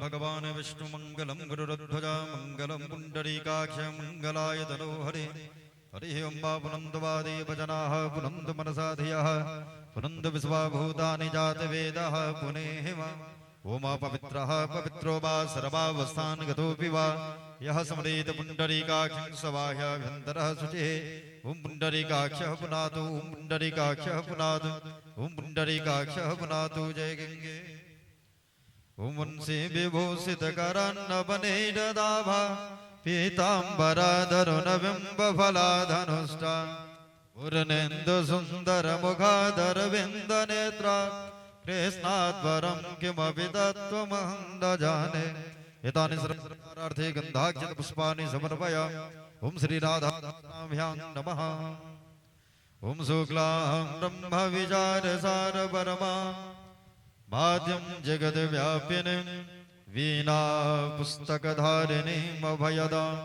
भगवान् विष्णुमङ्गलं गरुडध्वज मङ्गलं पुण्डरीकाक्ष मङ्गलाय तनोहरे। हरिः ओं वा पुनन्तु वा देवजनाः पुनन्तु मनसा धियः पुनन्तु विश्वाभूतानि जातवेदः पुनेह वा। ओम पवित्रः पवित्रो वा सर्वावस्थान् गतोऽपि वा यः स्मरेत पुण्डरीकाक्षं सबाह्याभ्यन्तरः शुचिः। ॐ पुण्डरीकाक्षः पुनातु, ॐ पुण्डरीकाक्षः पुनातु, ॐ पुण्डरीकाक्षः पुनातु। जय गङ्गे। ॐ वंशी विभूषितकरन्नवनीरदाभा पीताम्बराधरुणबिम्बफलाधनुष्टा पूर्णेन्दुसुन्दरमुखादरविन्दनेत्रा कृष्णात् परं किमपि तत्त्वमहं न जाने। एतानि सर्वार्थे गन्धाक्षतपुष्पाणि समर्पयामि। ॐ श्रीराधाभ्यां नमः। ॐ शुक्लां ब्रह्मविचारसारपरमा माध्यं जगद्व्यापिनीं वीणा पुस्तकधारिणीमभयदां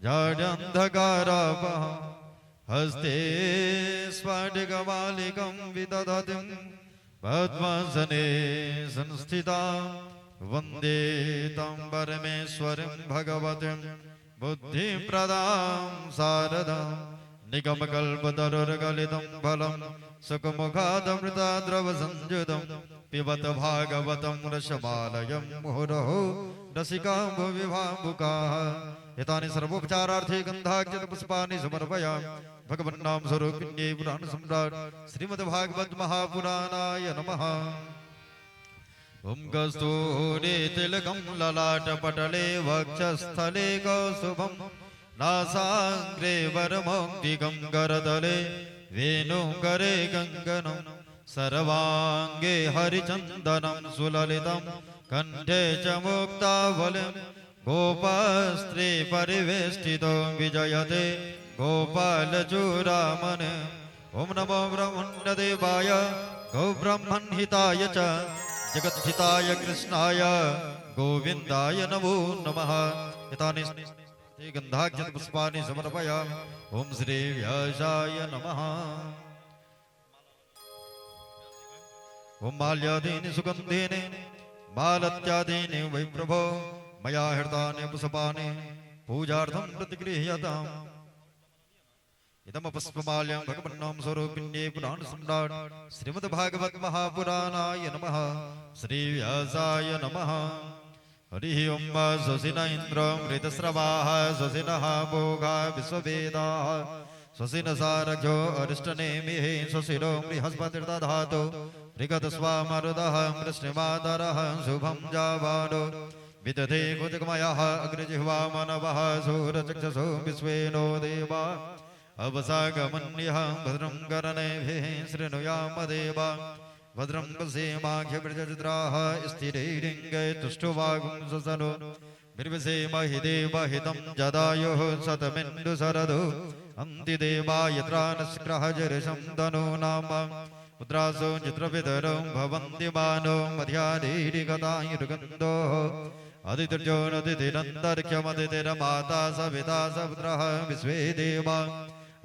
जाड्यन्धकारापहां हस्ते स्फटिकमालिकं विदधतीं पद्मासने संस्थितां वन्दे तं परमेश्वरीं भगवतीं बुद्धिप्रदां शारदां निगमकल्पतरुर्गलितं फलं सुखमुखादमृताद्रवसंयुतं पिबत भागवतं रसमालयं मुहुरहो रसिकाम्बुविभाम्बुकाः। एतानि सर्वोपचारार्थे गन्धाक्षतपुष्पाणि समर्पयामि। भगवन्नाम स्वरूपिण्यै पुराण सम्राट श्रीमद्भागवत महापुराणाय नमः। ॐ कस्तूरी तिलकं ललाटपटले वक्षस्थले कौस्तुभं नासाग्रे वरमौक्तिकं करतले वेणुकरे कङ्कणं सर्वाङ्गे हरिचन्दनं सुललितं कण्ठे च मुक्तावलिं गोपास्त्री परिवेष्टितो विजयते गोपालचूडामणि। ॐ नमो ब्रह्मण्यदेवाय गौब्रह्मण्हिताय च जगद्धिताय कृष्णाय गोविन्दाय नमो नमः। एतानि गन्धाक्षतपुष्पाणि समर्पयामि। ॐ श्री व्यासाय नमः। ॐ माल्यादीनि सुगन्धेन मालत्यादीनि वै प्रभो मया हृतानि पुष्पाणि पूजार्थं प्रतिगृह्यताम्। इदं पुष्पमाल्यं भगवन्नाम स्वरूपिण्यै पुराणसम्राट् श्रीमद्भागवत महापुराणाय नमः। श्रीव्यासाय नमः। हरिः ओं स्वस्ति न इन्द्रो मृतस्रवाः स्वस्ति नः भोगा विश्ववेदाः स्वस्ति न सारथ्यो अरिष्टनेमिः स्वस्ति नो बृहस्पतिर्दधातु ऋगतस्वामरुदः वृष्णिमातरः शुभं जावानो विदधे कुजगमयः अग्निजिह्वा मनवः सूरचक्षसो विश्वे नो देवा अवसागमन्यः भद्रं कर्णेभिः शृणुयाम देवा भद्रं पश्येमाक्षभिर्यजत्राः स्थिरैरिङ्गै तुष्टुवागुंससनो बिर्वसेमहि देवहितं जदायुः शतमिन्दुशरदो अन्ति देवा यत्रा नस्ग्रहजर्षं तनूनाम पुत्रासो चित्रपितरौ भवन्ति मानो मध्याधीरिगतायुर्गन्धोः अदितिर्जो नदितिरन्तरिक्षमदितिर्माता सविता सपुत्रः विश्वे देवा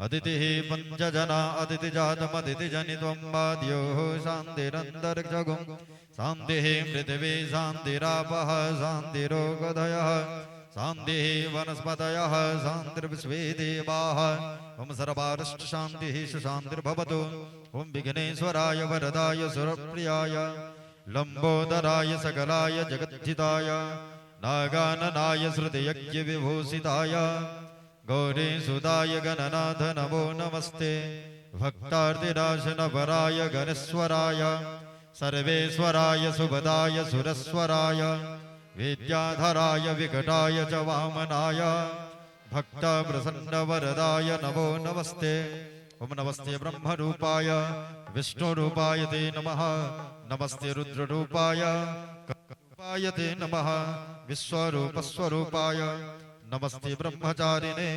अदितिः पञ्चजना अदितिजातमदितिजनित्वं वाद्योः शान्तिरन्तरिक्षगुं शान्तिः पृथिवी शान्तिरापः शान्तिरोगधयः शान्तिः वनस्पतयः शान्तिर्विश्वे देवाः। ॐ सर्वारिष्टशान्तिः सुशान्तिर्भवतु। ॐ विघ्नेश्वराय वरदाय सुरप्रियाय लम्बोदराय सकलाय जगद्धिताय नागाननाय श्रुतियज्ञविभूषिताय गौरीसुताय गणनाथ नमो नमस्ते। भक्तार्तिनाशनपराय गणेश्वराय सर्वेश्वराय सुभदाय सुरस्वराय विद्याधराय विकटाय च वामनाय भक्तप्रसन्नवरदाय नमो नमस्ते। ॐ नमस्ते ब्रह्मरूपाय विष्णुरूपाय ते नमः। नमस्ते रुद्ररूपाय रूपाय ते नमः। विश्वरूपस्वरूपाय नमस्ते ब्रह्मचारिणे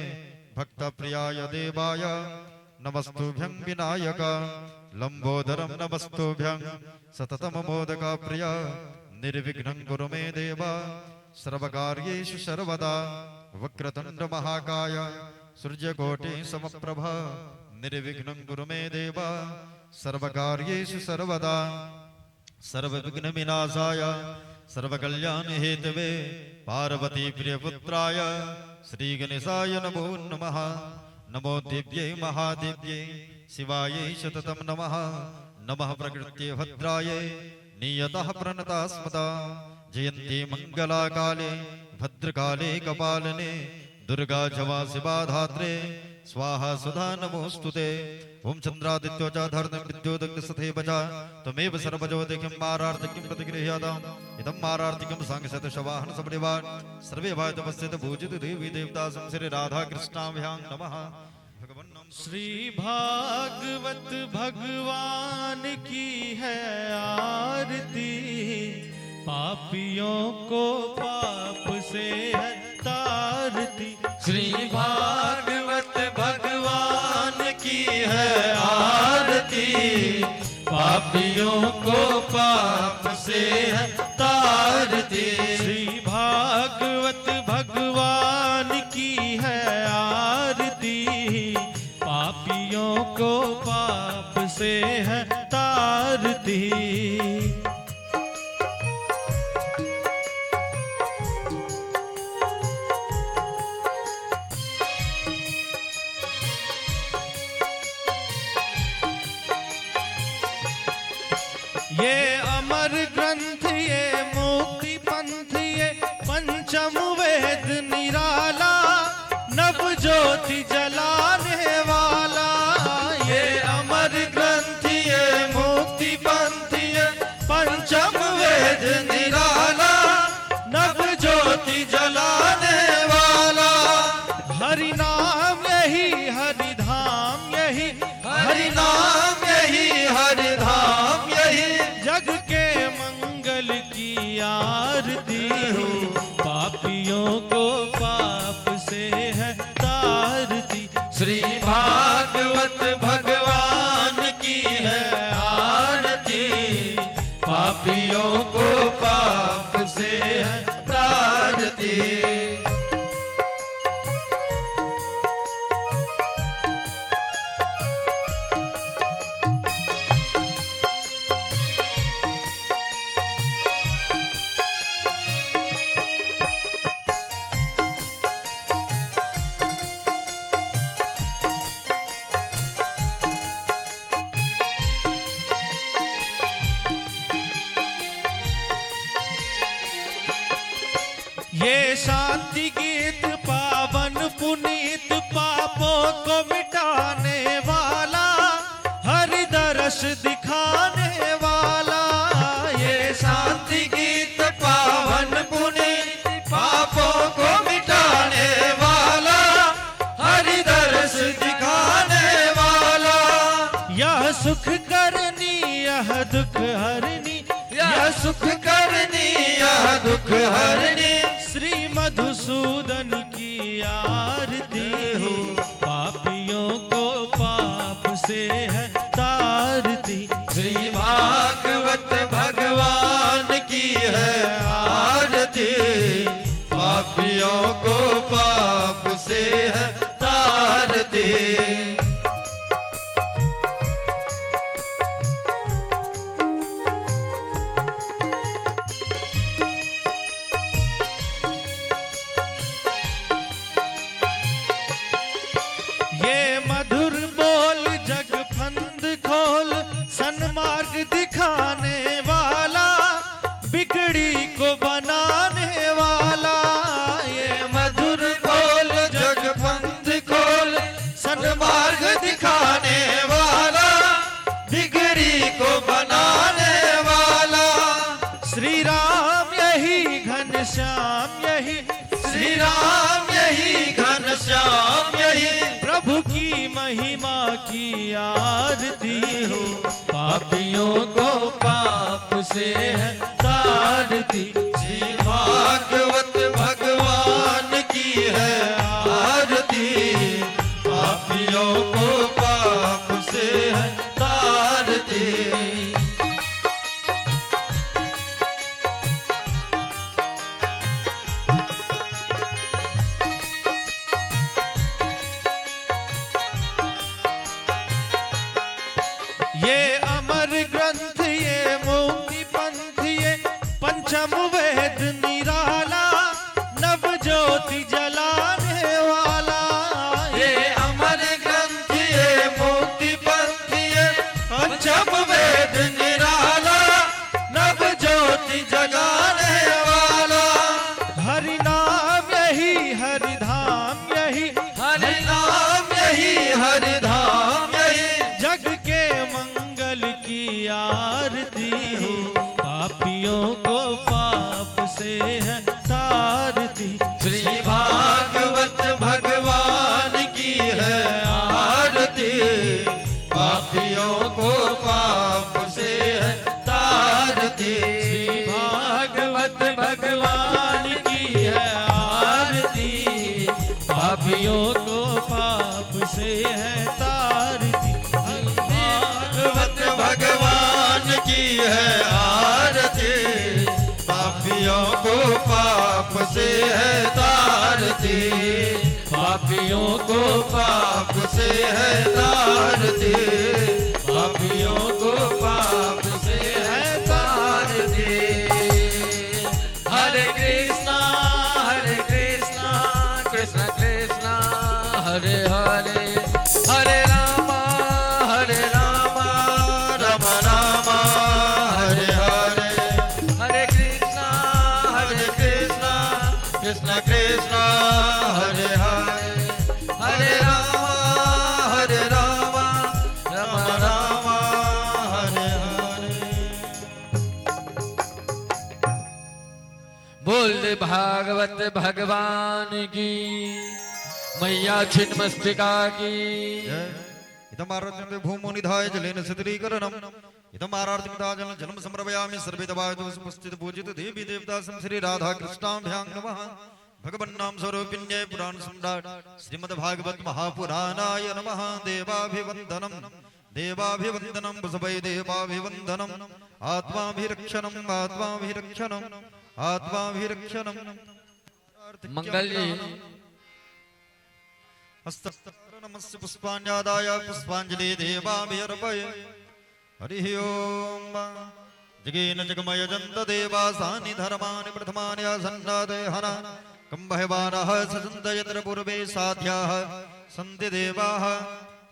भक्तप्रियाय देवाय नमस्तुभ्यं विनायक लंबोदरं नमस्तुभ्यं सततं मोदकप्रिय निर्विघ्नं कुरु मे देव सर्वकार्येषु सर्वदा। वक्रतुण्ड महाकाय सूर्यकोटि समप्रभ निर्विघ्नं कुरु मे देव सर्वकार्येषु सर्वदा। सर्वविघ्न विनाशाय सर्वकल्याण हेतवे पार्वती प्रियपुत्राय श्री गणेशाय नमो नमः। नमो दिव्यै महादिव्यै शिवायै सततं नमः। नमः प्रकृत्ये भद्रायै नियतः प्रणतः स्मता। जयन्ती मंगला काले भद्रकाले कपालिने दुर्गा झवा शिवा धात्रे स्वाहा सुधा नमोस्तुते। ओम चंद्रादित्यो च धर्म विद्योदग्निसथैव च त्वमेव सर्वज्योतिषं मारार्तिकं प्रतिगृह्यताम्। इदं मारार्तिकं सांगशत शवाहन सपरिवार सर्वे भातपस्यत पूजित देवी देवता श्री राधा कृष्णाभ्यां नमः। श्री भागवत भगवान की है आरती, पापियों को पाप से है तारती। श्री भागवत भगवान की है आरती, पापियों को पाप से है तारती। श्री भागवत भगवान की है आरती, पापियों को पाप से है तारती। ये अमर ग्रंथ ये मुक्ति पंथ ये पंचम वेद निराला, नव ज्योति जलाने वाला। ये अमर ग्रंथ ये मुक्ति पंथ ये पंचम वेद निराला, नव ज्योति जलाने वाला। हरि नाम यही हरि धाम यही, हरि नाम यही हरि धाम यही, जग के मंगल की आरती। पापियों को पाप से है तारती। श्री भागवत भगवान की है आरती, पापियों को पाप से है तारती। ये शांति गीत पावन पुनीत पापों को मिटाने वाला, हरि दर्श दिखाने वाला। ये शांति गीत पावन पुनीत पापों को मिटाने वाला, हरि दर्श दिखाने वाला। यह सुख करनी यह दुख हरनी, यह सुख करनी यह दुख हरनी, श्री मधुसूदन की आरती। पापियों को पाप से है तारती। श्री भागवत भगवान की है आरती, पापियों को पाप से है तारती। ये मधुर बोल जग फंद खोल सन्मार्ग दिखाने वाला, बिगड़ी को बनाने वाला। ये मधुर बोल जग फंद खोल सन्मार्ग दिखाने वाला, बिगड़ी को बनाने वाला। श्री राम यही घन श्याम यही, श्री राम यही घन श्याम यही, प्रभु की महिमा की आरती। पापियों को पाप से है तारती। श्री भागवत भगवान की है आरती, पापियों को पाप से है तारती। ये अमर ग्रंथ ये मुक्ति पंथ ये पंचम वेद है तारती। श्री भागवत भगवान की है आरती, पापियों को पाप से है तारती। श्री भागवत भगवान की है आरती, पापियों को पाप से है तारती। भागवत भगवान की है आरती, पापियों को पाप से है तारती। पापियों को पाप से है तारती, पापियों को पाप से है तारती। हरे कृष्णा कृष्णा कृष्णा हरे हरे, हरे रामा राम राम हरे हरे। हरे कृष्णा हरे कृष्णा कृष्णा कृष्णा हरे हरे, हरे राम राम राम हरे हरे। बोल भागवत भगवान की, मैया छिन्नमस्तिका की। इदमाराध्यं भूमो निधाय जलेन शिथिलीकरणम्, इदमाराध्यं जलं जलं समर्पयामि। सर्वे देवाय उपस्थित पूजित देवी देवता श्री राधा कृष्णाभ्यां नमः। भगवन्नाम स्वरूपिण्यै पुराण सम्राट श्रीमद् भागवत महापुराणाय नमः। देवाभिवंदनम देवाभिवंदनम वसवै देवाभिवंदनम, आत्माभिरक्षणम आत्माभिरक्षणम आत्माभिरक्षणम। मंगल जी हस्तनमस्य पुष्पाण्यादाय पुष्पांजलि देवाभिर्पये। हरिः ओम। जगेन जगमय जन्त देवासानि धर्माणि प्रथमानि आसन्नादेहना कम्भयवानः ससन्त यत्र पूर्वे साध्याः सन्ति देवाः।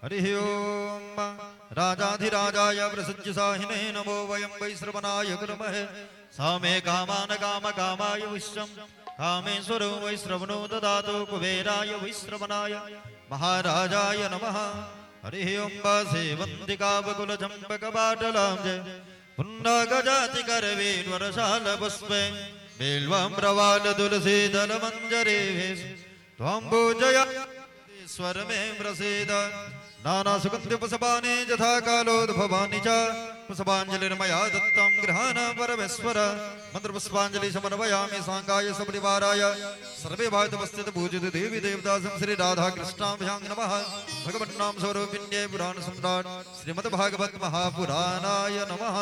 हरिः ओम। राजाधिराजाय वृषज्यसाहिने नमो वयं वैश्रवणाय कुर्महे। सामे कामान काम कामाय विश्वं कामेश्वरो वैश्रवणो ददातु कुबेराय वैश्रवणाय महाराजाय नमः। हरिः ओम। सेवन्तिकावकुलचम्पकपाटलां जय पुन्नगजातिकरवीर्वरशालपुष्पे बिल्वाम्रवालतुलसीदलमञ्जरीभिः त्वाम्बुजया स्वर मे प्रसीद। नानासुगन्धिपुष्पाणि यथा कालोद्भवानि च पुष्पाञ्जलिर्मया दत्तं गृहाण परमेश्वर। मन्त्रपुष्पाञ्जलि समर्पयामि साङ्गाय सपरिवाराय सर्वे भागवतवस्थित पूजित देवी देवतासं श्री राधा कृष्णाभ्यां नमः। भगवन्नाम स्वरूपिण्यै पुराण सम्राट श्रीमद्भागवत महापुराणाय नमः।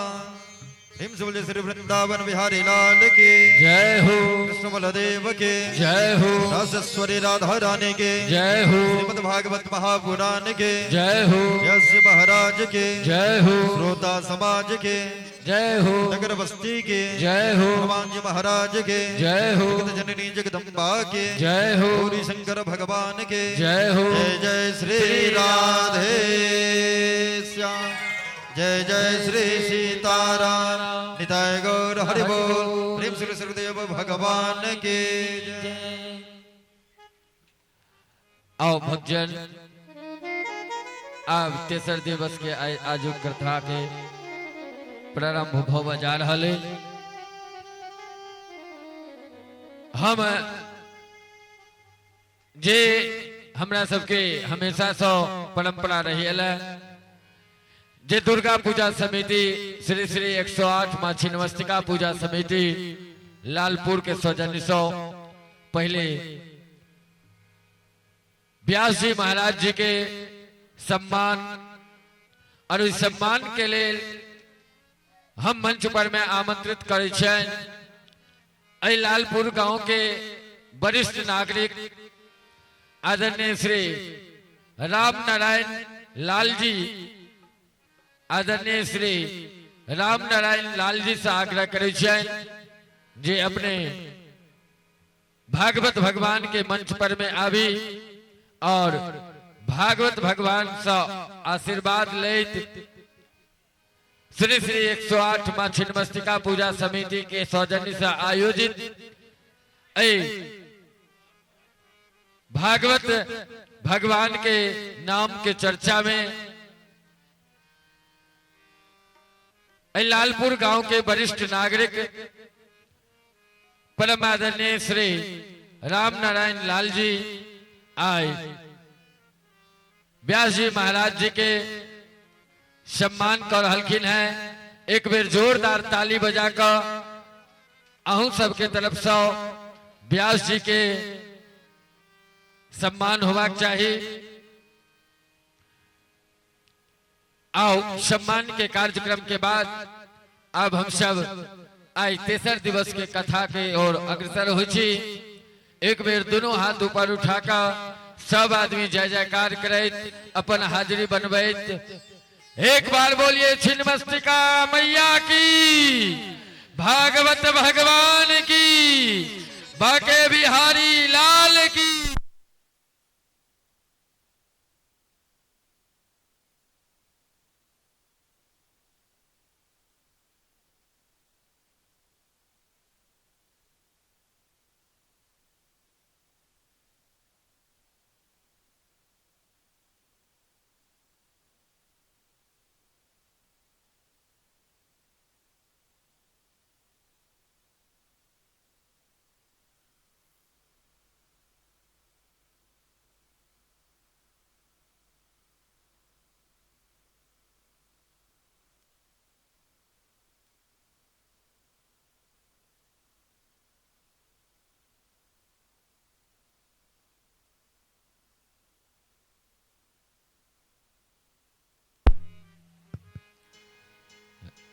भीम शिवजी श्री वृंदावन बिहारी लाल के जय हो, कृष्ण बलदेव के जय हो, रासेश्वरी राधा रानी के जय हो, श्रीमद् भागवत महापुराण के जय हो, यश महाराज के जय हो, श्रोता समाज के जय हो, नगर बस्ती के जय हो, हनुमान जी महाराज के जय हो, जगत जननी जगदम्बा के जय हो, गौरी शंकर भगवान के जय हो। जय जय श्री राधे श्याम, जय जय श्री सीताराम, निताय गौर हरि बोल। प्रेम श्री गुरुदेव भगवान के जय। आओ भक्तजन, आब तेसर दिवस के आजुक कथा के प्रारंभ होबय जा रहल है। हम जे हमरा सबके हमेशा से परंपरा रही है जे दुर्गा पूजा समिति श्री श्री 108 मां छिन्नमस्तिका पूजा समिति लालपुर के सौजन्य सौ पहले व्यास जी महाराज जी के सम्मान और इस सम्मान के लिए हम मंच पर में आमंत्रित करै छियनि एहि लालपुर गांव के वरिष्ठ नागरिक आदरणीय श्री राम नारायण लाल जी, आदरणीय श्री राम नारायण लाल जी से आग्रह करै छियनि जे अपने भागवत भगवान के मंच पर में आबी और भागवत भगवान से आशीर्वाद लैत श्री श्री 108 मां छिन्नमस्तिका पूजा समिति के सौजन्य से आयोजित एहि भागवत भगवान के नाम के चर्चा में एहि लालपुर गांव के वरिष्ठ नागरिक परम आदरणीय श्री राम नारायण लाल जी आय व्यास जी महाराज जी के सम्मान कर रहलखिन हैं। एक बेर जोरदार ताली बजा कऽ अहूँ सबके तरफ से व्यास जी के सम्मान होबाक चाही। आओ सम्मान के कार्यक्रम के बाद अब हम सब आई तेसर दिवस के कथा के ओर अग्रसर होइ छी। एक बेर दोनों हाथ ऊपर उठा कऽ सब आदमी जय जयकार करैत अपन हाजिरी बनबैत एक बार बोलिए छिन्नमस्तिका मैया की, भागवत भगवान की, बाके बिहारी लाल की।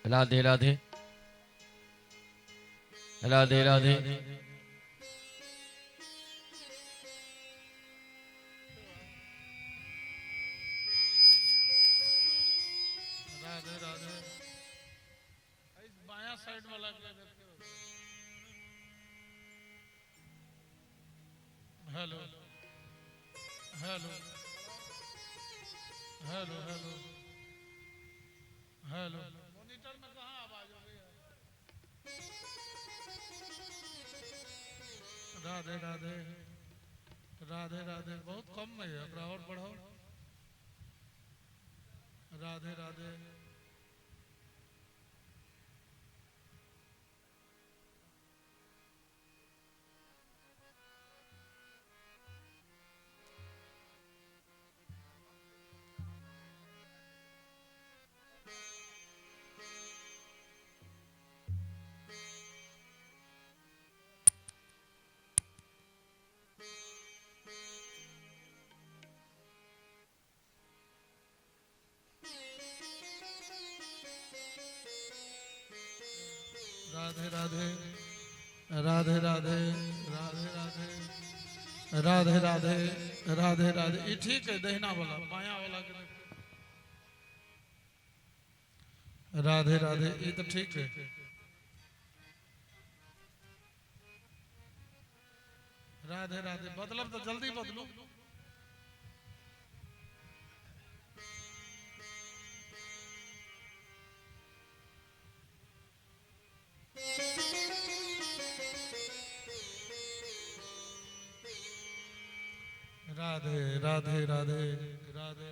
राधे राधे राधे राधे। राधे राधे। इस बायां साइड वाला hello hello hello hello hello. Monitor में कहाँ आवाज हो रही है? राधे राधे राधे राधे। बहुत कम में है, अपना और बढ़ाओ। राधे राधे। राधे राधे राधे राधे राधे राधे राधे राधे राधे राधे। ये ठीक है, दहिना वाला बाया वाला के राधे राधे। ये तो ठीक है। राधे राधे। बदलब तो जल्दी बदलो। राधे राधे राधे राधे।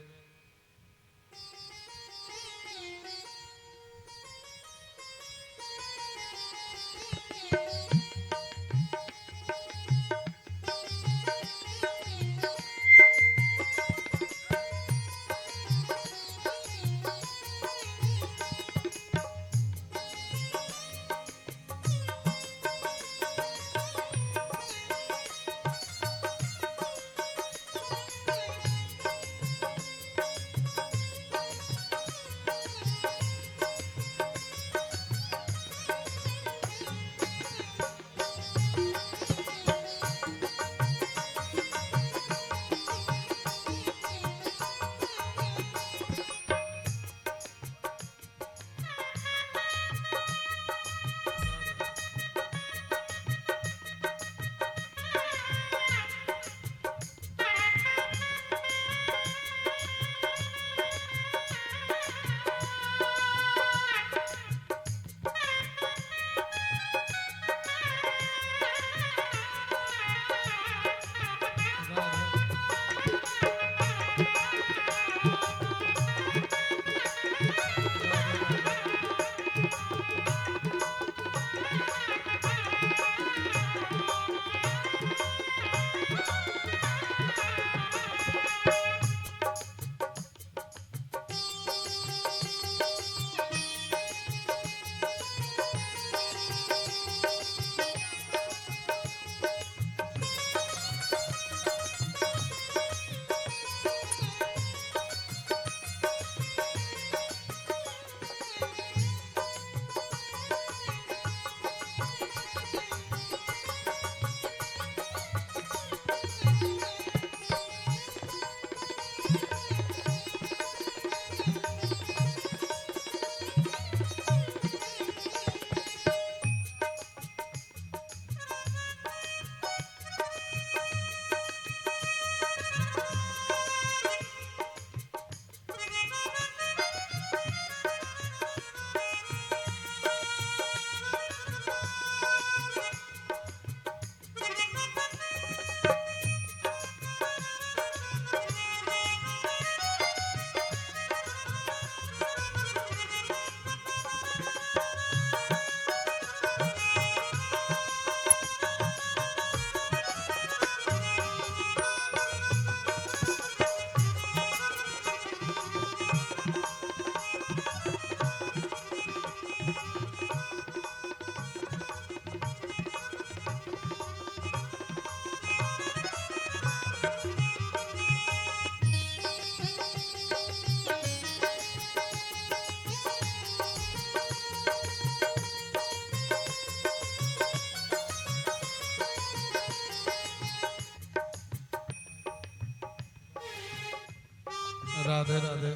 राधे राधे।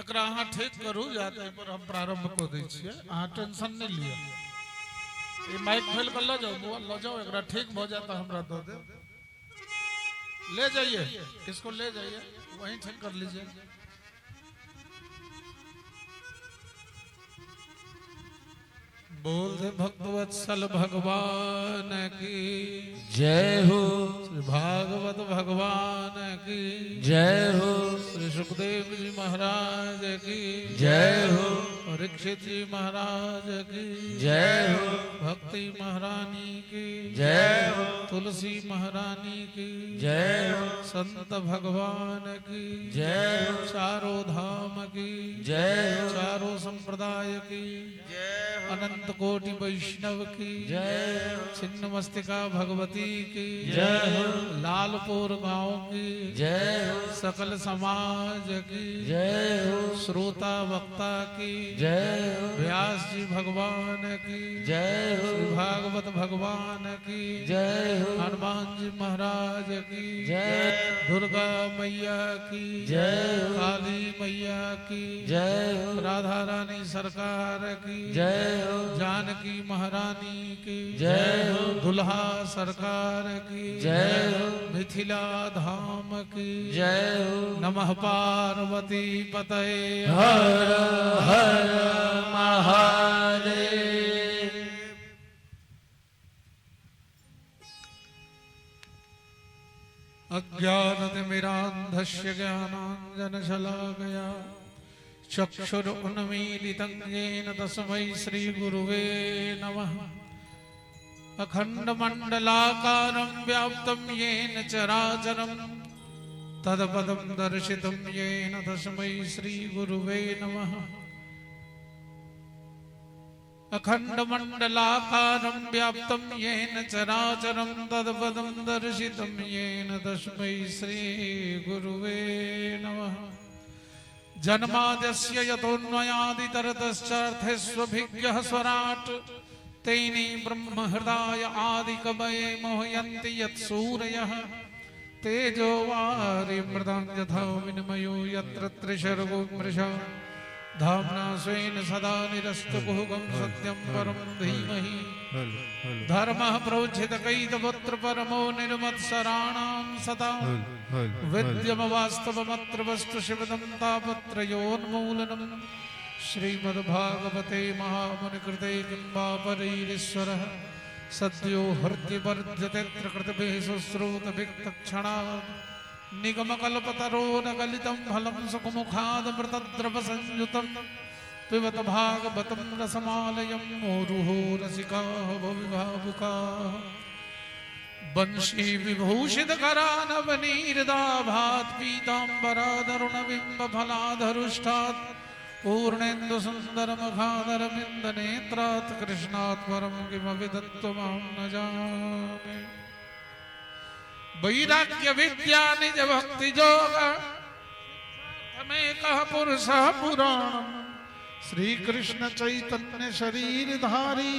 एकरा अहाँ ठीक करू, या तऽ पर हम प्रारंभ कऽ दै छियै, अहाँ टेंशन नहि लिअ। ई माइक खोलि कऽ लऽ जाउ बौआ, लऽ जाउ, एकरा ठीक भऽ जायत तऽ हमरा दऽ देब। ले जाइए इसको, ले जाइए, वहीं ठीक कर लीजिए। बोल दे भक्तवत्सल भगवान की जय हो। श्री भागवत भगवान की जय हो। श्री सुखदेव जी महाराज की जय हो। परीक्षित जी महाराज की जय हो। भक्ति महारानी की जय हो। तुलसी महारानी की जय हो। संत भगवान की जय हो। चारों धाम की जय हो। चारों संप्रदाय की जय हो। अनंत कोटि वैष्णव की जय हो। छिन्नमस्तिका भगवती की जय हो। लालपुर गांव की जय हो। सकल समाज की जय हो। श्रोता वक्ता की जय हो। व्यास जी भगवान की जय हो। श्री भागवत भगवान की जय हो। हनुमान जी महाराज की जय। दुर्गा मैया की जय हो। काली मैया की जय हो। राधा रानी सरकार की जय हो। जानकी महारानी की जय हो। दुल्हा सरकार की जय हो। मिथिला धाम की जय हो। नमः पार्वती पतये हर हर महादेव। अज्ञानतिमिरान्धस्य ज्ञानाञ्जनशलाकया चक्षुरुन्मीलितं येन तस्मै श्रीगुरुवे नमः। अखण्डमण्डलाकारं व्याप्तं येन चराचरं तत्पदं दर्शितं येन तस्मै श्रीगुरुवे नमः। अखण्डमण्डलाकारं व्याप्तं येन चराचरं तत्पदं दर्शितं येन तस्मै श्रीगुरुवे नमः। जन्माद्यस्य यतोऽन्वयादितरतश्चार्थेष्वभिज्ञः स्वराट् तेने ब्रह्महृदाय आदिकवये मोहयन्ति यत्सूरयः। तेजो वारि मृदां यथा विनिमयो यत्र त्रिसर्गो मृषा धाम्ना स्वेन सदा निरस्तकुहकं सत्यं परं धीमहि। धर्मः प्रोज्झितकैतवत्र परमो निर्मत्सराणां सदा विद्यमवास्तवमत्र वस्तु शिवदं तापत्रयोन्मूलनं। श्रीमद्भागवते महामुनिकृते किं वा परैरीश्वरः सद्यो हृद्यवर्ध्यते कृतभिः शुश्रूतभिक्तक्षणात्। निगमकल्पतरोरगलितं फलं सुखमुखादमृतद्रवसंयुतं पिबत भागवतं रसमालयं मुहुरुहो रसिकाः भुवि भावुकाः। वंशी विभूषितकरानवनीरदाभात् पीताम्बरादरुणबिम्बफलाधरुष्ठात् पूर्णेन्दुसुन्दरमुखादरविन्दनेत्रात् कृष्णात् परं किमपि तत्त्वमहं न जाने। वैराग्य विद्या निज भक्ति योग कह पुरुष पुराण श्री कृष्ण चैतन्य शरीरधारी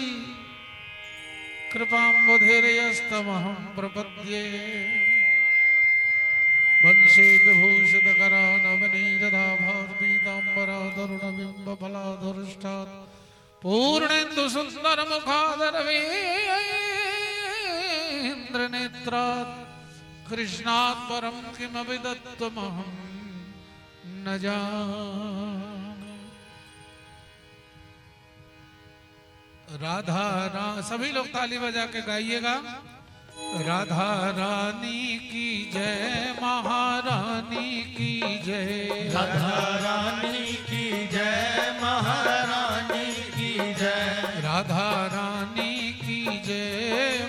कृपाम्बुधिर्यस्तमहं प्रपद्ये। वंशी विभूषित करानवनीरदाभात् पीताम्बरादरुणबिम्ब फलाधरुष्ठात् पूर्णेन्दु सुन्दर मुखादरवीन्द्र नेत्रात् कृष्णात् परं किमपि तत्त्वमहं न जाने। राधा रा सभी लोग ताली बजा के गाइएगा। राधा रानी की जय, महारानी की जय। राधा रानी की जय, महारानी की जय। राधा रानी की जय,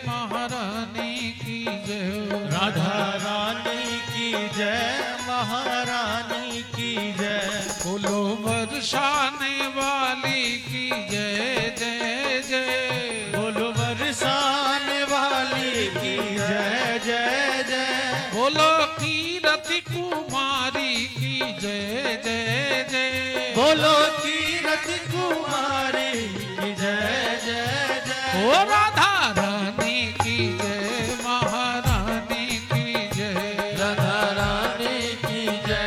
महारानी की जय। राधा रानी की जय, महारानी की जय। बोलो बरसाने वाली की जय जय जय। बोलो बरसाने वाली की जय जय जय। बोलो कीरति कुमारी की जय जय जय। बोलो कीरति कुमारी की जय जय जय। ओ राधा रानी की जय, महारानी की जय। राधा रानी की जय,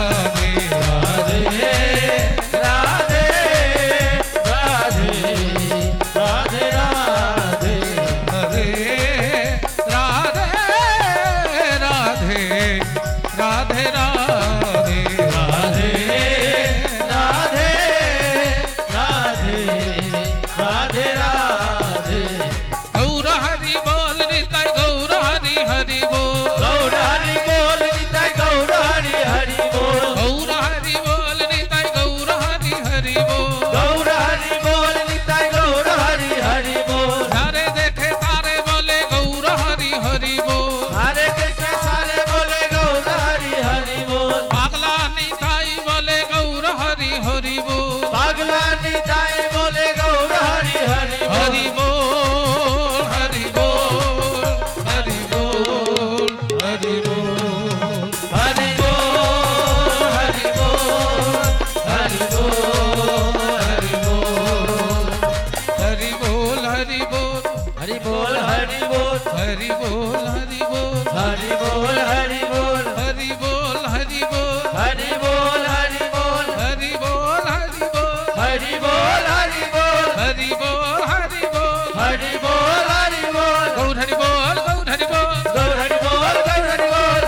हरि बोल, गौर हरि बोल, गौर हरि बोल,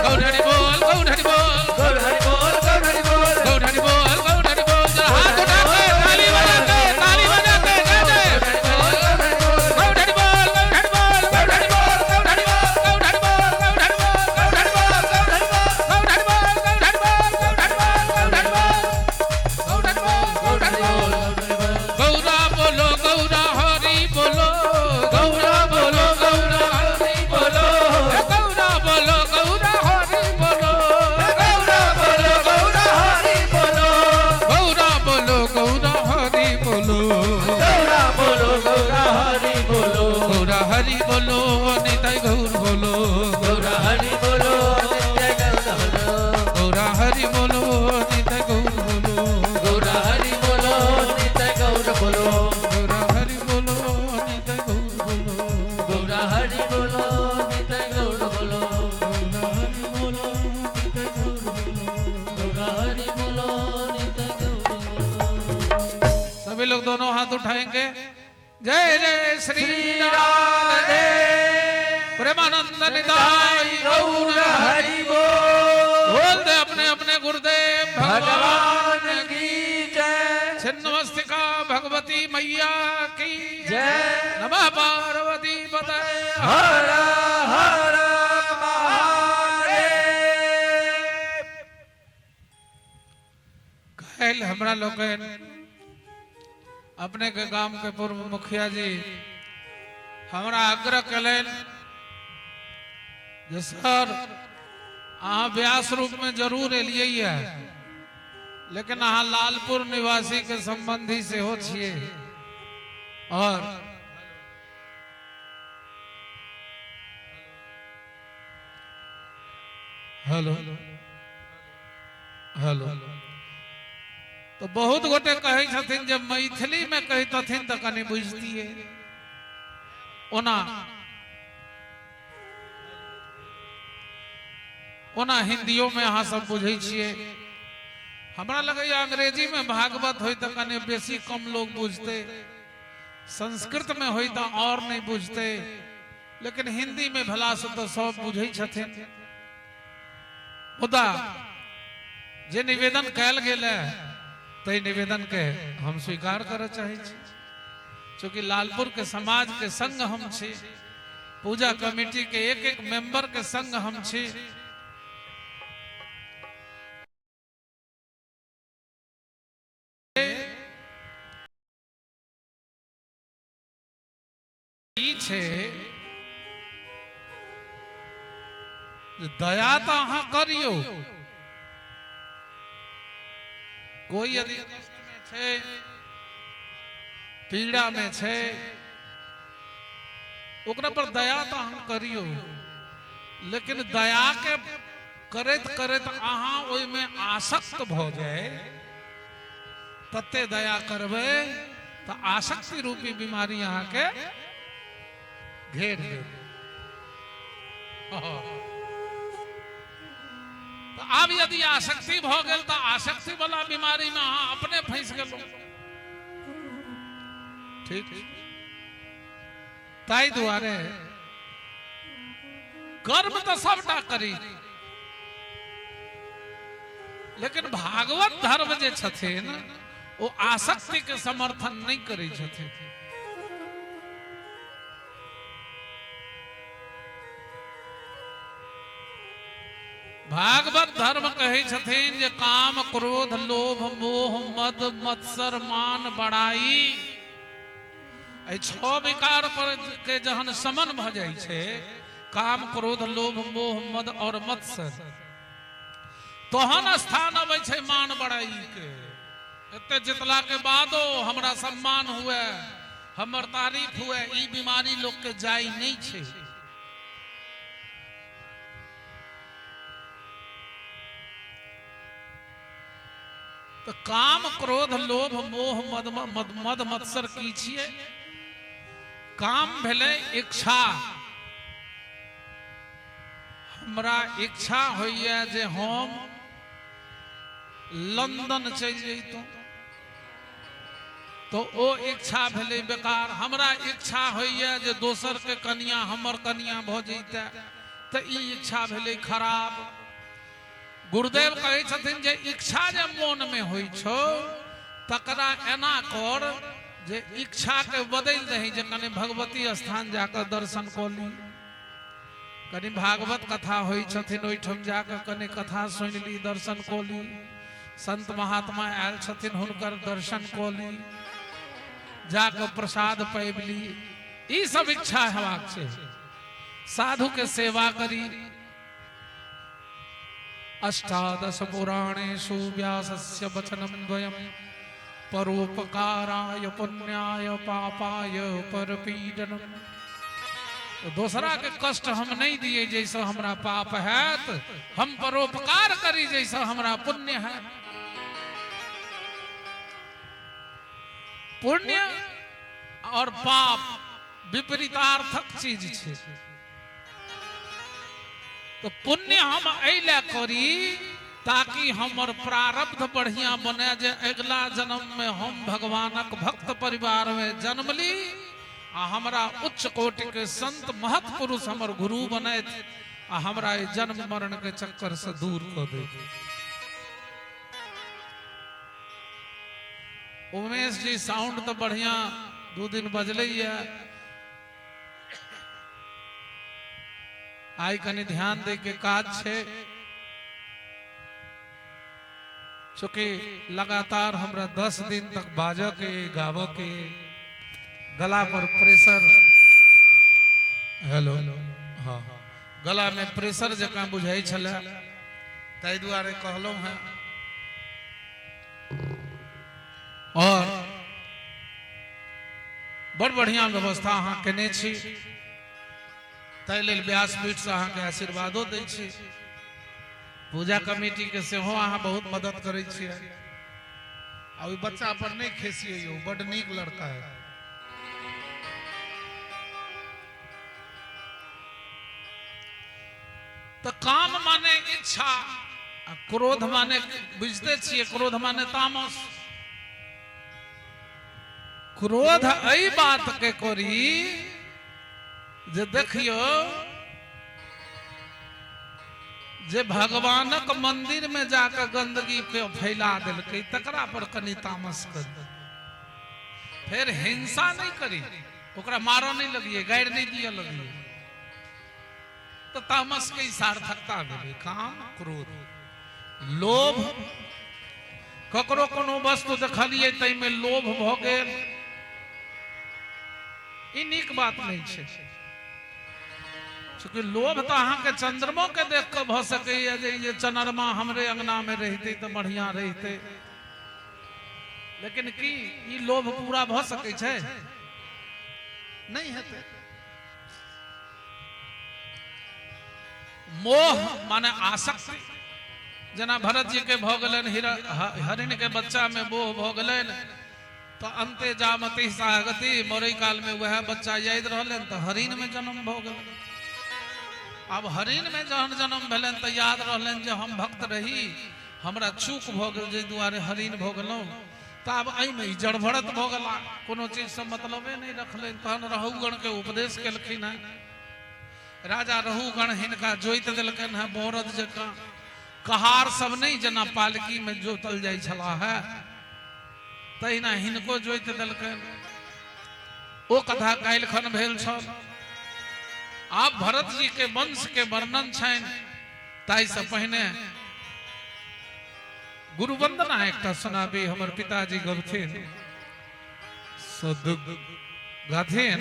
गौर हरि बोल, गौर हरि बोल, गौर हरि बोल, गौर हरि बोल, गौर हरि बोल, गौर हरि बोल, गौर हरि बोल। जरा हाथ उठा के ताली बजा के, ताली बजा के जय जय। गौर हरि बोल, गौर हरि बोल, गौर हरि बोल, गौर हरि बोल, गौर हरि बोल, गौर हरि बोल, गौर हरि बोल, गौर हरि बोल, गौर हरि बोल, गौर हरि बोल, गौर हरि बोल, गौर हरि बोल, गौर हरि बोल, गौर हरि बोल। गौरा बोलो गौरा हरि बोलो, गौरा बोलो गौरा हरि बोलो, गौरा बोलो गौरा हरि बोलो, गौरा बोलो गौरा हरि बोलो, गौरा बोलो गौरा हरि बोलो, गौरा बोलो गौरा हरि बोलो, गौरा हरि बोलो निताई गौर बोलो, गौरा हरि बोलो नित्य गौर बोलो, गौरा हरि बोलो निताई गौर बोलो, गौरा हरि बोलो नित्य गौर बोलो, गौरा हरि बोलो निताई गौर बोलो, गौरा हरि बोलो नित्य गौर बोलो, गौरा हरि बोलो निताई गौर बोलो। गौरा हरि बोलो नित्य गौर बोलो। सभी लोग दोनों हाथ उठाएंगे। जय जय श्री राधे प्रेमानंद निताई गौर हरि बोल, बोल दे अपने अपने गुरुदेव भगवान भगवान की जय, छिन्नमस्तिका भगवती मैया की जय, नमः पार्वती पतये। हर हर महादेव। काल्हि हमरा लोकनि अपने के गाम के पूर्व मुखिया जी हमरा आग्रह कलनि जे सर अहाँ व्यास रूप में जरूर एलियै है, लेकिन अहाँ लालपुर निवासी के संबंधी सेहो छियै और हेलो हेलो तो बहुत गोटे कहै छथिन जे मैथिली में कहितथिन तऽ कनि बुझतियै। ओना ओना हिंदियो में अहाँ सब बुझै छियै। हमरा लगैया अंग्रेजी में भागवत होय तऽ कनि बेसी कम लोग बुझतै, संस्कृत में होय तऽ और नहीं बुझतै, लेकिन हिंदी में भला से तऽ सब बुझै छथिन। मुदा जे निवेदन कयल गेल है ताहि निवेदन के हम स्वीकार करऽ चाहै छी। चूँकि लालपुर के समाज के संग हम छी, पूजा कमेटी के एक एक मेंबर के संग हम छी। ई छै जे दया तऽ अहाँ करियौ, कोई यदि कष्ट में छै, पीड़ा में छै, ओकरा पर दया तऽ अहाँ करियौ, लेकिन दया के करैत करैत अहाँ ओहिमे आसक्त भऽ जाय, तते दया करबै तऽ आसक्ति रूपी बीमारी अहाँके घेर लेत। तऽ आब यदि आसक्ति भऽ गेल तऽ आसक्ति वाला बीमारी में अहाँ अपने फंसि गेलहुँ। ठीक, ताहि दुआरे कर्म तऽ सबटा करी, लेकिन भागवत धर्म जे छथिन ओ आसक्ति के समर्थन नहीं करै छथिन। भागवत धर्म कहै छथिन जे काम क्रोध लोभ मोह मद मत्सर मान बड़ाई, एहि छह विकार पर के जहन समन भऽ जाइ छै, काम क्रोध लोभ मोह मद और मत्सर, तहन स्थान अबै छै मान बड़ाई के। एते जितला के बादो हमरा सम्मान हुए, हमर तारीफ हुए, ई बीमारी लोग के जाय नहीं छै। तो काम क्रोध लोभ मोह मद मद मद मत्सर की छियै? काम भेलै इच्छा। हमरा इच्छा होइए जे हम लंदन चलि जैतहुँ, तो ओ इच्छा भेलै बेकार। हमरा इच्छा होइए जे दोसर के कनिया हमर कनिया भऽ जैते, तऽ ई इच्छा भेलै खराब। गुरुदेव कहै छथिन जे इच्छा जे मोन में होइ छौ तकरा एना कर जे इच्छा के बदलि दही, जे कनि भगवती स्थान जाकऽ दर्शन कऽ ली, कनि भागवत कथा होइ छथिन ओहिठाम जाकऽ कनि कथा सुनि ली, दर्शन कऽ ली, संत महात्मा आयल छथिन हुनकर दर्शन कऽ ली, जाकऽ प्रसाद पाबि ली। ई सब इच्छा हेबाक छै। साधु के सेवा करी। अष्टादश पुराणेषु व्यासस्य वचनं द्वयं परोपकाराय पुण्याय पापाय परपीडनम। दोसरा के कष्ट हम नहीं दिए जैसे हमरा पाप हैत, हम परोपकार करी जैसे हमरा पुण्य है। पुण्य और पाप विपरीतार्थक चीज छै। तो पुण्य हम एहि लए करी ताकि हमर प्रारब्ध बढ़िया बने, जे अगिला जन्म में हम भगवानक भक्त परिवार में जन्म ली आ हमरा उच्च कोटि के संत महत पुरुष हमर गुरु बनैत आ हमरा एहि जन्म मरण के चक्कर से दूर कऽ दैत। उमेश जी साउंड तो बढ़िया 2 दिन बजलैया, आइ कनि ध्यान दे के काज छै, चूँकि लगातार हमरा 10 दिन तक बाजऽ के गाबऽ के, गला पर प्रेशर, हेलो हाँ, गला में प्रेशर जकाँ बुझाइ छलै, ताहि दुआरे कहलहुँ हेँ। और बड़ बढ़िया व्यवस्था अहाँ केने छी, ताहि लेल व्यासपीठसँ अहाँके आशीर्वादो दै छी। पूजा कमेटी के सेहो अहाँ बहुत मदद करै छियै। आ ओहि बच्चा पर नहि खेसियै यौ, बड नीक लड़का है। तऽ काम माने इच्छा आ क्रोध माने बुझते छियै, क्रोध माने तामस। क्रोध एहि बात के करी जे देखियो जे भगवानक मंदिर में जाकर गंदगी के फैला देलकै तकरा पर कनि तामस करी, फेर हिंसा नहीं करी, ओकरा मारऽ नहीं लगिए, गारि नहीं दिया लगिए, तो तामस के सार्थकता भेलै। काम क्रोध लोभ, ककरो कोनो वस्तु देखलिए ताहिमे लोभ भऽ गेल, ई नीक बात नहीं छै। चूँकि लोभ तऽ अहाँके चंद्रमो के देख कऽ भऽ सकैए जे ई चनरमा हमरे अंगना में रहितै तऽ बढ़िया रहितै, लेकिन की ई लोभ पूरा भऽ सकै छै? नहीं हेतै। मोह माने आसक्ति, जेना भरत जी के भऽ गेलनि हरिण के बच्चा में मोह भऽ गेलनि तऽ अंते जामति सागति, मरै काल में वएह बच्चा याद रहलनि तऽ हरिण में जन्म भऽ गेलनि। आब हरिण में जहन जन्म भेलनि तऽ याद रहलनि जे हम भक्त रही, हमरा चूक भऽ गेल जाहि दुआरे हरिण भऽ गेलहुँ, तऽ आब एहिमे ई जड़भरत भऽ गेला, कोनो चीजसँ मतलबे नहि रखलनि। तहन रहुगण के उपदेश केलखिन हेँ। राजा रहुगण हिनका जोति देलकनि हेँ बरद जकाँ, कहार सब नहि जेना पालकी में जोतल जाइ छलाह है तहिना हिनको जोति देलकनि। ओ कथा काल्हि खन भेल छल। आब भरत जी के वंश के वर्णन छनि, ताहिसँ पहिने गुरु वंदना एकटा सुनाबी। हमर पिताजी गबथिन, सद गाथिन।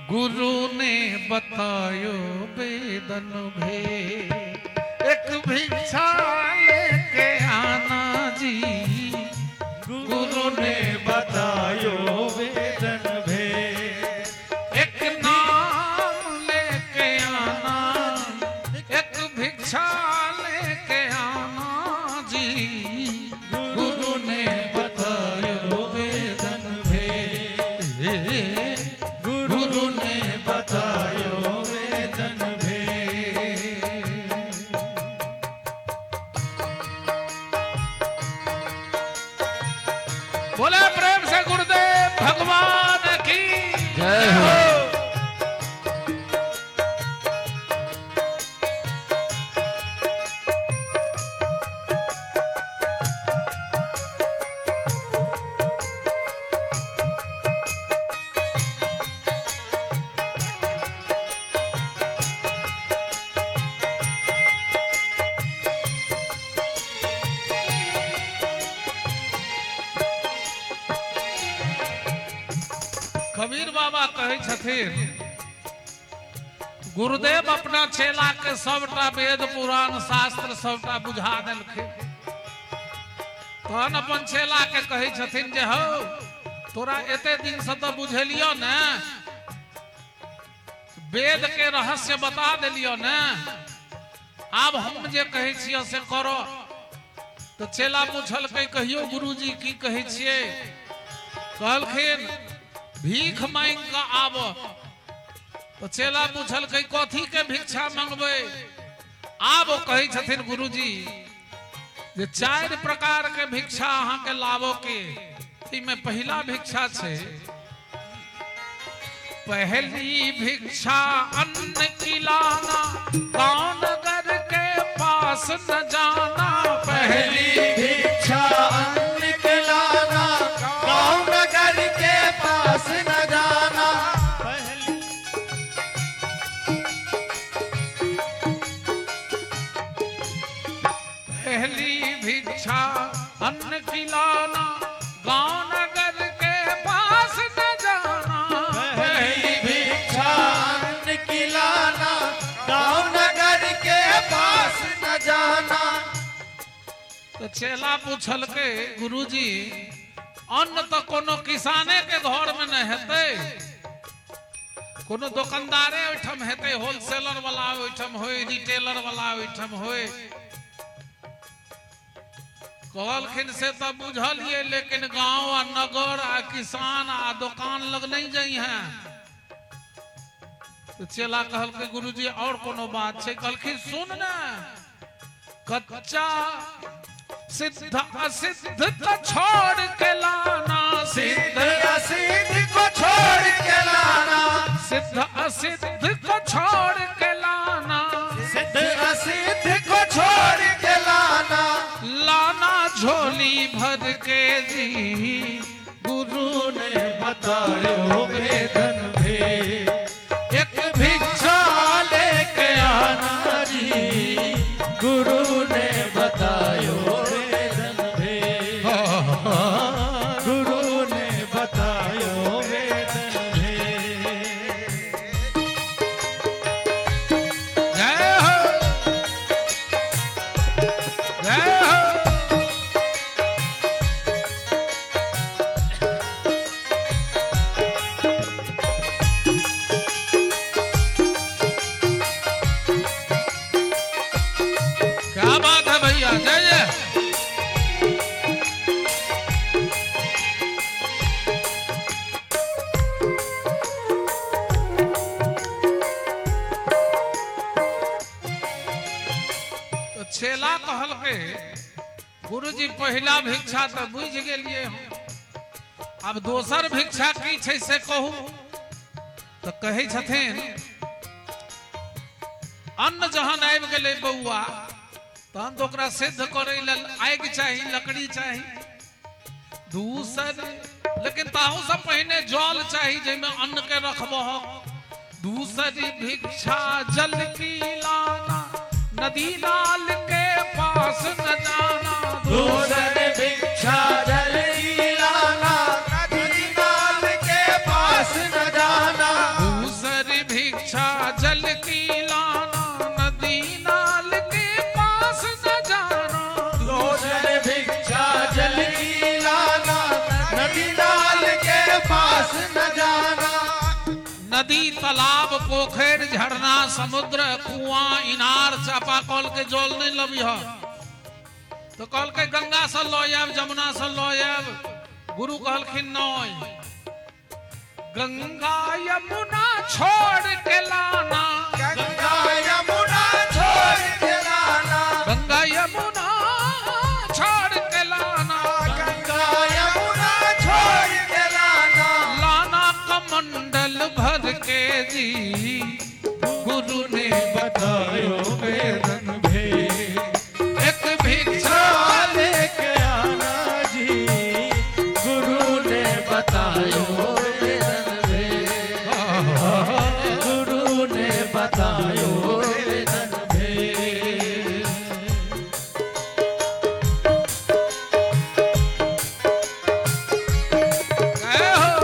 गुरु ने बतायो वेदन भे, एक भिक्षा लेके आना जी। गुरु ने बतायो वेदन भे, एक नाम लेके आना, एक भिक्षा लेके आना जी। गुरु ने बतायो वेदन भे, गुरु ने बतायो वेदन भे। कबीर बाबा कहै छथिन गुरुदेव अपना चेला के सबटा वेद पुराण शास्त्र सबटा बुझा देलखिन। तहन अपन चेला के कहै छथिन जे हौ तोरा एते दिन से तो बुझेलियो ने, वेद के रहस्य बता देलियो ने, आब हम जे कहै छियो से करो। तो चेला पूछलकै कहियो गुरुजी की कहै छियै? कहलखिन भीख मांग के आब। तो चेला पूछलकै कथी के भिक्षा मंगबै? आब ओ कहै छथिन गुरुजी जे 4 प्रकार के भिक्षा अहाँ के लाबो के। एहिमे पहिला भिक्षा छै, पहली भिक्षा अन्न की लाना, गाँव नगर के पास न जाना। पहली भिक्षा अन्न के लाना, गाँव नगर के पास न जाना। पहली भिक्षा अन्न की लाना, गाँव नगर के पास न जाना। पहली भिक्षा अन्न की लाना, गाँव नगर के पास न जाना। तो चेला पूछलकै गुरुजी अन्न तो कोनो किसाने के घर में न हेतै, कोनो दुकानदारे ओहिठाम हेतै, होलसेलर वाला ओहिठाम होय, रिटेलर वाला ओहिठाम होय। कहलखिन से तो बुझलिए, लेकिन गांव आ नगर आ किसान आ दुकान लग नहीं जाइ हैं। तो चेला कहलकै गुरुजी और कोनो बात छै? कहलखिन सुन ने, कच्चा सिद्ध असिद्ध को छोड़ के लाना, सिद्ध असिद्ध को छोड़ के लाना, सिद्ध असिद्ध को छोड़ के लाना, सिद्ध असिद्ध को छोड़ के लाना। लाना झोली भर के जी, गुरु ने बतायो वेदन भेद, एक भिक्षा लेके आना जी, गुरु ने बतायो वेदन भेद, गुरु ने बतायो वेदन भेद। जय हो, जय हो। क्या बात है भैया, जय जय। तो चेला कहलकै गुरुजी पहिला भिक्षा तो बुझ गेलिए हम, अब दोसर भिक्षा की छै से कहू। तो कहै छथिन अन्न जहन आबि गेलै बौआ, तहन तो ओकरा सिद्ध करै लेल आगि चाही, लकड़ी चाही, दूसर लेकिन ताहू से पहिने जल चाही जाहिमे अन्न के रखबह। दूसरी भिक्षा जल की लाना, नदी नाल के पास न जाना। दूसरी भिक्षा जल की लाना, नदी नाल के पास न जाना। दूसरी भिक्षा जल की लाना, नदी नाल के पास न जाना। दूसरी भिक्षा जल की लाना, नदी नाल के पास न जाना। नदी तालाब पोखर झरना समुद्र कुआं इनार चापाकल के जल नहीं लबिह। तो कहलकै गंगा से लऽ आयब, जमुना से लऽ आयब। गुरु कहलखिन नहीं, गंगा यमुना छोड़ के लाना, गंगा यमुना छोड़ के लाना, गंगा यमुना छोड़ के लाना, गंगा यमुना छोड़ के लाना। लाना कमंडल भर के जी, गुरु ने बतायो वेदन भेद, एक भिक्षा लेके आना जी, गुरु ने बतायो वेदन भेद, गुरु ने बतायो वेदन भेद। जय हो।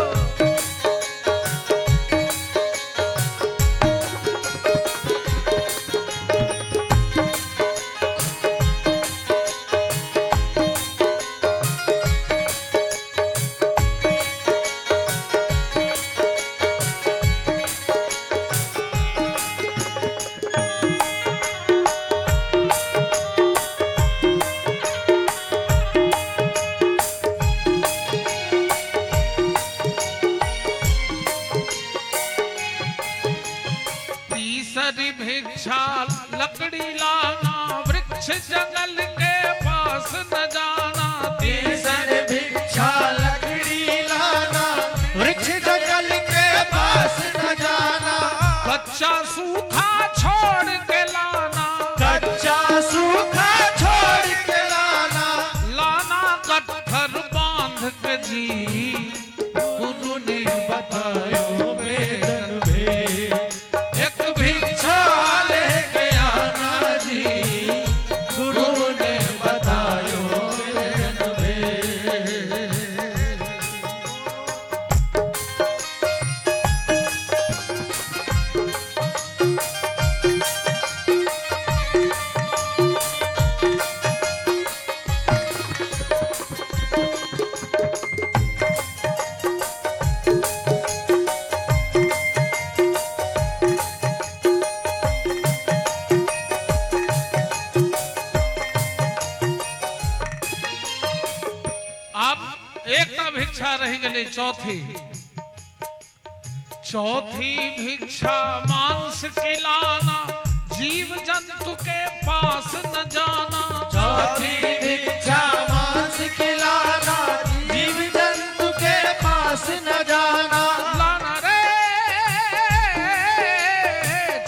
भिक्षा लकड़ी लाना, वृक्ष जंगल के पास न जाना। तीसर भिक्षा लकड़ी लाना, वृक्ष जंगल के पास न जाना। कच्चा सूखा छोड़ के लाना, कच्चा सूखा छोड़ के लाना। लाना कटहर बांध के जी, गुरु ने बतायो वेदन भेद। एक भिक्षा लेके आना जी, गुरु ने बतायो वेदन भेद। आप एकटा भिक्षा रही गई चौथी। चौथी भिक्षा मांस की लाना, जीव जंतु के पास न जाना। चौथी भिक्षा मांस की लाना, जीव जंतु के पास न जाना। लाना रे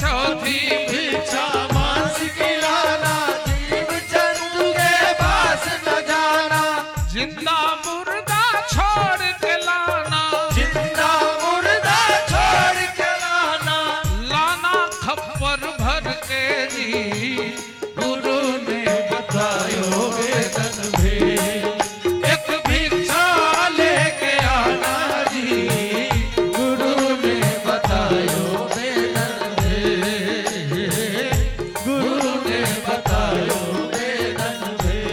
चौथी भिक्षा मांस की लाना, जीव जंतु के पास न जाना। जिंदा मुर्दा छोड़ के लाना, जिंदा मुर्दा छोड़ के लाना। लाना खप्पर भर के जी, गुरु ने बतायो वेदन भेद। एक भिक्षा लेके आना जी, गुरु ने बतायो वेदन भेद। गुरु ने बतायो वेदन भेद।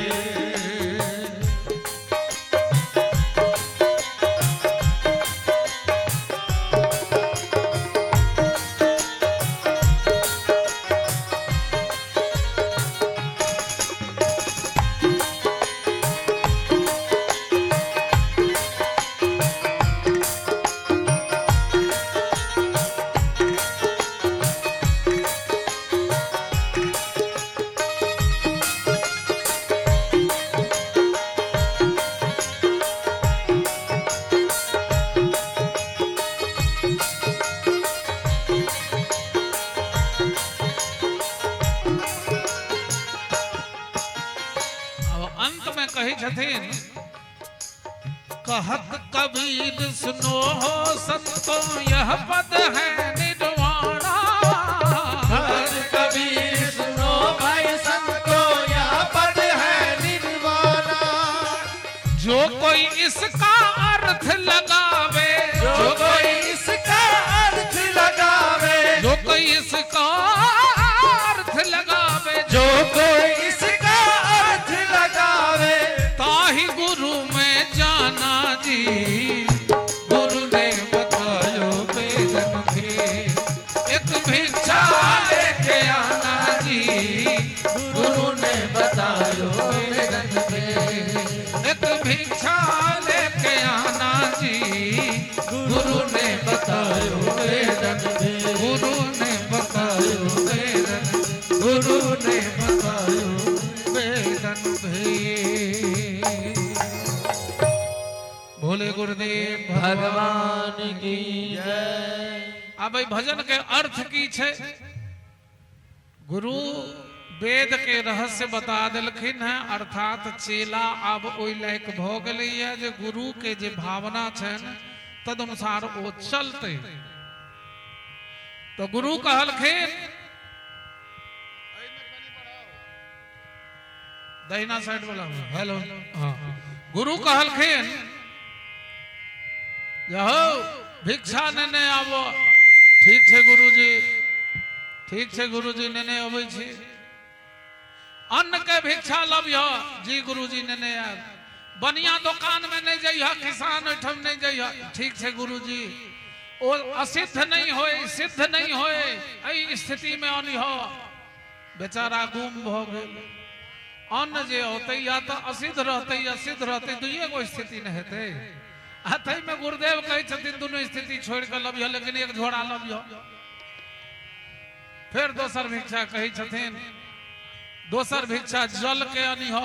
अब अंत में कही छथिन, कहत कबीर सुनो हो संतो, यह पद है निर्वाणा। कहत कबीर सुनो भाई संतो, यह पद है निर्वाणा। जो कोई इसका अर्थ लगावे, जो कोई इसका अर्थ लगावे, जो कोई इसका अर्थ लगावे, जो कोई इसका अर्थ लगावे, ताही गुरु में जाना जी, गुरु ने बतायो वेदन भेद। एक भिक्षा लेके आना जी, गुरु ने बतायो वेदन भेद। एक भिक्षा लेके आना जी, गुरु ने बतायो वेदन भेद। गुरु ने बतायो वेदन, गुरु ने बतायो वेदन भेद। भोले गुरुदेव भगवान की जय। अब एहि भजन के अर्थ की छै? गुरु वेद के रहस्य बता देलखिन है, अर्थात चेला अब ओहि लायक भ गेलैया जे गुरु के जे भावना छनि तदनुसार ओ चलते। तो गुरु कहलखिन, दहिना साइड वाला हेलो, हाँ, गुरु कहलखिन जहो भिक्षा नेने आबो। ठीक छै गुरुजी, ठीक छै गुरुजी, नेने अबै छी। अन्न के भिक्षा लबिह जी गुरुजी, नेने आयब। बनिया दुकान में नहीं जइह, किसान ओहिठाम नहीं जइह। ठीक छै गुरुजी। ओ असिद्ध नहीं होए, सिद्ध नहीं होए, एहि स्थिति में अनिह। बेचारा गुम भ गेल। अन्न जे होते या तो असिद्ध रहते या सिद्ध रहते, दुइये गो स्थिति न हेतै। आ ताहिमे गुरुदेव कहै छथिन दुनू स्थिति छोड़ि कऽ लबिह, लेकिन एक झोरा लबिह। फेर दोसर भिक्षा कहै छथिन, दोसर भिक्षा जल के अनिह।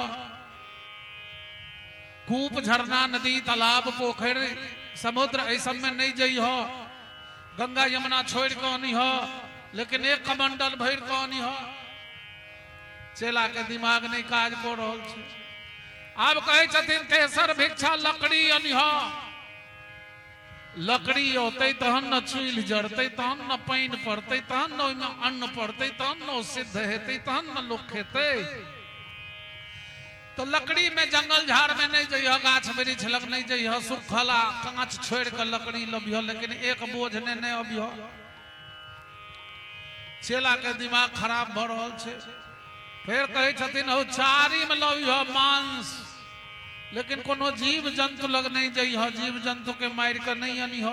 कूप, झरना, नदी, तालाब, पोखरि, समुद्र एहि सब में नहीं जइह, गंगा यमुना छोड़ के अनिह, लेकिन एक कमंडल भरि के अनिह। चेला के दिमाग नहीं काज कऽ रहल छै। आब कहै छथिन तेसर भिक्षा लकड़ी अनिह। लकड़ी औतै तहन न चूल्हि जरतै, तहन न पानि पड़तै, तहन न ओहिमे अन्न पड़तै, तहन न ओ सिद्ध हेतै, तहन न लोक खेतै। तो लकड़ी में जंगल झाड़ में नहीं जइह, गाछ वृक्ष लग नहीं जइह, सुखल आ कांच छोड़ के लकड़ी लबिह, लेकिन एक बोझ ने नहीं अबिह। चेला के दिमाग खराब भऽ रहल छै। फेर कहै छथिन हौ चारिम लबिह मांस, लेकिन कोनो जीव जंतु लग नहीं जइह, जीव जंतु के मारि के नहीं अनिह,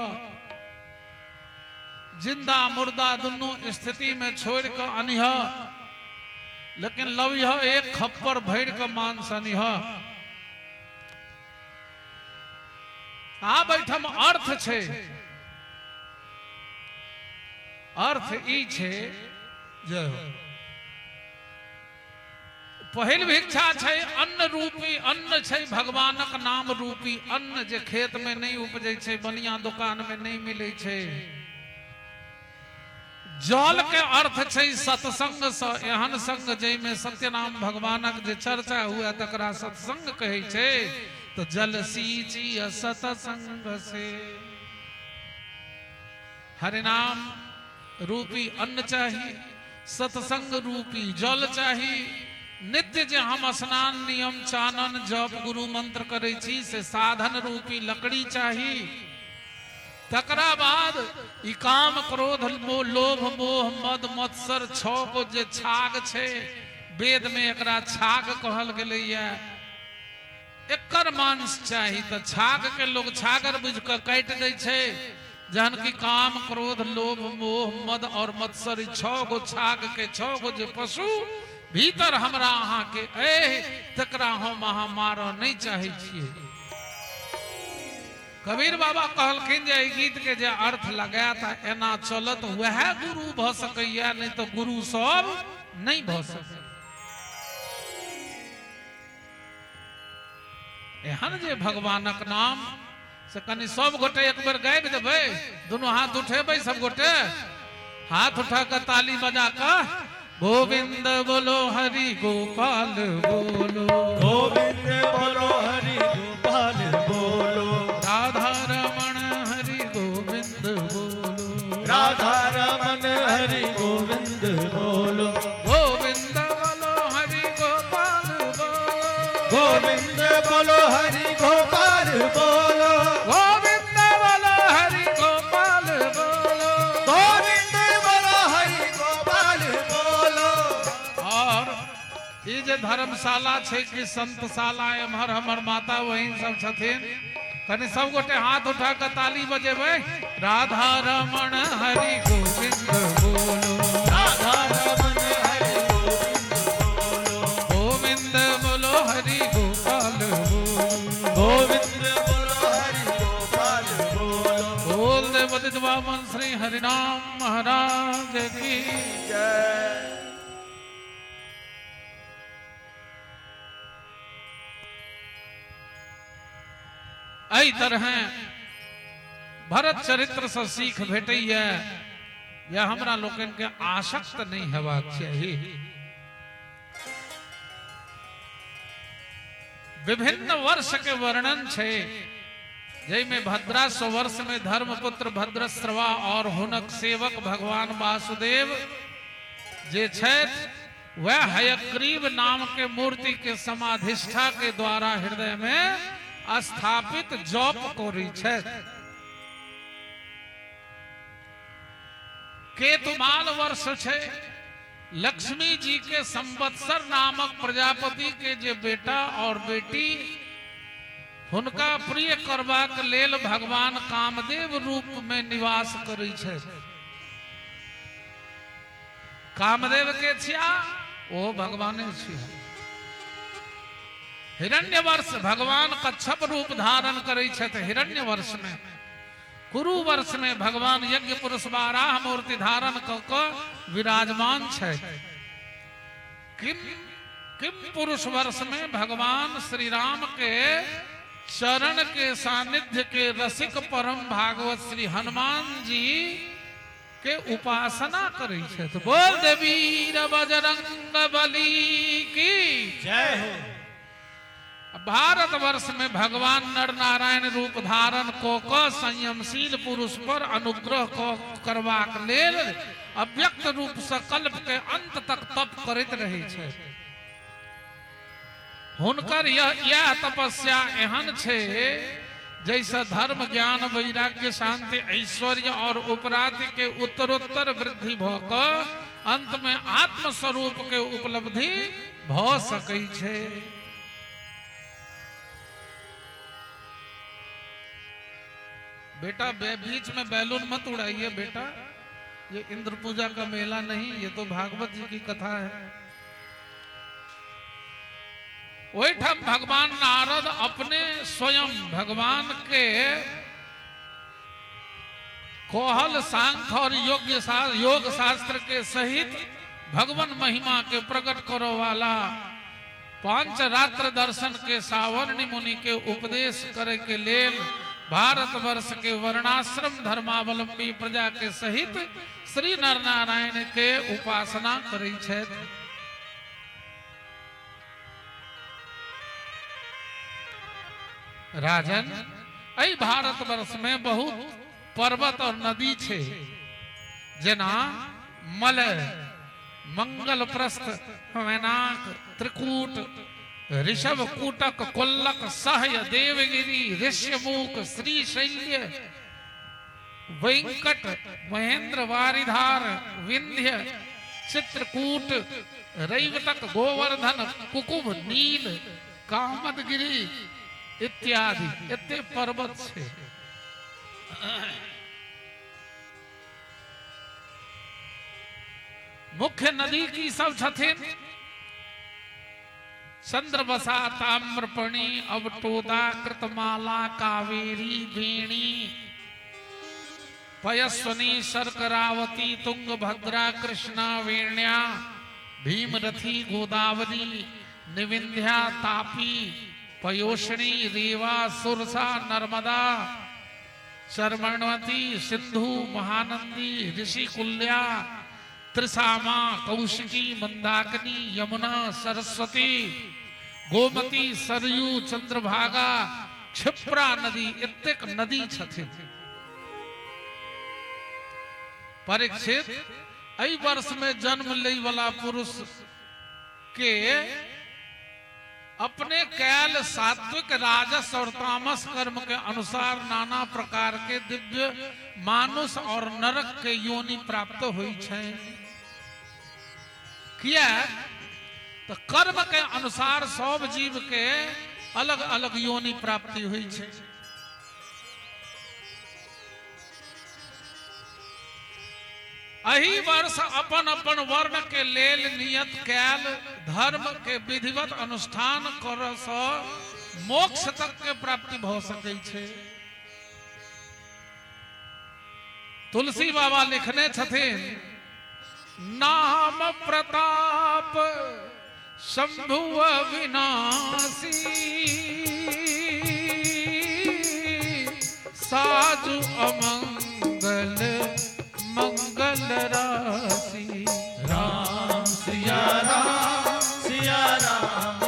जिंदा मुर्दा दुनू स्थिति में छोड़ के अनिह, लेकिन लबिह एक खप्पर भरि के मांस अनिह। आब एहिठाम अर्थ छै, अर्थ ई छै जय हो। पहिल भिक्षा छै अन्न रूपी, अन्न छै भगवानक नाम रूपी अन्न, जे खेत में नहीं उपजै छै, बनिया दुकान में नहीं मिलै छै। जल के अर्थ छै सत्संग सँ, एहन संग जाहिमे सत्यनाम भगवानक जे चर्चा हुए तकरा सत्संग कहै छै। तो जल सींची सत्संग से हरिनाम रूपी अन्न चाही, सत्संग रूपी जल चाही। नित्य जे हम स्नान नियम चानन जप गुरु मंत्र करै छी से साधन रूपी लकड़ी चाही। तकरा बाद ई काम क्रोध लोभ मोह मद मत्सर छह गो जे छाग छै, वेद में एकरा छाग कहल गेलैया, एकर मांस चाही। तऽ छाग के लोग छागर बुझि कऽ काटि दै छै, जहन कि काम क्रोध लोभ मोह मद और मत्सर ई छह गो छाग के छह गो जे पशु भीतर हमरा अहाँ के एह, तकरा हम अहाँ मारऽ नहीं चाहै छियै। कबीर बाबा कहलखिन जे एहि गीत के जे अर्थ लगायत एना चलत वएह गुरु भऽ सकैया, नहीं तऽ गुरु सब नहीं भऽ सकैया। एहन जे भगवानक नाम से कनि सब गोटे एक बेर गाबि देबै, दुनू हाथ उठेबै, सब गोटे हाथ उठा कऽ ताली बजा कऽ गोविंद बोलो हरि गोपाल बोलो, गोविंद बोलो हरि गोपाल बोलो, राधा रमण हरि गोविंद बोलो, राधा रमन हरि गोविंद बोलो, गोविंद बोलो हरि गोपाल बोलो, गोविंद बोलो हरि गोपाल बोलो, गोविंद बोलो हरि गोपाल बोलो, गोविंद बोलो हरि गोपाल बोलो। और ई जे धर्मशाला छै कि संतशाला, एम्हर हमर माता बहिन सब छथिन, कनि सब गोटे हाथ उठा कऽ ताली बजेबै। राधा रमण हरि गोविंद बोलो, राधा रमन हरि गोविंद बोलो, गोविंद बोलो हरि गोपाल बोलो, गोविंद बोलो हरि गोपाल बोलो। बोल दे पतित पावन श्री हरिनाम महाराज की जय। एहि तरह भरत चरित्र से सीख भेटैया या हमरा लोकनि के आसक्त नहीं हेबाक चाही। विभिन्न वर्ष के वर्णन छै, जाहिमे भद्राश्व वर्ष में धर्मपुत्र भद्रश्रवा और हुनक सेवक भगवान वासुदेव जे छथि वह हयग्रीव नाम के मूर्ति के समाधिष्ठा के द्वारा हृदय में स्थापित जप करै छथि। केतुमाल वर्ष छै, लक्ष्मी जी के संवत्सर नामक प्रजापति के जे बेटा और बेटी हुनका प्रिय करबाक लेल भगवान कामदेव रूप में निवास करै छथि। कामदेव के छिया ओ भगवाने छिया। हिरण्य वर्ष भगवान कच्छप रूप धारण करै छथि। हिरण्य वर्ष में कुरु वर्ष में भगवान यज्ञ पुरुष बाराह मूर्ति धारण क कऽ विराजमान छथि। किम किम पुरुष वर्ष में भगवान श्री राम के चरण के सानिध्य के रसिक परम भागवत श्री हनुमान जी के उपासना करै छथि। बोल दे वीर बजरंग बली की जय हो। भारत वर्ष में भगवान नर नारायण रूप धारण क कऽ संयमशील पुरुष पर अनुग्रह करबाक लेल अव्यक्त रूप से कल्प के अंत तक तप करैत रहै छथि। हुनकर यह तपस्या एहन छै जैसे धर्म ज्ञान वैराग्य शांति ऐश्वर्य और उपराधि के उत्तरोत्तर वृद्धि भ कऽ अंत में आत्म स्वरूप के उपलब्धि भ सकै छै। बेटा बीच में बैलून मत उड़ाइए बेटा, ये इंद्र पूजा का मेला नहीं, ये तो भागवत जी की कथा है। ओहिठाम भगवान नारद अपने स्वयं भगवान के कोहल सांख्य और योग शास्त्र के सहित भगवान महिमा के प्रकट करो वाला पांच रात्र दर्शन के सावर्णि मुनि के उपदेश करे के लेल भारतवर्ष के वर्णाश्रम धर्मावलंबी प्रजा के सहित श्री नर नारायण के उपासना करै छथि। राजन, एहि भारतवर्ष में बहुत पर्वत और नदी छै, जेना मलय, मंगलप्रस्थ, वैनाक, त्रिकूट, ऋषभ कूटक, कोल्लक, सहय, देवगिरी, ऋष्यमूक, श्रीशैल्य, वेंकट, महेंद्र वारिधार, विंध्य, चित्रकूट, रैवतक, गोवर्धन, कुकुभ, नील, कामदगिरी इत्यादि एते पर्वत छै। मुख्य नदी की सब छथिन? चंद्रबसा, ताम्रपणी, अवटोदा, कृतमाला, कावेरी, वेणी, पयस्वनी, शर्करावती, तुंगभद्रा, कृष्णा, वेण्या, भीमरथी, गोदावरी, निविंध्या, तापी, पयोष्णी, रेवा, सुरसा, नर्मदा, चर्मण्वती, सिंधु, महानंदी, ऋषिकुल्या, त्रिसामा, कौशिकी, मंदाकिनी, यमुना, सरस्वती, गोमती, सरयू, चंद्रभागा, क्षिप्रा नदी, एतेक नदी छथिन। परीक्षित, एहि वर्ष में जन्म लै वाला पुरुष के अपने कैल सात्विक, राजस और तामस कर्म के अनुसार नाना प्रकार के दिव्य मानुष और नरक के योनि प्राप्त हुई छै। किया तो कर्म के अनुसार सब जीव के अलग अलग योनि प्राप्ति हुई छै। एहि वर्ष अपन अपन वर्ण के लेल नियत कैल धर्म के विधिवत अनुष्ठान करऽ सँ मोक्ष तक के प्राप्ति भऽ सकै छै। तुलसी बाबा लिखने छथिन, नाम प्रताप शंभु अविनाशी, साजु अमंगल मंगल राशि। राम सिया राम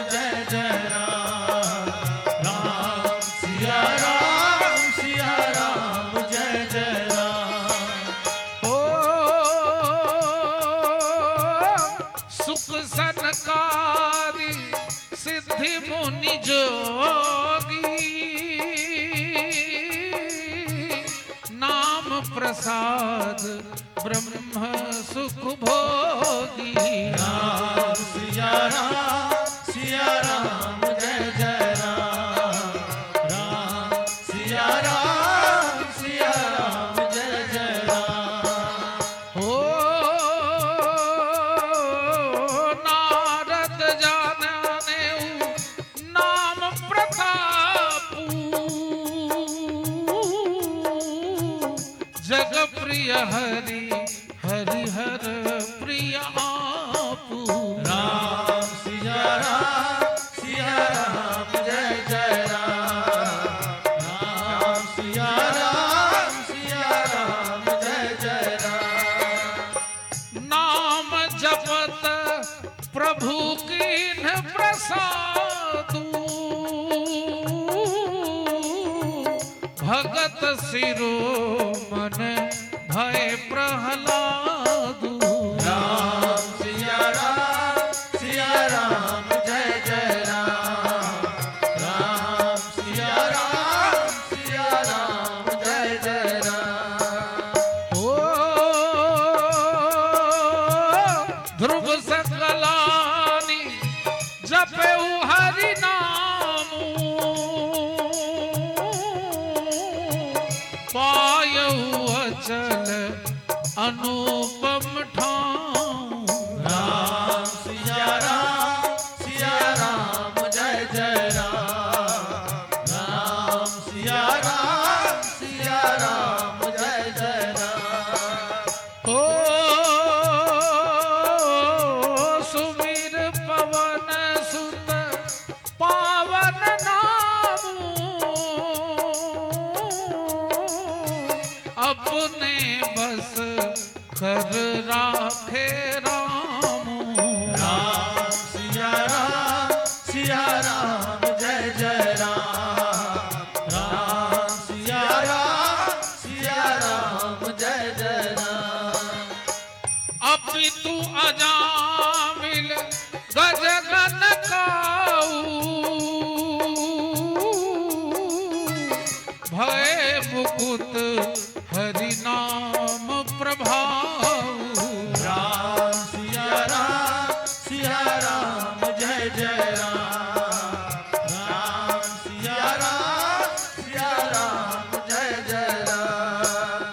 जय जय राम, राम सिया राम जय जय राम। ओ सुख सनकारी सिद्धि मुनि जोगी, नाम प्रसाद ब्रह्म सुख भोगी। राम सिया राम जय जय राम, राम सिया राम जय जय राम। हो नारद जाने नाम प्रतापू, प्रिय हरि हरिहर प्रिय आपू। राम सिया राम जय जय राम। राम सिया राम जय जय राम। नाम जपत प्रभु कीन्ह प्रसादू, भगत सिरो मन भय प्रहलादू। राम सिया राम जय जय राम। राम सिया राम जय जय राम। ओ ध्रुव सकलानी जपेउ हरि नाम, पायउ अचल अनुपम ठाम। राम सिया राम जय जय राम। राम सिया राम जय जय राम। ओ सुवीर पवन सुत पावन नाम, अपने बस कर राखे राम। राम सिया राम जय जय राम। राम सिया राम जय जय राम। अपितु अजामिल गजगन काऊ, भय मुकुत हरि नाम प्रभाऊ। राम सिया राम जय जय राम। राम सिया राम जय जय राम।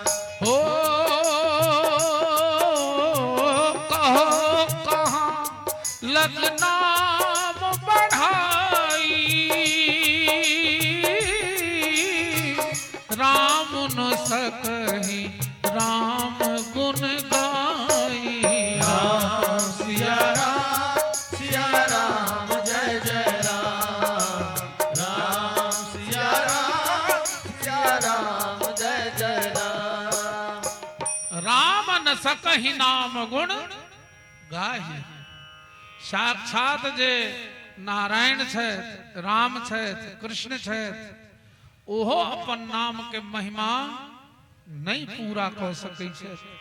हो कहो कहाँ लग नाम बढ़ाई, राम न सकही राम गुण गाई। राम सिया राम जय जय राम। राम सिया राम जय जय राम। राम न सकही नाम गुण गाही। साक्षात जे नारायण छथि, राम छथि, कृष्ण छथि, ओहो अपन नाम के महिमा नहीं पूरा कऽ सकै छथि।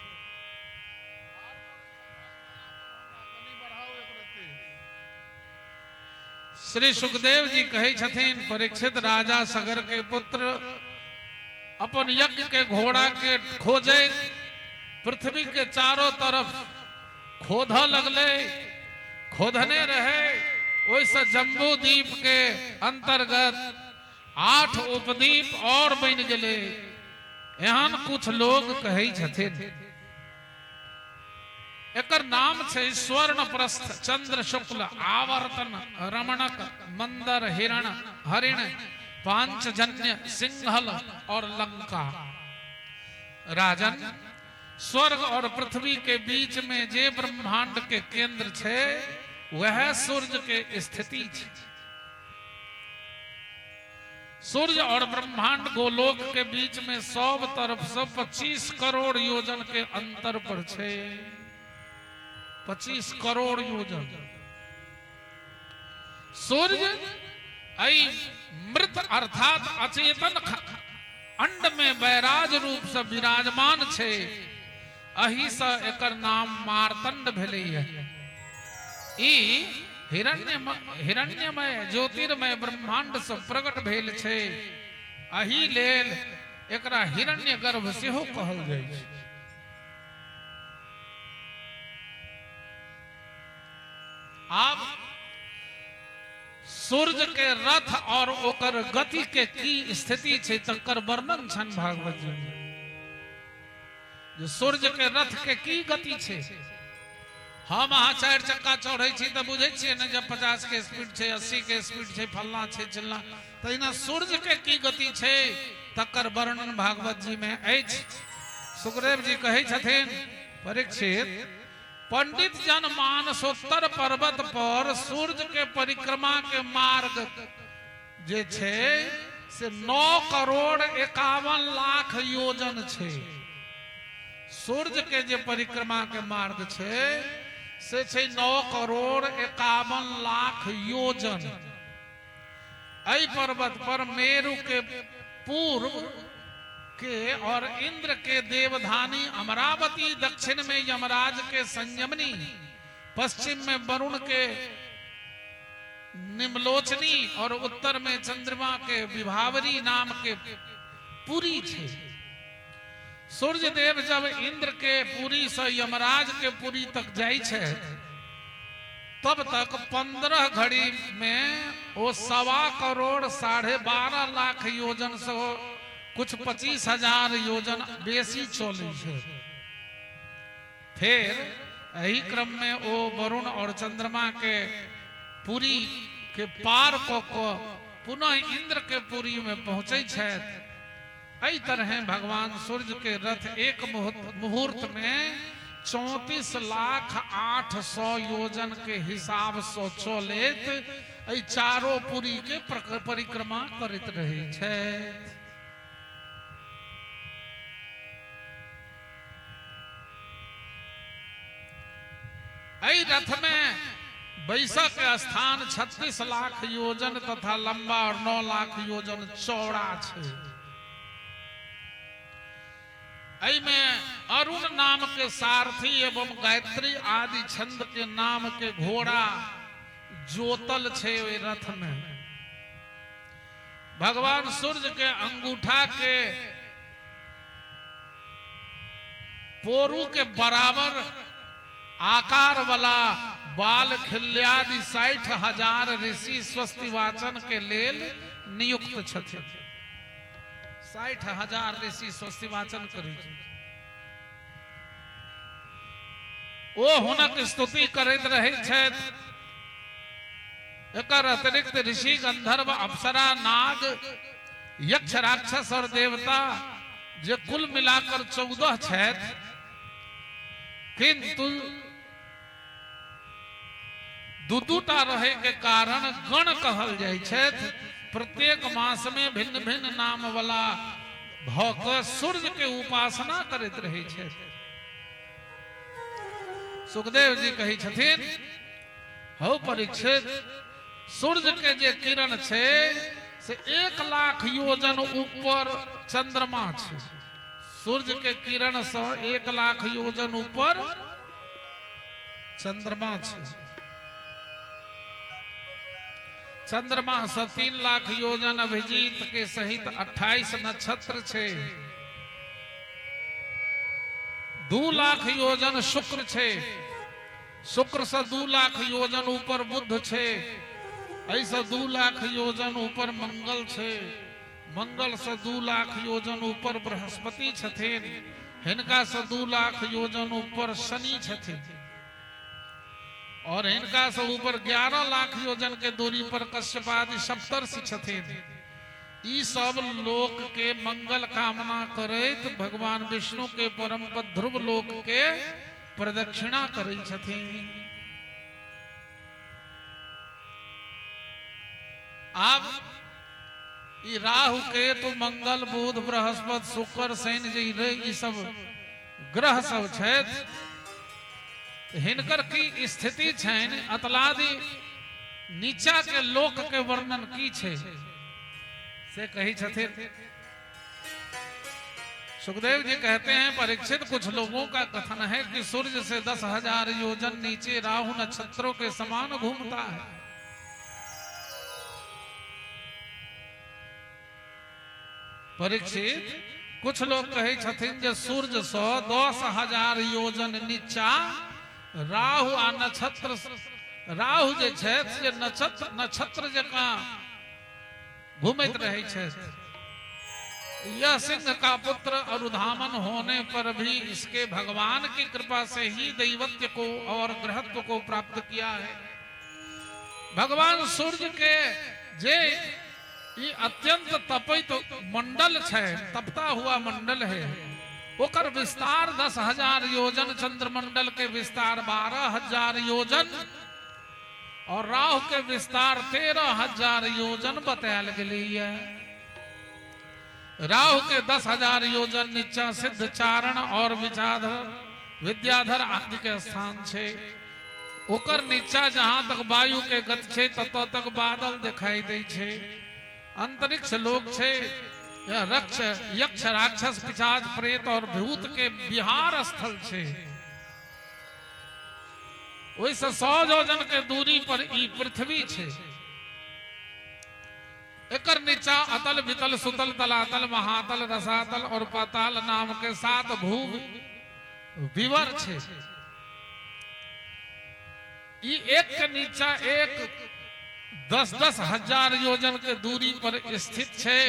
श्री सुखदेव जी कहै छथिन, परीक्षित राजा सगर के पुत्र अपन यज्ञ के घोड़ा के खोजे पृथ्वी के चारों तरफ खोध लगले, खोदने रहे। ओहिसँ जम्बू द्वीप के अंतर्गत 8 उपद्वीप और बनि गेलै। एहन कुछ लोग कहै छथिन। एकर नाम छै स्वर्ण प्रस्थ, चंद्र शुक्ल, आवर्तन, रमणक, मंदर, हिरण, हरिण, पांचजन्य, सिंहल और लंका। राजन, स्वर्ग और पृथ्वी के बीच में जे ब्रह्मांड के केंद्र छै वह सूर्य के स्थिति छै। सूर्य और ब्रह्मांड गोलोक के बीच में सब तरफ से 25 करोड़ योजन के अंतर पर छै। 25 करोड़ योजन। सूर्य ऐ मृत अर्थात अचेतन अंड में वैराज रूप से विराजमान छै। अही से एकर नाम मार्तंड भेलैया। ई हिरण्यमय ज्योतिर्मय ब्रह्मांड से प्रकट भेल छै। अही लेल एकरा हिरण्य गर्भ सेहो कहल जाइ छै। आब सूर्य के रथ और ओकर गति के की स्थिति छै तकर वर्णन छन भागवत जी में। जे सूर्य के रथ के की गति छै, हम अहाँ 4 चक्का चढ़ै छी तऽ बुझै छियै ने जे 50 के स्पीड छै, 80 के स्पीड छै, फल्लाँ छै चिल्लाँ। तहिना सूर्य के की गति छै तकर वर्णन भागवत जी में अछि। सुखदेव जी कहै छथिन, परीक्षित, पंडित जन मानसोत्तर पर्वत पर सूर्य के परिक्रमा के मार्ग जे छै से 9,51,00,000 योजन छै। सूर्य के जे परिक्रमा के मार्ग छै से छै 9,51,00,000 योजन। एहि पर्वत पर मेरु के पूर्व के और इंद्र के देवधानी अमरावती, दक्षिण में यमराज के संयमनी, पश्चिम में वरुण के निम्लोचनी और उत्तर में चंद्रमा के विभावरी नाम के पुरी छै। सूर्य देव जब इंद्र के पुरी से यमराज के पुरी तक जाइ छै तब तक 15 घड़ी में वो 1.25 करोड़ 12.5 लाख योजन से कुछ 25,000 योजन बेसी चलै छै। फिर एही क्रम में ओ वरुण और चंद्रमा के पुरी के पार कऽ कऽ पुनः इंद्र के पुरी में पहुंचे छथि। एहि तरह भगवान सूर्य के रथ एक मुहूर्त में 34,00,800 योजन के हिसाब से चलैत एहि चारो पुरी के परिक्रमा करैत रहै छथि। एहि रथ में बैसक के स्थान 36 लाख योजन तथा लंबा और 9 लाख योजन चौड़ा छै। एहि में अरुण नाम के सारथी एवं गायत्री आदि छंद के नाम के घोड़ा जोतल छै। ओहि रथ में भगवान सूर्य के अंगूठा के पोरू के बराबर आकार वाला बाल खिल्यादि 60,000 ऋषि स्वस्ति वाचन के लेल नियुक्त छथिन। 60,000 ऋषि स्वस्ति वाचन करै छै। ओ हुनक स्तुति करैत रहै छथि। एकर अतिरिक्त ऋषि, गंधर्व, अप्सरा, नाग, यक्ष, राक्षस और देवता जे कुल मिलाकर 14 छथि, किंतु दू दूटा रहे के कारण गण कहल जाइ छथि। प्रत्येक मास में भिन्न भिन्न नाम वाला भऽ कऽ सूर्य के उपासना करैत रहै छथि। सुखदेव जी कहै छथिन, हौ परीक्षित, सूर्य के जे किरण छै से 1 लाख योजन ऊपर चंद्रमा छै। सूर्य के किरण से 1 लाख योजन ऊपर चंद्रमा छै। चंद्रमा से 3 लाख योजन अभिजीत के सहित 28 नक्षत्र छै। 2 लाख योजन शुक्र छै। शुक्र से 2 लाख योजन ऊपर बुध छै। एहिसँ 2 लाख योजन ऊपर मंगल छै। मंगल से 2 लाख योजन ऊपर बृहस्पति छथिन। हिनका से 2 लाख योजन ऊपर शनि छथिन और हिनका से ऊपर 11 लाख योजन के दूरी पर कश्यप आदि सप्तर्षि छथिन। ई सब लोक के मंगल कामना करैत भगवान विष्णु के परम पद ध्रुव लोक के प्रदक्षिणा करै छथिन। आब ई राहु, केतु, मंगल, बुध, बृहस्पति, शुक्र, शनि जे ई सब ग्रह सब छथि, हिनकर की स्थिति छनि, अतलादि नीचा के लोक के वर्णन की छै से कहै छथिन। सुखदेव जी कहते हैं, परीक्षित, कुछ लोगों का कथन है कि सूर्य से 10,000 योजन नीचे राहु नक्षत्रों के समान घूमता है। परीक्षित, कुछ लोग कहै छथिन जे सूर्य से 10,000 योजन नीचा राहु आ नक्षत्र, राहु जे छथि से नक्षत्र नक्षत्र जकाँ घूमैत रहै छथि। यह सिंह का पुत्र अरुधामन होने पर भी इसके भगवान की कृपा से ही दैवत्य को और ग्रहत्व को प्राप्त किया है। भगवान सूर्य के जे ई अत्यंत तपित मंडल छै, तपता हुआ मंडल है। ओकर विस्तार 10,000 योजन, चंद्रमंडल के विस्तार 12,000 योजन और राहु के विस्तार 13,000 योजन बतायल गेलैया। राहु के 10,000 योजन नीचा सिद्ध चारण और विचाधर विद्याधर आदि के स्थान छे। ओकर नीचा जहां तक वायु के गति छे ततऽ तक बादल दिखाई दै छे। अंतरिक्ष लोक छे, यह रक्ष यक्ष राक्षस पिशाच प्रेत और भूत के विहार स्थल छे। ओहिसँ 100 योजन के दूरी पर ई पृथ्वी छे। एकर नीचा अतल वितल सुतल तलातल महातल रसातल और पाताल नाम के 7 भू विवर छे। ई एक के नीचा एक 10-10 हजार योजन के दूरी पर स्थित छे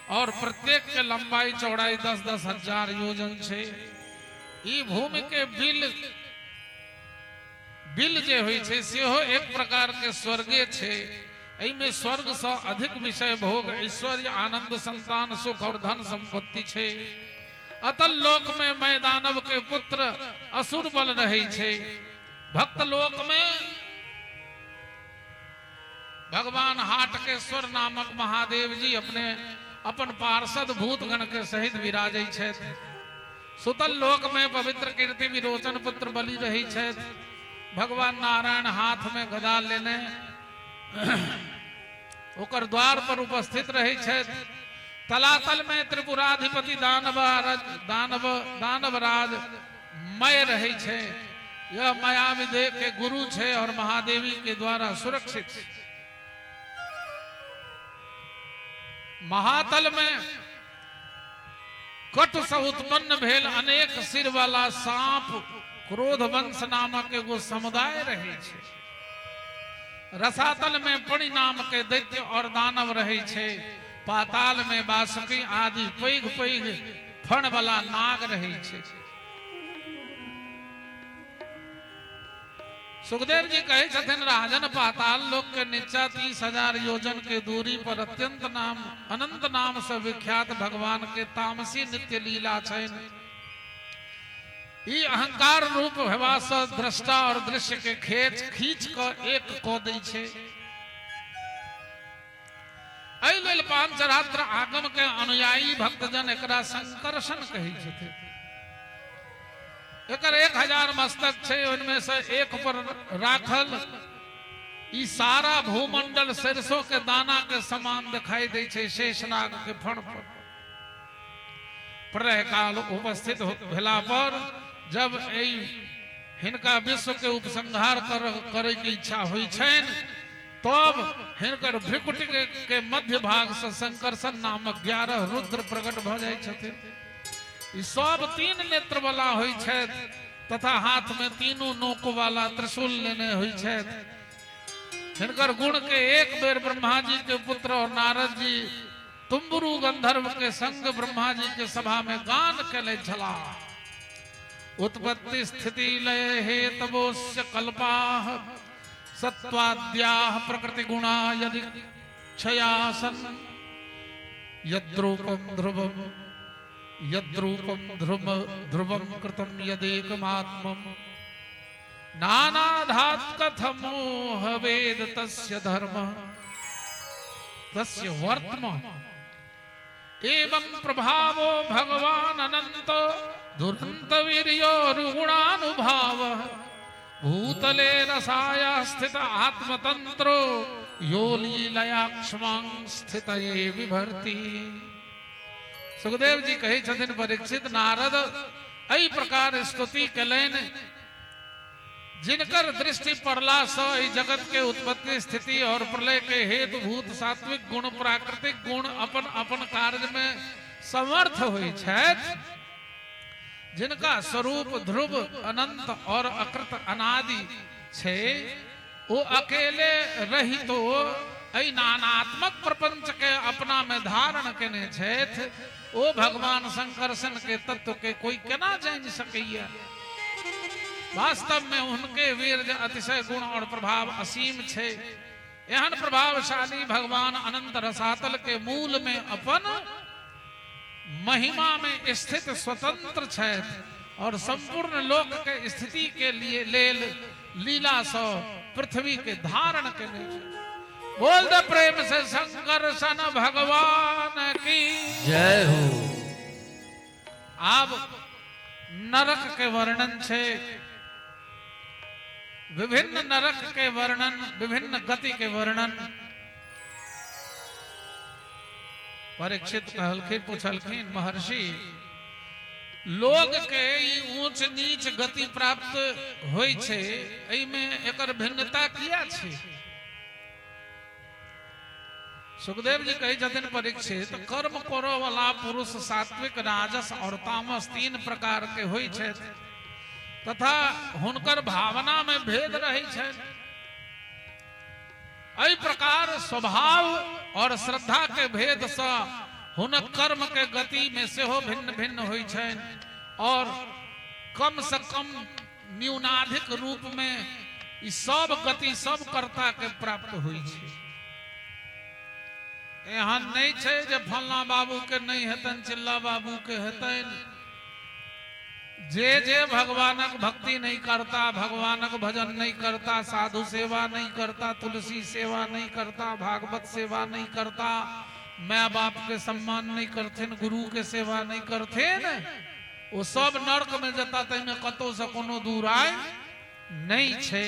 और प्रत्येक के लंबाई चौड़ाई 10-10 हजार योजन छे। ई भूमि के बिल बिल जे होइ छे सेहो एक प्रकार के स्वर्गे छे। एहिमे स्वर्ग से अधिक विषय भोग ऐश्वर्य आनंद संतान सुख और धन संपत्ति छे। अतल लोक में मैदानव के पुत्र असुर बल रहे छे। भक्त लोक में भगवान हाटकेश्वर नामक महादेव जी अपने अपन पार्षद भूतगण के सहित विराजै छथि। सुतल लोक में पवित्र कीर्ति विरोचन पुत्र बलि रही छथि। भगवान नारायण हाथ में गदा लेने ओकर द्वार पर उपस्थित रहे छथि। तलातल में त्रिपुराधिपति दानव दानव दानवराज मय रहे छे। यह मायाविदे के गुरु छे और महादेवी के द्वारा सुरक्षित। महातल में कट से उत्पन्न भेल अनेक सिर वाला सांप क्रोध वंश नामक एगो समुदाय रहे छे। रसातल में पणि नाम के दैत्य और दानव रहे छे। पाताल में बासुकी आदि पैघ पैघ फण वाला नाग रहे छे। सुखदेव जी कहे छथिन राजन पाताल लोक के नीचा 30,000 योजन के दूरी पर अत्यंत नाम अनंत नाम से विख्यात भगवान के तामसी नित्य लीला छनि। ई अहंकार रूप हेबा से दृष्टा और दृश्य के खेच खींच क एक क दै छे। एहि लेल पांचरात्र आगम के अनुयायी भक्तजन एकरा संकर्षण कहै छथिन। एकर 1,000 मस्तक छे, उनमें से एक पर राखल ई सारा भूमंडल सरसों के दाना के समान दिखाई दे छे शेषनाग के फण पर। प्रलय काल उपस्थित भेला पर जब एहि हिनका विश्व के उपसंहार करे के इच्छा होइ छनि तब हिनकर भ्रिकुटी के मध्य भाग से संकर्षण नामक 11 रुद्र प्रकट भ जाइ छथिन। ई सब 3 नेत्र वाला होइ छथि तथा हाथ में 3 नोक वाला त्रिशूल लेने होइ छथि। हिनकर गुण के एक बेर ब्रह्मा जी के पुत्र और नारद जी तुम्बुरु गंधर्व के संग ब्रह्मा जी के सभा में गान केले छलाह। उत्पत्ति स्थिति लय हेतवोस्य कल्पाः सत्वाद्याः प्रकृति गुणा यदि क्षयासन यद्रूपम ध्रुवम यद्रूपम ध्रुव ध्रुवम कृतम यदेकमात्मम नानाधात कथमोह वेद तस्य धर्म तस्य वर्त्म एवं प्रभावो भगवान अनंत दुरंत वीर्यो गुणानुभाव भूतले रसाय स्थित आत्मतंत्रो यो लीलया क्ष्मां स्थित ये विभर्ति। सुखदेव जी कहै छथिन परीक्षित नारद एहि प्रकार स्तुति केलनि जिनकर दृष्टि पड़ला से एहि जगत के उत्पत्ति स्थिति और प्रलय के हेतु भूत सात्विक गुण प्राकृतिक गुण अपन अपन कार्य में समर्थ होइ छथि, जिनका स्वरूप ध्रुव अनंत और अकृत अनादि छे, वो अकेले रही तो एहि नानात्मक प्रपंच के अपना में धारण केने छथि। ओ भगवान संकर्षण के तत्व के कोई केना जानि सकैया। वास्तव में उनके वीर अतिशय गुण और प्रभाव असीम छे। एहन प्रभावशाली भगवान अनंत रसातल के मूल में अपन महिमा में स्थित स्वतंत्र छथि और संपूर्ण लोक के स्थिति के लिए लेल लीला सँ पृथ्वी के धारण केने छथि। बोल दे प्रेम से संकर्षण भगवान की जय हो। आब नरक के वर्णन छै, विभिन्न नरक के वर्णन, विभिन्न गति के वर्णन। परीक्षित कहलखिन, पूछलखिन, महर्षि लोग के ई ऊंच नीच गति प्राप्त होइ छै, एहिमे एकर भिन्नता किया छै? सुखदेव जी कहै छथिन, परीक्षित, कर्म करऽ वाला पुरुष सात्विक, राजस और तामस तीन प्रकार के होइ छथि तथा हुनकर भावना में भेद रहै छनि। एहि प्रकार स्वभाव और श्रद्धा के भेद सँ हुनक कर्म के गति में सेहो भिन्न भिन्न होइ छनि और कम से कम न्यूनाधिक रूप में ई सब गति सब कर्ता के प्राप्त होइ छै। एहन नहीं छै जे फल्ला बाबू के नहीं हेतनि, चिल्ला बाबू के हेतनि। जे जे भगवानक भक्ति नहीं करता, भगवानक भजन नहीं करता, साधु सेवा नहीं करता, तुलसी सेवा नहीं करता, भागवत सेवा नहीं करता, माय बाप के सम्मान नहीं करथिन, गुरु के सेवा नहीं करथिन, ओ सब नरक में जता, तैमे कतौ से कोनो दूर आय नहीं छै।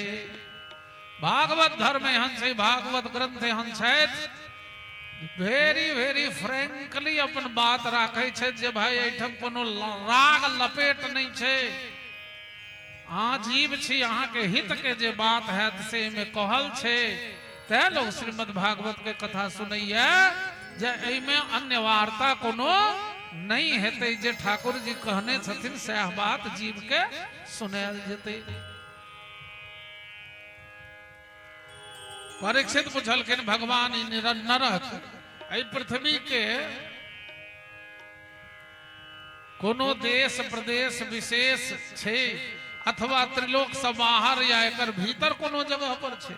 भागवत धर्म एहन छै, भागवत ग्रंथ एहन छथि, वेरी वेरी फ्रेंकली अपन बात राखै छै जे भाई एहिठाम कोनो राग लपेट नहीं छै, अहाँ जीव छी, अहाँ के हित के जे बात हैत से एहिमे कहल छै। तैं लोग श्रीमद् भागवत के कथा सुनैया जे एहिमे अन्य वार्ता कोनो नहीं हेतै, जे ठाकुर जी कहने छथिन सएह बात जीव के सुनायल जेतै। परीक्षित पुछलखिन, भगवान ई नरक एहि पृथ्वी के कोनो देश प्रदेश विशेष छै अथवा त्रिलोक से बाहर या एकर भीतर कोनो जगह पर छै?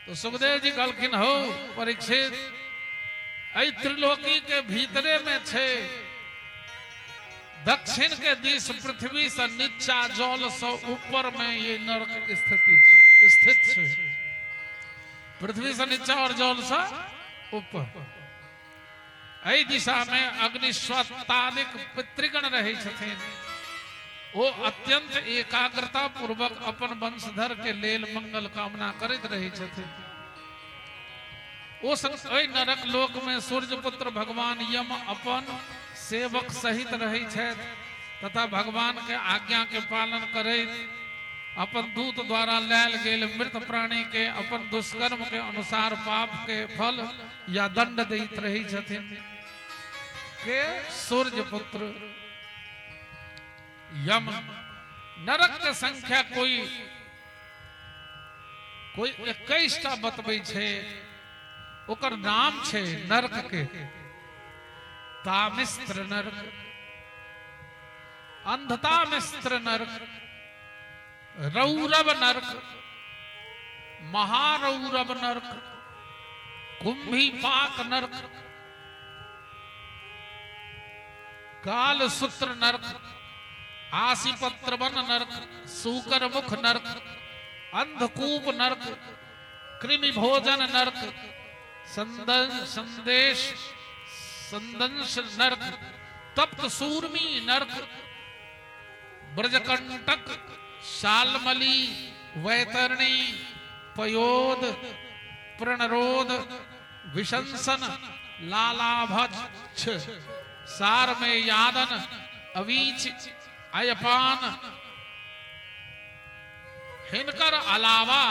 तो सुखदेव जी कहलखिन, हौ परीक्षित, एहि त्रिलोकी के भीतरे में छै। दक्षिण के दिश पृथ्वी से नीचा जल से ऊपर में ये नरक स्थित छै। पृथ्वी से नीचा और जल से ऊपर एहि दिशा में अग्निश्वत्तादिक पितृगण रहै छथिन। ओ अत्यंत एकाग्रता पूर्वक अपन वंशधर के लेल मंगल कामना करैत रहै छथिन। एहि नरक लोक में सूर्य पुत्र भगवान यम अपन सेवक सहित रहै छथि तथा भगवान के आज्ञा के पालन करैत अपन दूत द्वारा लायल गेल मृत प्राणी के अपन दुष्कर्म के अनुसार पाप के फल या दंड दैत रहै छथिन। के सूर्य पुत्र यम। नरक के संख्या कोई कोई 21 टा बतबै छै। ओकर नाम छै नरक के तामिस्त्र नरक, अंधतामिस्त्र नरक, रौरव नरक, महारौरव नरक, कुंभी पाक नरक, कालसूत्र नरक, आसीपत्रवन नरक, सूकर मुख नरक, अंधकूप नरक, कृमि भोजन नरक, संदेश संदंश नरक, तप्त सूरमी नरक, ब्रजकंटक, शालमली, वैतरणी, पयोद, प्रणरोद, विशंसन, लालाभक्ष, सार में यादन, अवीच, अयपान। हिनकर अलावा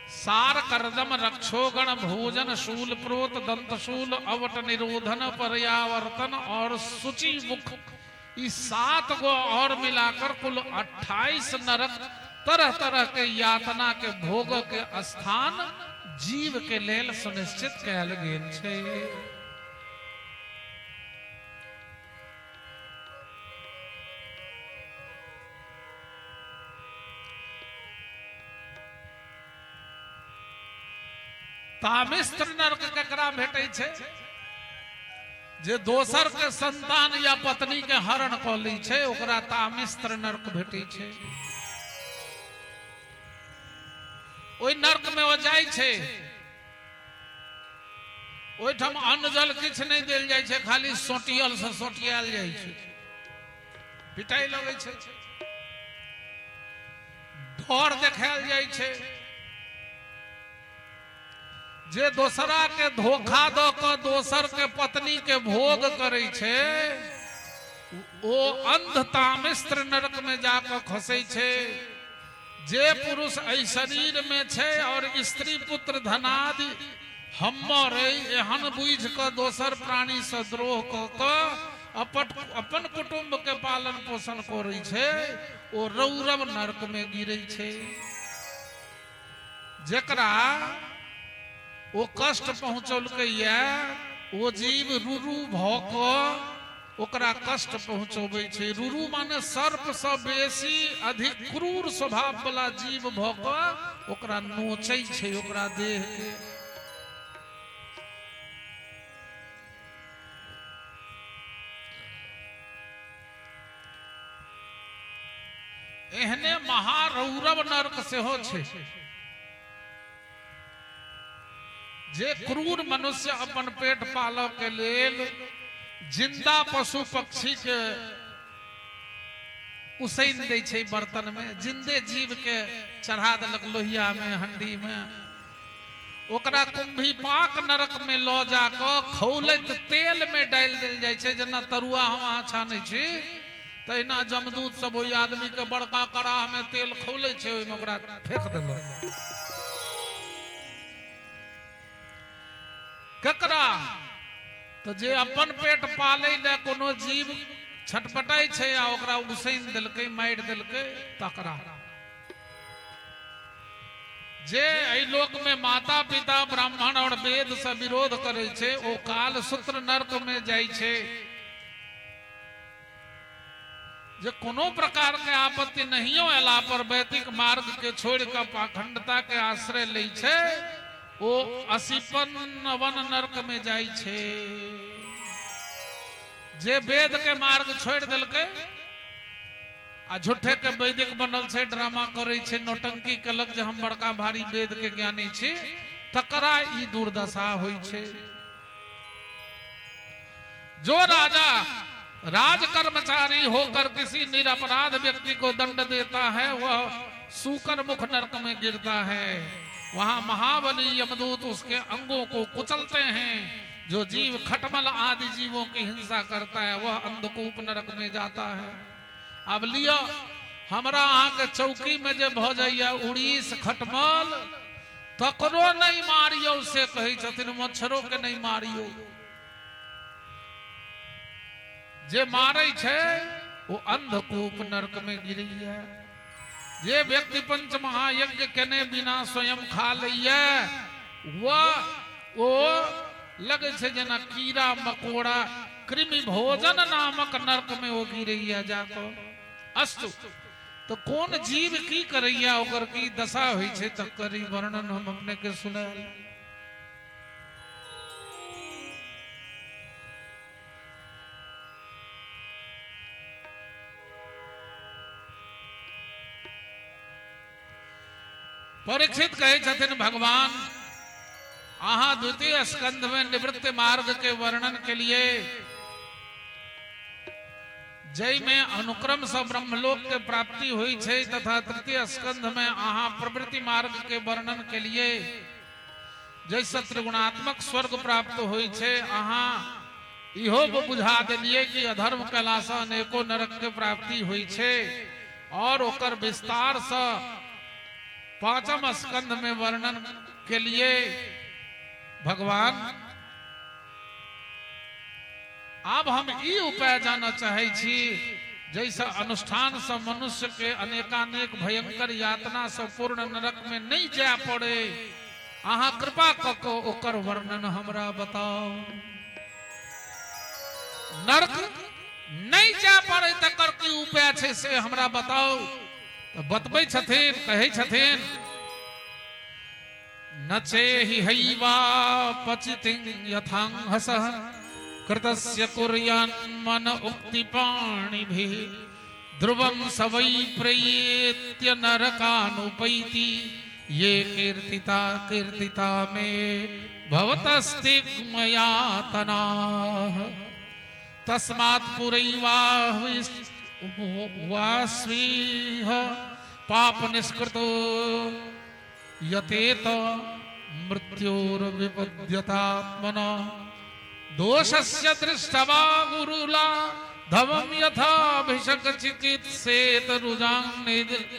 सार करदम रक्षोगण भोजन शूल प्रोत दंतशूल अवट निरोधन पर्यावर्तन और शुचि मुख, इस 7 गो और मिलाकर कुल 28 नरक तरह तरह के यातना के भोग के स्थान जीव के लेल सुनिश्चित कयल गेल छै। तामिस्त्र नरक केकरा भेटै छै? जे दोसर के संतान या पत्नी के हरण कऽ लै छै ओकरा तामिस्र नरक भेटै छै। ओहि नरक में ओ जाइ छै, ओहिठाम अन्न जल किछु नहि देल जाइ छै, खाली सोटियल से सोटियाल जाइ छै, पिटाइ लगै छै, डर देखायल जाइ छै। जे दोसरा के धोखा दऽ कऽ दोसर के पत्नी के भोग करै छै ओ अंध तामिस्र नरक में जाकऽ खसै छै। जे पुरुष एहि शरीर में छै और स्त्री पुत्र धनादि हमर एहन बुझि कऽ दोसर प्राणी से द्रोह कऽ कऽ अपन कुटुम्ब के पालन पोषण करै छै ओ रौरव नरक में गिरै छै। जेकरा ओ कष्ट पहुँचौलकै ओ जीव रुरु भऽ कऽ ओकरा कष्ट पहुँचबै छै। रुरु माने सर्प सँ बेसी अधिक क्रूर स्वभाव वाला जीव भऽ कऽ ओकरा नोचै छै, ओकरा देह के। एहने महारौरव नरक सेहो छै। जे क्रूर मनुष्य अपन पेट पालऽ के लेल जिंदा पशु पक्षी के उसैन दै छै बर्तन में, जिंदे जीव के चढ़ा देलक लोहिया में, हंडी में, ओकरा कुंभी पाक नरक में लऽ जाकऽ खौलैत तेल में डालि देल जाइ छै। जेना तरुआ हम अहाँ छानै छी तहिना जमदूत सब ओहि आदमी के बड़का कड़ाह में तेल खौलै छै, ओहिमे ओकरा फेंक देलक। ककरा? तऽ जे अपन पेट पालै लए कोनो जीव छटपटाइ छै आ ओकरा उसैन देलकै, मारि देलकै, तकरा। जे एहि लोक में माता पिता ब्राह्मण और वेद से विरोध करै छै ओ काल सूत्र नरक में जाइ छै। जे कोनो प्रकार के आपत्ति नहियो अयला पर वैदिक मार्ग के छोड़ि कऽ पाखंडता के आश्रय लै छै ओ असीपन वन नरक में जाइ छै। जे वेद के मार्ग छोड़ि देलकै आ झूठे के वैदिक बनल छै, ड्रामा करै छै, नौटंकी केलक जे हम बड़का भारी वेद के ज्ञानी छी, तकरा ई दुर्दशा होइ छै। जो राजा राज कर्मचारी होकर किसी निरपराध व्यक्ति को दंड देता है वह सूकर मुख नरक में गिरता है। वहां महाबली यमदूत उसके अंगों को कुचलते हैं। जो जीव खटमल आदि जीवों की हिंसा करता है वह अंधकूप नरक में जाता है। अब लियो हमरा अहाँ के चौकी में जे भ जाइए उड़ीस खटमल तकरो नहीं मारियो से कहै छथिन, मच्छरो के नहीं मारियो। जे मारै छै ओ अंधकूप नरक में गिरैया। जे व्यक्ति पंच महायज्ञ केने बिना स्वयं खा लैया वह ओ लगै छै जेना कीड़ा मकोड़ा कृमि भोजन नामक नरक में ओ गिरैया जाकऽ। अस्तु, तो कोन जीव की करैया ओकर की दशा होइ छै तकर ई वर्णन हम अपने के सुनायल। परीक्षित कहै छथिन भगवान अहाँ द्वितीय स्कंध में निवृत्ति मार्ग के वर्णन के लिए जय में अनुक्रम से ब्रह्मलोक के प्राप्ति हुई छै तथा तृतीय स्कंध में अहाँ प्रवृत्ति मार्ग के वर्णन के लिए जैसे त्रिगुणात्मक स्वर्ग प्राप्त हुई छै अहाँ इहो बुझा देलिए कि अधर्म कला से अनेको नरक के प्राप्ति हुई छै और ओकर विस्तार से पांचम स्कंध में वर्णन के लिए भगवान आब हम ई उपाय जानऽ चाहै छी जैसे अनुष्ठान से मनुष्य के अनेकानेक भयंकर यातना से पूर्ण नरक में नहीं जाय पड़े, अहाँ कृपा कऽ कऽ ओकर वर्णन हमरा बताउ। नरक नहीं जाय पड़े तकर की उपाय छै से हमरा बताउ। तऽ बतबै छथिन, कहै छथिन न चेहि हैवा पचितिं यथांहसः कृतस्य कुर्यान् मन उक्तिपाणिभिः ध्रुवं स वै प्रेत्य नरकानुपैति ये कीर्तिता कीर्तिता मे भवतस्तिग्मयातनाः। तस्मात् पुरैवास्वीह पाप निष्कृतो यतेत मृत्योर्विपद्यतात्मना दोषस्य दृष्टवा गुरुला धवम यथाभिषक चिकित्सेत रुजां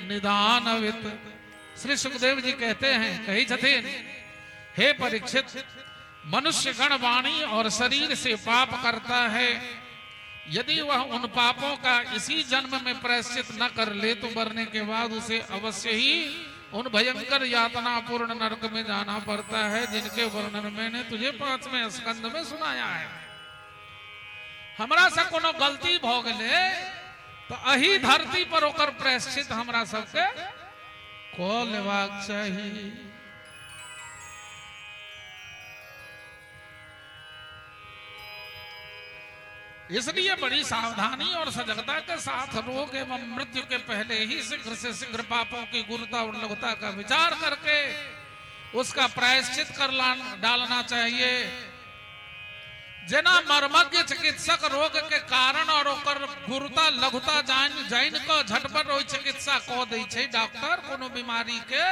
निदानवित। श्री सुखदेव जी कहते हैं, कही छथिन, हे परीक्षित, मनुष्य गण वाणी और शरीर से पाप करता है। यदि वह उन पापों का इसी जन्म में प्रायश्चित न कर ले तो मरने के बाद उसे अवश्य ही उन भयंकर यातना पूर्ण नरक में जाना पड़ता है, जिनके वर्णन मैंने तुझे 5वें स्कंद में सुनाया है। हमरा से कोनो गलती भ गेलै तो अही धरती पर ओकर प्रायश्चित हमरा सबके क लेबाक चाही। इसलिए बड़ी सावधानी और सजगता के साथ रोग एवं मृत्यु के पहले ही शीघ्र से शीघ्र पापों की गुरुता और लघुता का विचार करके उसका प्रायश्चित कर डालना चाहिए। जेना मर्मज्ञ चिकित्सक रोग के कारण और ओकर गुरुता लघुता जान जान के झटपट ओहि चिकित्सा क दै छै डॉक्टर कोनो बीमारी के,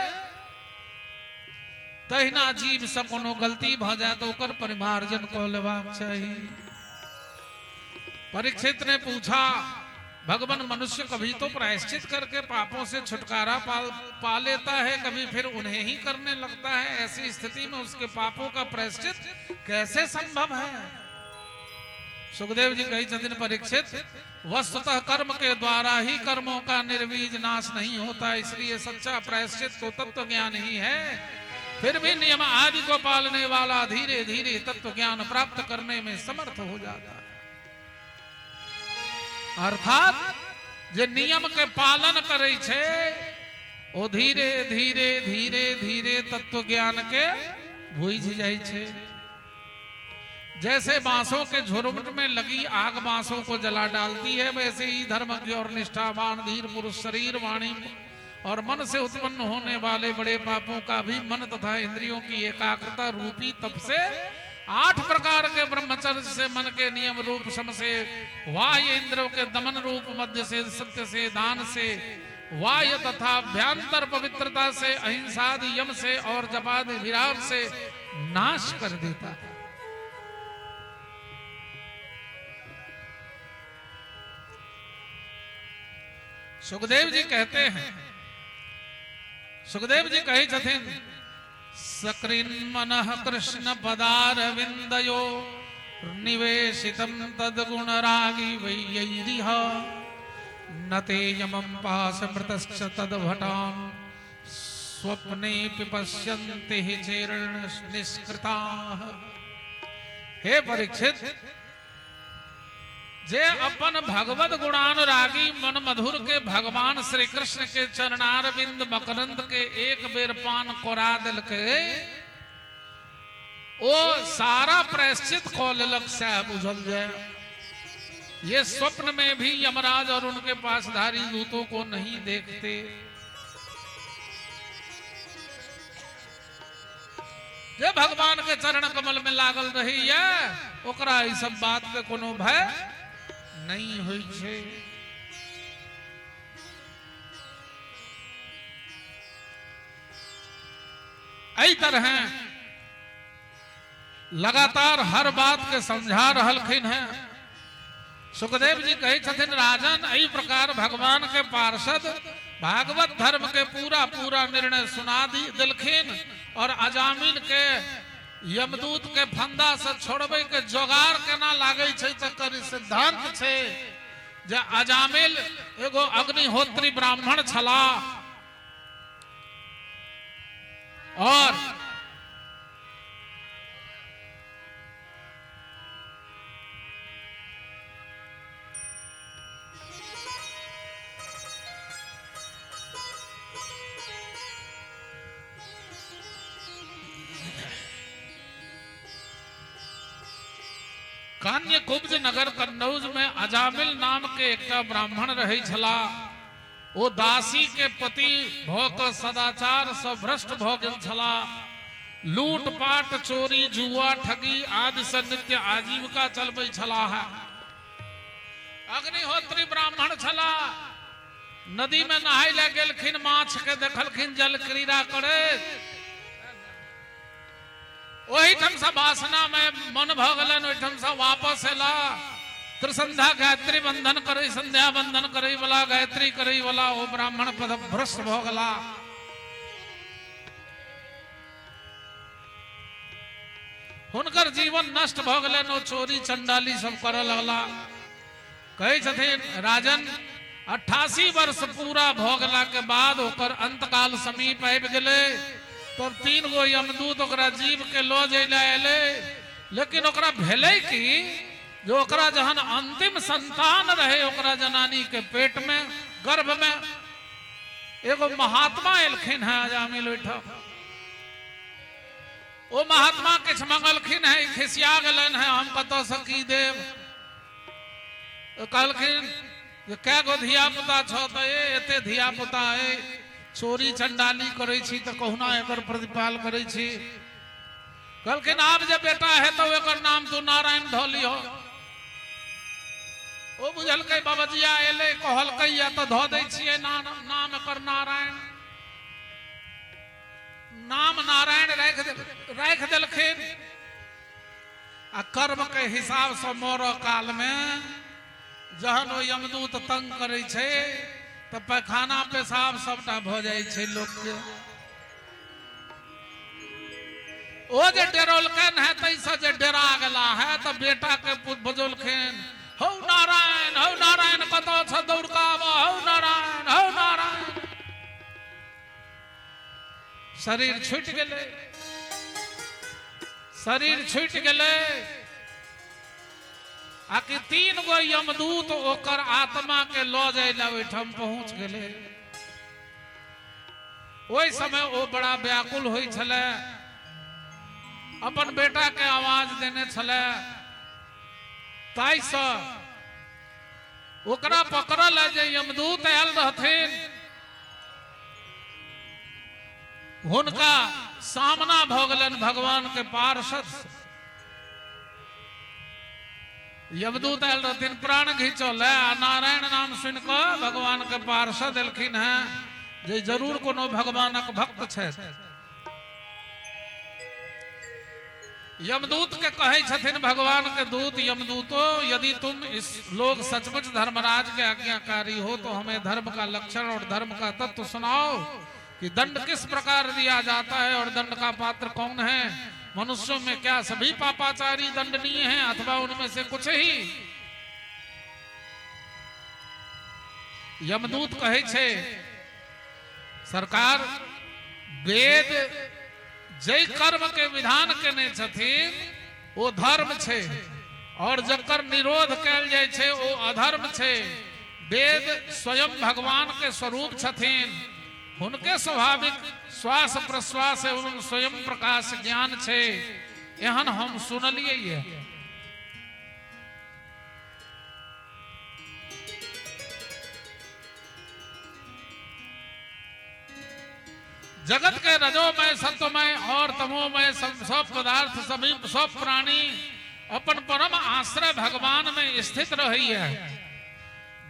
तहिना जीव से कोनो गलती भ जाए तो ओकर परिमार्जन क लेबाक चाही। परीक्षित ने पूछा, भगवान मनुष्य कभी तो प्रायश्चित करके पापों से छुटकारा पा लेता है, कभी फिर उन्हें ही करने लगता है। ऐसी स्थिति में उसके पापों का प्रायश्चित कैसे संभव है? सुखदेव जी कही छथिन, परीक्षित, वस्तुतः कर्म के द्वारा ही कर्मों का निर्वीज नाश नहीं होता, इसलिए सच्चा प्रायश्चित तो तत्व ज्ञान ही है। फिर भी नियम आदि को पालने वाला धीरे धीरे तत्व ज्ञान प्राप्त करने में समर्थ हो जाता है। अर्थात जे नियम के पालन करे छे ओ धीरे धीरे धीरे धीरे तत्व ज्ञान के बुझ जाय छे। जैसे बांसों के झुरमुट में लगी आग बांसों को जला डालती है, वैसे ही धर्मज्ञ और निष्ठावान धीर पुरुष शरीर, वाणी और मन से उत्पन्न होने वाले बड़े पापों का भी मन तथा इंद्रियों की एकाग्रता रूपी तप से 8 प्रकार के ब्रह्मचर्य से, मन के नियम रूप सम से, वाय इंद्रियों के दमन रूप मध्य से, सत्य से, दान से, वाय तथा भ्यांतर पवित्रता से, अहिंसादि यम से और जपादि विराम से नाश कर देता है। सुखदेव जी कहते हैं, सुखदेव जी कही छथिन, सकृन् मनः कृष्ण पदारविन्दयो निवेशितं तद्गुणरागी वैयैरिह न ते यमं पाशमृतश्च तद्भटान् स्वप्नेऽपि पश्यन्ति हि चीर्ण निष्कृताः। हे परीक्षित, जे अपन भगवत गुणानुरागी मन मधुर के भगवान श्री कृष्ण के चरणारविंद मकरंद के एक बेर पान कोरा दिलके, ओ सारा प्रायश्चित क लेलक सैह बुझल जाए। ये स्वप्न में भी यमराज और उनके पासधारी दूतों को नहीं देखते। जे भगवान के चरण कमल में लागल रही है ओकरा ई सब बात के कोनो भय नहीं होई छे। एहि तरह लगातार हर बात के समझा रहलखिन हैं। सुखदेव जी कही छथिन, राजन, एहि प्रकार भगवान के पार्षद भागवत धर्म के पूरा पूरा निर्णय सुना दी दिलखिन और अजामिल के यमदूत के फंदा से छोड़बे के जोगार केना लागे छै तकर सिद्धांत छै जे अजामिल एगो अग्निहोत्री ब्राह्मण छला और कान्यकुब्ज नगर कन्नौज में अजामिल नाम के एकटा ब्राह्मण रहै छला। ओ दासी के पति भ क सदाचार सँ भ्रष्ट भ गेल छला। लूटपाट, चोरी, जुआ, ठगी आदि सँ नित्य आजीविका चलबै छलाह। अग्निहोत्री ब्राह्मण छला। नदी में नहाय लए गेलखिन, माछ के देखलखिन जल क्रीड़ा करैत। ओहिठाम से वासना में मन भऽ गेलनि, ओहिठाम से वापस एला। त्रिसंध्या गायत्री बंधन करै, संध्या बंधन करै वाला, गायत्री करै वाला ओ ब्राह्मण पद भ्रष्ट भऽ गेला। हुनकर जीवन नष्ट भऽ गेलनि, ओ चोरी चंडाली सब करऽ लगला। कहै छथिन राजन 88 वर्ष पूरा भऽ गेला के बाद ओकर अंतकाल समीप आबि गेलै। तब 3 गो यमदूत ओकरा जीव के लऽ जाय लए एलै, लेकिन ओकरा भेलै कि जे ओकरा जहन अंतिम संतान रहे ओकरा जनानी के पेट में, गर्भ में एगो महात्मा एलखिन हैं अजामिल ओहिठाम। ओ महात्मा किछु मंगलखिन हैं, खिसिया गेलनि हैं, हम कतऽसँ की देब। कहलखिन जे कै गो धिया पुता छौ? तऽ ए एते धिया पुता अइ, चोरी चंडाली करै छी तऽ कहुना एकर प्रतिपाल करै छी। कहलखिन आब जे बेटा हेतौ एकर नाम तू नारायण धऽ लिहो। ओ बुझलकै बाबजिया एलै कहलकै या तऽ धऽ दै छियै नाम एकर नारायण। नाम नारायण राखि देलखिन। आ कर्म के हिसाब से मरऽ काल में जहन ओ यमदूत तंग करै छै तऽ पैखाना पेशाब सबटा भऽ जाइ छै लोक के। ओ जे डरौलकनि है ताहिसँ जे डरा गेला है तऽ बेटा के बजौलखिन, हौ नारायण, हौ नारायण, कतऽ छ दौड़ कऽ आबऽ, हौ नारायण, हौ नारायण। शरीर छूटि गेलै, शरीर छूटि गेलै। आ कि 3 गो यमदूत ओकर आत्मा के लऽ जाय लए ओहिठाम पहुँच गेलै। ओहि समय ओ बड़ा व्याकुल होइ छलै, अपन बेटा के आवाज देने छलै। ताहिसँ ओकरा पकड़ल जे यमदूत आयल रहथिन, हुनका सामना भऽ गेलनि भगवान के पार्षद से। यमदूत आयल रहथिन प्राण घींचऽ लए, आ नारायण नाम सुनि कऽ भगवान के पार्षद एलखिन हेँ जे जरूर कोनो भगवानक भक्त छथि। यमदूत के कहै छथिन भगवान के दूत, यमदूतो यदि तुम इस लोग सचमुच धर्मराज के आज्ञाकारी हो तो हमें धर्म का लक्षण और धर्म का तत्व सुनाओ कि दंड किस प्रकार दिया जाता है और दंड का पात्र कौन है। मनुष्यों में क्या सभी पापाचारी दंडनीय हैं अथवा उनमें से कुछ ही? यमदूत कहै छै सरकार वेद जै कर्म के विधान केने छथिन ओ धर्म छै, और जकर निरोध कयल जाइ छै ओ अधर्म छै। वेद स्वयं भगवान के स्वरूप छथिन, हुनके स्वाभाविक श्वास प्रश्वास एवं स्वयं प्रकाश ज्ञान छै, एहन हम सुनलियै ये। जगत के रजोमय, सत्वमय और तमोमय सब पदार्थ सभी सब प्राणी अपन परम आश्रय भगवान में स्थित रही है।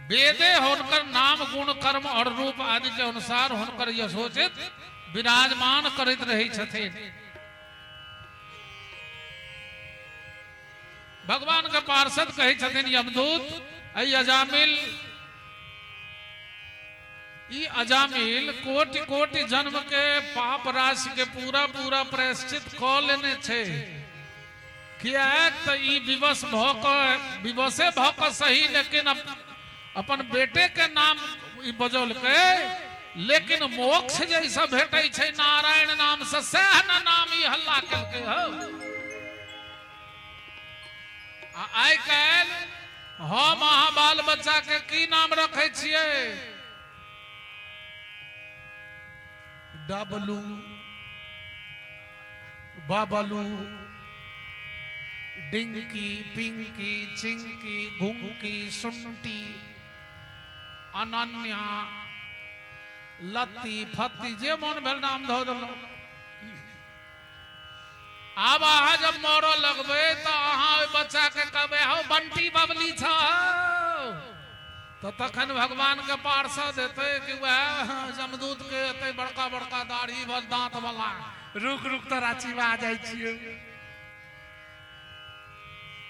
वेदे हुनकर नाम गुण कर्म और रूप आदि के अनुसार हुनकर यशोचित विराजमान करैत रही छथिन। भगवान के पार्षद कहै छथिन यमदूत अइ अजामिल, ई अजामिल कोटि कोटि जन्म के पाप राशि के पूरा पूरा प्रायश्चित कऽ लेने छै, किएक तऽ ई विवश भऽ कऽ, विवशे भऽ कऽ सही, लेकिन अपन बेटे के नाम ई बजौलकै, लेकिन मोक्ष जैसा भेटै छै नारायण नाम से सएह ने नाम ई हल्ला केलकै हौ। आ आइ काल्हि हम अहाँ बाल बच्चा के की नाम रखै छियै? डबलू, बबलू, डिंकी, पिंकी, चिंकी, घुंकी, सुंटी, अनन्या, लत्ती फत्ती, जे मोन भेल नाम धऽ देलहुँ। आब अहाँ जब मरऽ लगबै तऽ अहाँ ओहि बच्चाके कहबै, हौ बंटी बबली छौ, तऽ तखन भगवानके पार्षद हेतै कि वएह जमदूत के एतै बड़का बड़का दाढ़ी दाँत वाला, रुक रुक तोरा चिबा जाइ छियौ।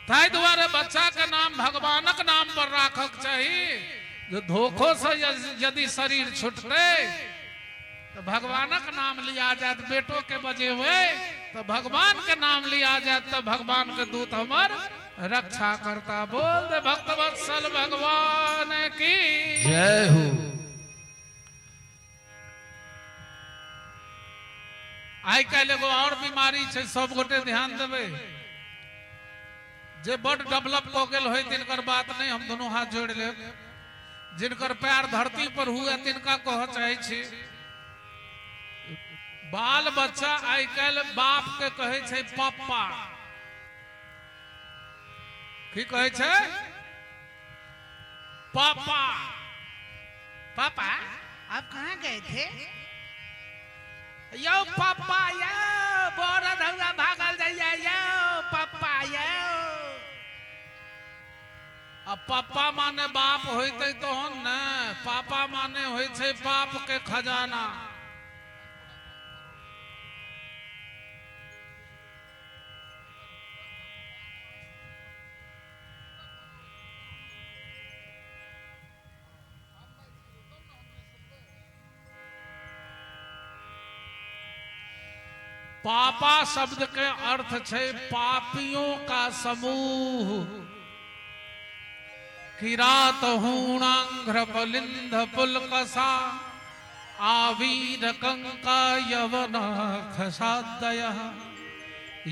ताहि दुआरे बच्चा के नाम भगवानक नाम पर राखक चाही, जे धोखो से यदि शरीर छुटतै तऽ भगवानक नाम लिया जायत, बेटो के बजेबै तऽ भगवान के नाम लिया जायत, तऽ भगवान के दूत हमर रक्षा करता। बोल दे भक्त वत्सल भगवान की जय हो। आइ काल्हि एगो और बीमारी छै, सब गोटे ध्यान देबै, जे बड डेवलप कऽ गेल होय तिनकर बात नहि, हम दुनू हाथ जोड़ि लेब, जिनकर पैर धरती पर हुए तिनका कहऽ चाहै छी, बाल बच्चा आइ काल्हि बाप के कहै छै पप्पा। की कहै छै? पापा। पापा आप कहाँ गए थे? यो पापा यो, बड़ धौरा भागल जाइया, यो पापा यो। आ पप्पा माने बाप होइतै तहन ने, पापा माने होइ छै पाप के खजाना। पापा शब्द के अर्थ छै पापियों का समूह। किरात हूणांघ्र बलिंध पुलकसा आवीर कंका यवन खसादय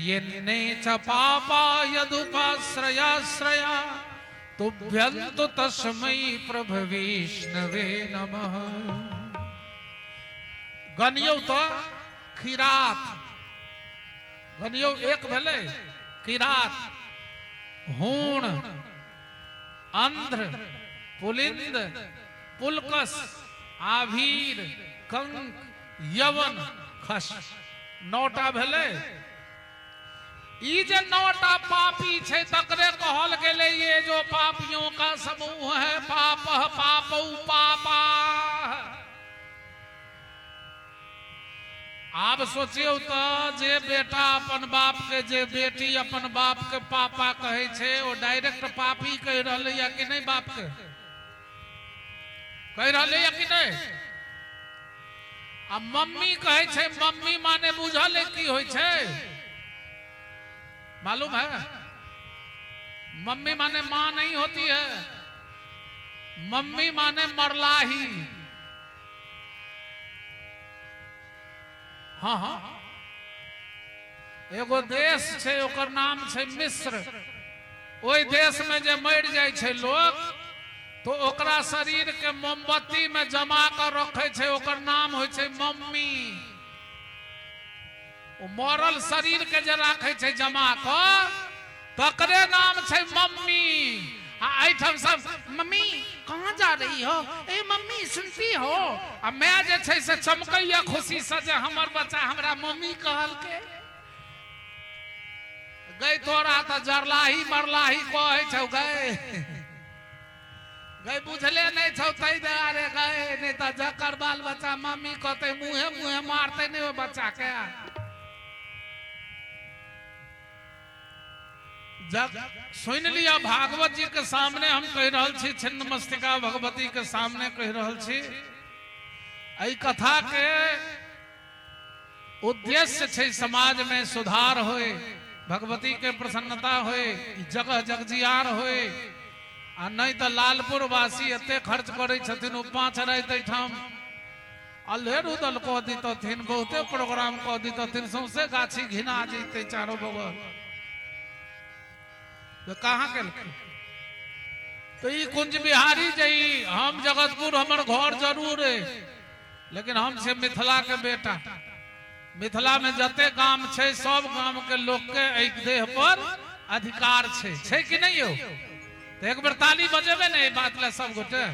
यन्ने च पापा यदुपाश्रयाश्रया तुभ्यन्तु तस्मै प्रभविष्णवे नमः। गनियौ तो किरात, गनियौ एक भेलै किरात, हूण, अंध्र, पुलिंद, पुलकस, आभीर, कंक, यवन, खस, नौटा भेलै। ई जे नौटा पापी छै तकरे कहल गेलै ये जो पापियों का समूह है, पाप पापौ पापा। आब सोचियौ तऽ जे बेटा अपन बाप के, जे बेटी अपन बाप के पापा कहै छै, ओ डायरेक्ट पापी कहि रहलैया कि नहि? बाप के कहि रहलैया कि नहि? आ मम्मी कहै छै, मम्मी माने बुझल है की होइ छै? मालूम है? मम्मी माने माँ नहीं होती है, मम्मी माने मरलाही। हाँ हाँ, एगो देश छै ओकर नाम छै मिस्र। ओहि देश में जे मरि जाइ छै लोक तो ओकरा शरीर के मोमबत्ती में जमा कर रखे छै, ओकर नाम होइ छै मम्मी। ओ मरल शरीर के जे राखे छै जमा कऽ तकरे नाम छै मम्मी। आ एहिठाम सब मम्मी कहाँ जा रही हो, ए मम्मी सुनती हो, आ मैं जे छै से चमकैया खुशी से जे हमर बच्चा हमरा मम्मी कहलकै। गई तोरा तऽ जरलाही मरलाही कहै छौ, गई गई बुझले नहीं छौ तै दुआरे गई, नहीं तऽ जकर बाल बच्चा मम्मी कहतै मुँहे मुँहे मारतै नहीं ओहि बच्चा के। जब सुनि लिअ भागवत जी के सामने हम कहि रहल छी, छिन्न मस्तिका भगवती के सामने कहि रहल छी, एहि कथा के उद्देश्य छै समाज में सुधार होए, भगवती के प्रसन्नता होए, जगह जगजियार होए। आ नहीं तऽ लालपुर वासी एते खर्च करै छथिन, ओ 5 राति एहिठाम अल्हेर उदल कऽ दितथिन, बहुते प्रोग्राम कऽ दितथिन, सौंसे गाछी घिना जैते चारो बगल। तो कहाँ केलखिन? तो ई कुंज बिहारी जे ई, हम जगतपुर हमर घर जरूर है, लेकिन हम से मिथिला के बेटा। मिथिला में जते गाम छै सब गाम के लोक के एक देह पर अधिकार छै। छै कि नहि यौ? तऽ एक बेर ताली बजेबै ने एहि बात लए सब गोटे।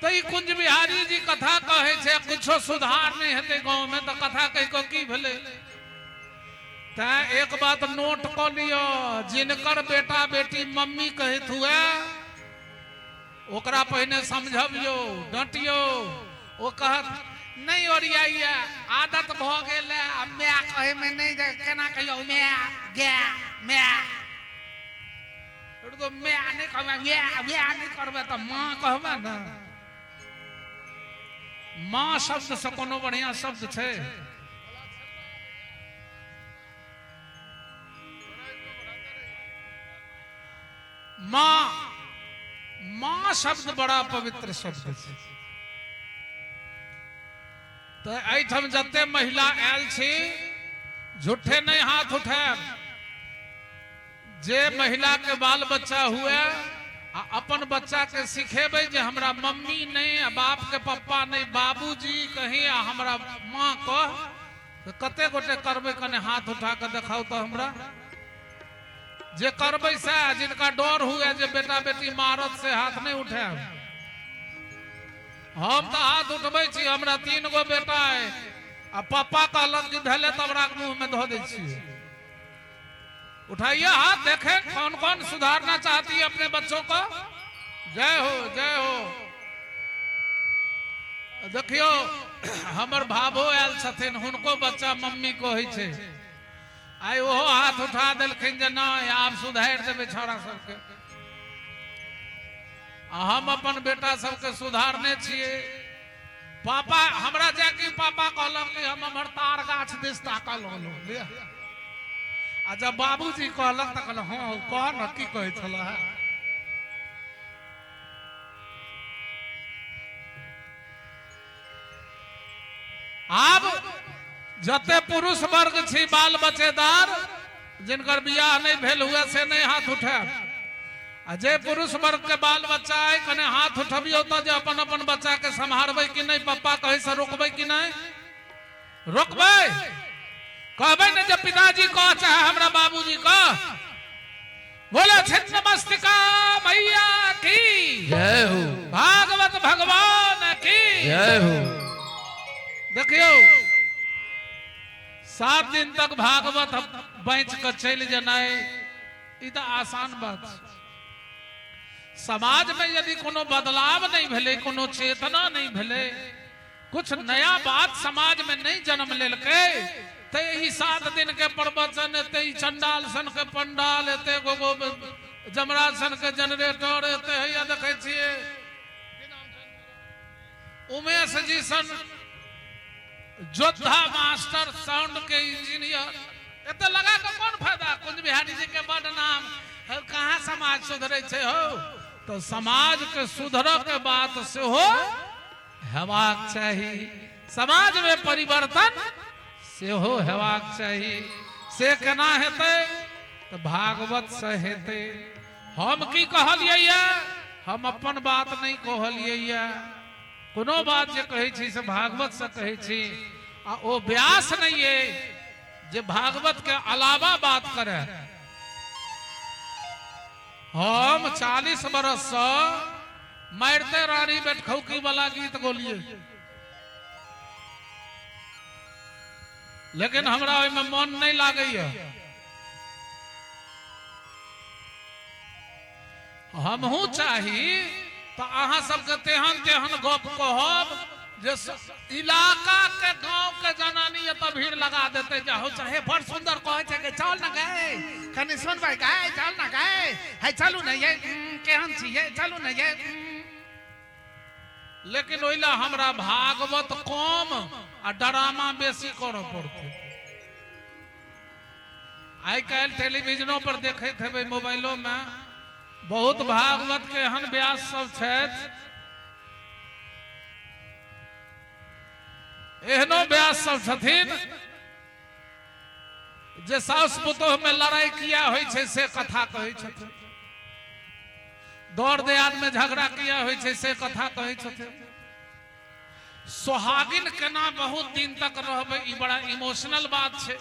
तऽ ई कुंज बिहारी जी कथा कहै छै, कुछो सुधार नहि हेतै गाँव में, तऽ कथा कहि कऽ की भेलै? तैं एक बात नोट कऽ लिअ, जिनकर बेटा बेटी मम्मी कहैत हुए ओकरा पहिने समझबियौ, डँटियौ। ओ कहत नहि ओरियाइया, आदत भऽ गेल है, आ my कहैमे नहि, केना कहियौ my गै my? तो my नहि कहबै, my my नहि करबै तऽ माँ कहबै ने। माँ शब्द से कोनो बढ़िया शब्द छै? माँ, माँ शब्द बड़ा पवित्र शब्द छै। तऽ एहिठाम जते महिला आयल छी, झूठे नहि हाथ उठायब। जे महिला के बाल बच्चा हुए आ अपन बच्चा के सिखेबै जे हमरा मम्मी नहि आ बाप के पप्पा नहि, बाबूजी कही आ हमरा माँ कह, तऽ कते गोटे करबै? कने हाथ उठा कऽ देखाउ तऽ हमरा। जे करबै सएह। जिनका डर हुए जे बेटा बेटी मारत, से हाथ नहि उठायब। हम तऽ हाथ उठबै छी। हमरा 3 गो बेटा अइ आ पप्पा कहलक कि भेलै तऽ हमरा मुँह में धऽ दै छियै। उठाइए हाथ, देखें कौन कौन सुधारना चाहती है अपने बच्चों को। जय हो, जय हो। देखियौ, हमर भाभो आयल छथिन, हुनको बच्चा मम्मी कहै छै। आइ ओहो हाथ उठा देलखिन जे नहि, आब सुधारि देबै छौड़ा सबके। आ हम अपन बेटा सबके सुधारने छियै। पापा हमरा जाके पापा कहलक कि हम हमर तार गाछ दिस ताकऽ लगलहुँ, बुझलियै? आ जब बाबूजी कहलक तऽ कहलहुँ, हँ कह ने, की कहै छलह? आब जते पुरुष वर्ग छी बाल बच्चेदार, जिनकर बियाह नहि भेल हुए, से नहि हाथ उठायब। आ जे पुरुष वर्ग के बाल बच्चा अइ, कने हाथ उठबियौ तऽ, जे अपन अपन बच्चा के सम्हारबै कि नहि? पप्पा कहै से रोकबै कि नहि रोकबै? कहबै ने जे पिताजी कह चाहे हमरा बाबूजी कह। बोले छिन्न मस्तिका मैया की जय हो। भागवत भगवान की जय हो। देखियौ, 7 दिन तक भागवत बाँचि कऽ चलि जेनाइ ई तऽ आसान बात छै। समाज में यदि कोनो बदलाव नहि भेलै, कोनो चेतना नहि भेलै, कुछ नया बात समाज में नहि जन्म लेलकै, तऽ ई 7 दिन के प्रवचन, एते ई चंडाल सन के पंडाल, एते गो गो जमराज सन के जनरेटर, एते हैया देखै छियै उमेश जी सन योद्धा मास्टर साउंड के इंजीनियर, एते लगा के कोन फायदा? कुंज बिहारी जी के बड नाम है, कहाँ समाज सुधरे छै हो? तो समाज के सुधरऽ के बात सेहो हेबाक चाही, समाज में परिवर्तन सेहो हेबाक चाही। से केना हेतै? तऽ भागवत से हेतै। हम की कहलियै ये? हम अपन बात नहि कहलियै ये। कोनो बात जे कहै छी से भागवत से कहै छी। आ ओ व्यास नहि अइ जे भागवत के अलावा बात करे। हम 40 बरस से मारिते रानी बैठखौकी वाला गीत गोलिए, लेकिन हमरा ओहिमे मन नहि लागैया। हमहूँ चाही तऽ अहाँ सबके तेहन तेहन गप कहब जे इलाका के गांव के जनानी एतऽ भीड़ लगा देतै जे हौ चाहे बड़ सुंदर कहै छै के चल न गए, कनि सुनबै गए, चल न गए, है चलू न ये, केहन छी ये, चलू न ये। लेकिन ओहि ला हमरा भागवत कम आ डरामा बेसी करऽ पड़तै। आइ काल्हि टेलीविजनो पर देखैत हेबै, मोबाइलो में बहुत भागवत के एहन व्यास सब छथि, एहनो व्यास सब छथिन जे साउस पुतोह में लड़ाई किया होइ छै से कथा कहै छथिन, दौड़ दियाद में झगड़ा किया होइ छै से कथा कहै छथिन, सोहागिन केना बहुत दिन तक रहबै, ई बड़ा इमोशनल बात छै।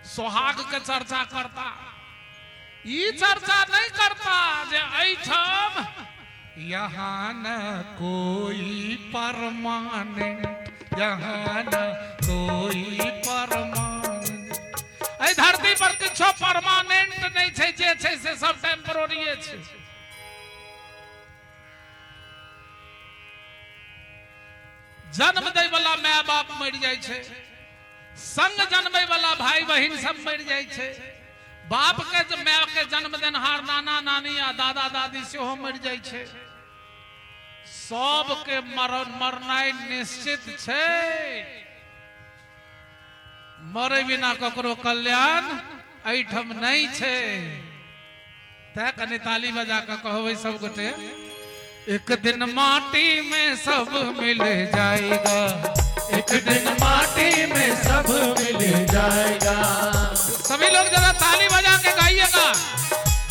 सोहाग के चर्चा करता, ई चर्चा नहीं करता जे एहिठाम यहाँ न कोई परमानेंट, यहाँ न कोई परमानेंट। एहि धरती पर किछो परमानेंट नहीं छै, जे छै से सब टेम्पररीये छै। जन्म दै वाला my बाप मरि जाइ छै, संग जन्मै वाला भाई बहिन सब मरि जाइ छै, बाप के my के जन्म देनहार नाना नानी आ दादा दादी सेहो मरि जाइ छै। सबके मरनाइ निश्चित छै, मरे बिना ककरो कल्याण एहिठाम नहीं छै। तैं कनि ताली बजा कऽ कहबै सब गोटे, एक दिन माटी में सब मिल जाएगा, एक दिन माटी में सब मिल जाएगा। सभी लोग जरा ताली बजा के गाइएगा।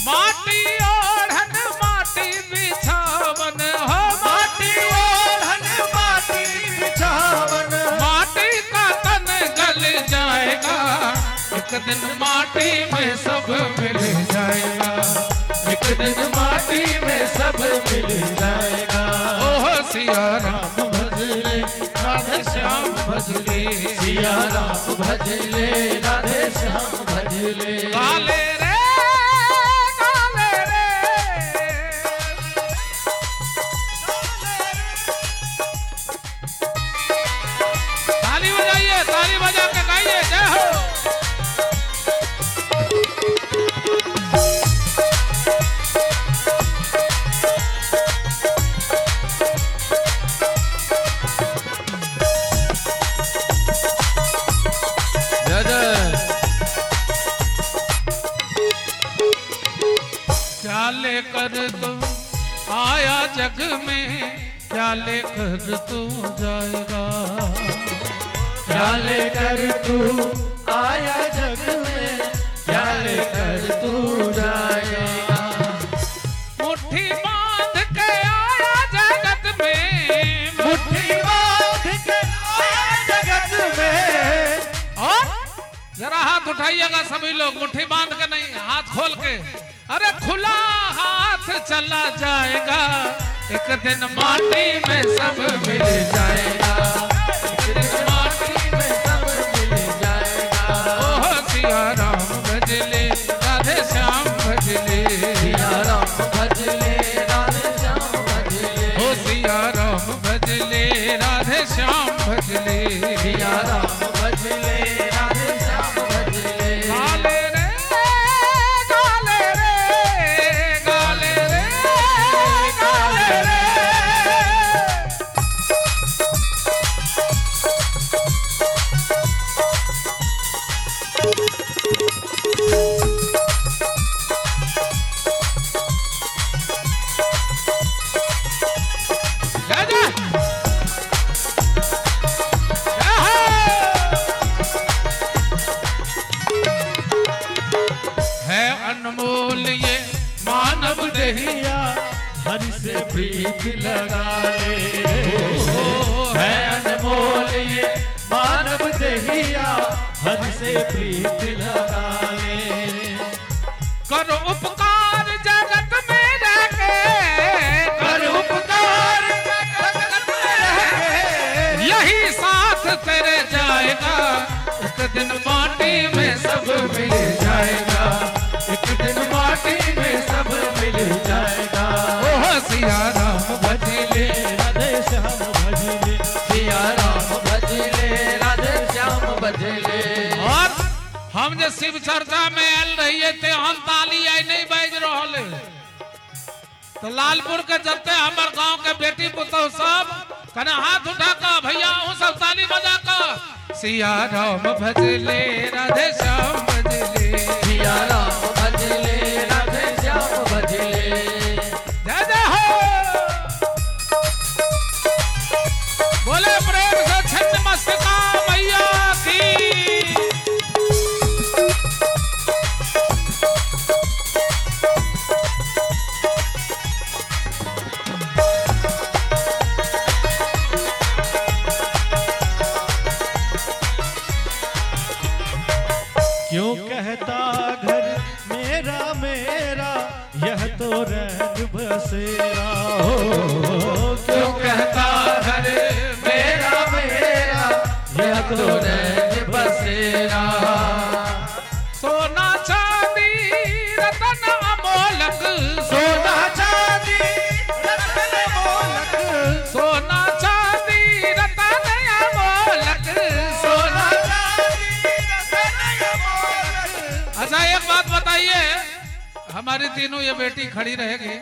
माटी ओढ़न माटी बिछावन हो, माटी ओढ़न माटी बिछावन, माटी का तन गल जाएगा, एक दिन माटी में सब मिल जाएगा, एक दिन माटी में सब मिल जाएगा। ओह सिया राम भजले राधे श्याम भजले, सिया राम भजले राधे श्याम भजले। गाले रे गाले रे, ताली बजाइए, ताली बजा के गाइए, जय हो। क्या लेकर तू आया जग में, क्या लेकर तू जाएगा, क्या लेकर तू आया जग में, क्या लेकर तू जाएगा। मुट्ठी बांध के आया जगत में, मुट्ठी बांध के आया जगत में। और जरा हाथ उठाइएगा सभी लोग, मुट्ठी बांध के नहीं, हाथ खोल के। अरे खुला हाथ चला जाएगा, एक दिन माटी में सब मिल जाएगा, एक दिन माटी में सब मिल जाएगा। ओह सिया राम भजले राधे श्याम भजले, सिया राम भजले राधे श्याम भजले, ओ सिया राम भजले राधे श्याम भजले, सिया राम भजले राधे श्याम भजले। गाले रे गाले रे गाले रे गाले रे। जय जय जय हो। है अनमोल ये मानव दहिया हरि से प्रीत लगा ले, है अनमोल ये मानव दहिया हरि से प्रीत लगा ले। कर उपकार जगत में रह के, कर उपकार जगत में रह के, यही साथ तेरे जाएगा, एक दिन माटी में सब मिल जाएगा, एक दिन माटी में सब मिल जाएगा। ओह सिया राम भजले राधे श्याम भजले, सिया राम भजले राधे श्याम भजले। और हम जे शिव चर्चा में आयल रहिए ते हम ताली आई नहीं बाज रहल, तो लालपुर के जते हमर गांव के बेटी पुतोह सब कने हाथ उठा का भैया हूँ सब ताली बजा का सिया राम भजले राधे श्याम भजले, सिया राम भजले राधे श्याम भजले। जय जय हो। बोले प्रेम से छिन्न मस्तिका मैया की। क्यों बसेरा हो। क्यों कहता घर मेरा मेरा, यह तो रैन बसेरा। सोना चांदी रतन अमोलक, सोना चांदी रतन अमोलक, सोना चांदी रतन अमोलक, सोना चांदी रतन अमोलक। अच्छा एक बात बताइए, हमारी तीनों ये बेटी खड़ी रहेगी,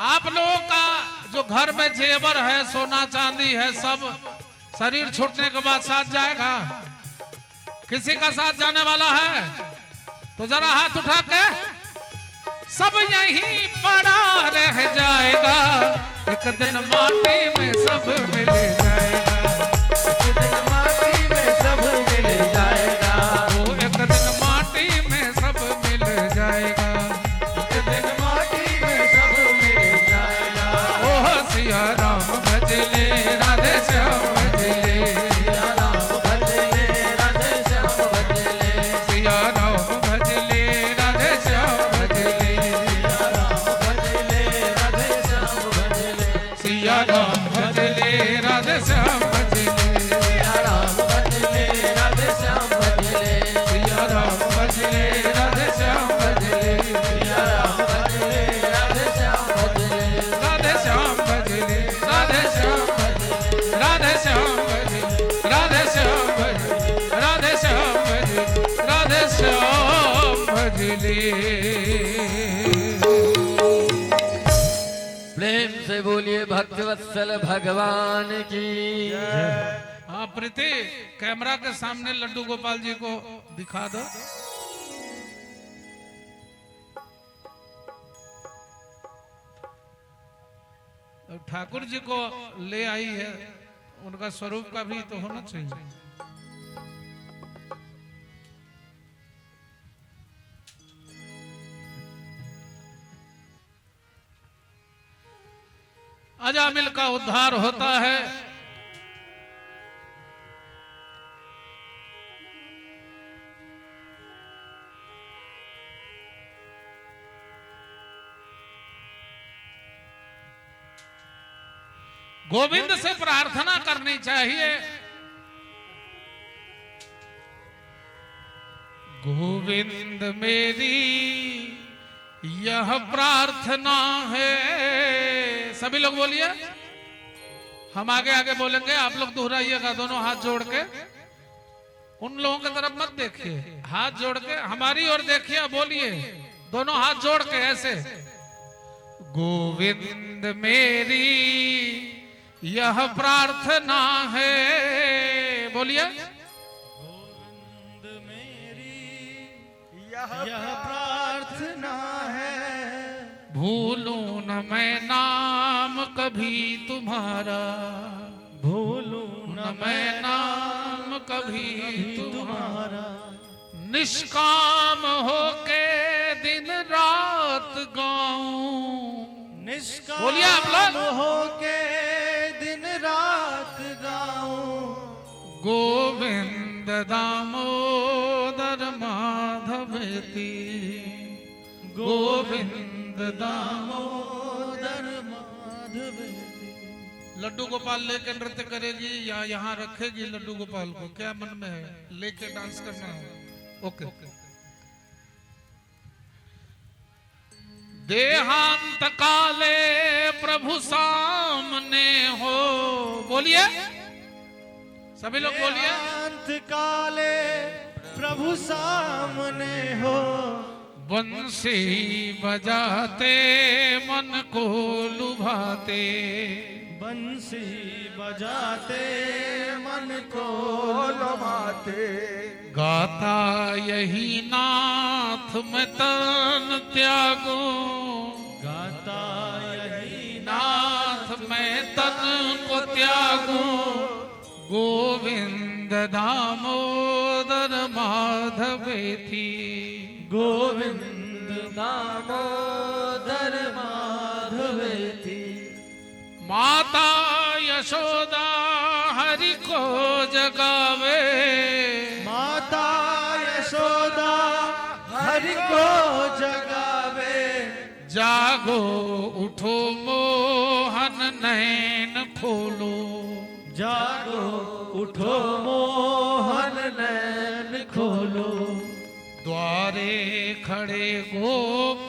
आप लोगों का जो घर में जेवर है, सोना चांदी है, सब शरीर छूटने के बाद साथ जाएगा? किसी का साथ जाने वाला है तो जरा हाथ उठा के। सब यहीं पड़ा रह जाएगा, एक दिन माटी में सब मिल जाएगा, एक दिन माटी में सब मिल जाएगा, वो एक दिन माटी में सब मिल जाएगा, एक दिन माटी में सब मिल जाएगा। ओह सिया राम भजले राधे श्याम भजले, सिया राम भजले राधे श्याम भजले, सिया राम भजले राधे श्याम भजले, सिया राम भजले राधे श्याम भजले, सिया राम भजले राधे श्याम भजले, सिया राम भजले राधे श्याम भजले, सिया राम भजले राधे श्याम भजले, सिया राम भजले राधे श्याम भजले, राधे श्याम भजले राधे श्याम भजले, राधे श्याम भजले राधे श्याम भजले, राधे श्याम भजले राधे श्याम भजले। प्रेम से बोलिए भक्तवत्सल भगवान की। हाँ प्रीति, कैमरा के सामने लड्डू गोपाल जी को दिखा दो। अब ठाकुर जी को ले आई है, उनका स्वरूप का भी तो होना चाहिए। अजामिल का उद्धार होता है। गोविंद से प्रार्थना करनी चाहिए। गोविंद मेरी यह प्रार्थना है। सभी लोग बोलिए, हम आगे आगे बोलेंगे, आप लोग दोहराइएगा दोनों हाथ जोड़ के। उन लोगों की तरफ मत देखिए, हाथ जोड़ के हमारी ओर देखिए, बोलिए दोनों हाथ जोड़ के ऐसे। गोविंद मेरी यह प्रार्थना है, बोलिए। गोविंद मेरी यह प्रार्थना है, भूलूं न मैं नाम कभी तुम्हारा, भूलूं न मैं नाम कभी तुम्हारा। निष्काम होके दिन रात गाऊं, निष्काम बोलिए आप लोग। होके दिन रात गाऊं, गोविंद दामोदर माधवेति, गोविंद दामोदर माधवेति। लड्डू गोपाल लेके नृत्य करेगी या यहाँ रखेगी लड्डू गोपाल को, क्या मन में है? लेके डांस करना है? ओके। देहांत काले प्रभु सामने हो, बोलिए सभी लोग बोलिए। अंत काले प्रभु सामने हो, बंसी बजाते मन को लुभाते, बंसी बजाते मन को लुभाते। गाता यही नाथ मैं तन त्यागूं, गाता यही नाथ मैं तन को त्यागूं। गोविंद दामोदर माधवेति, गोविंद दामोदर माधवेति। माता यशोदा हरि को जगावे, माता यशोदा हरि को जगावे। जागो उठो मोहन नैन खोलो। जागो उठो मोहन नैन खोलो। द्वारे खड़े गोप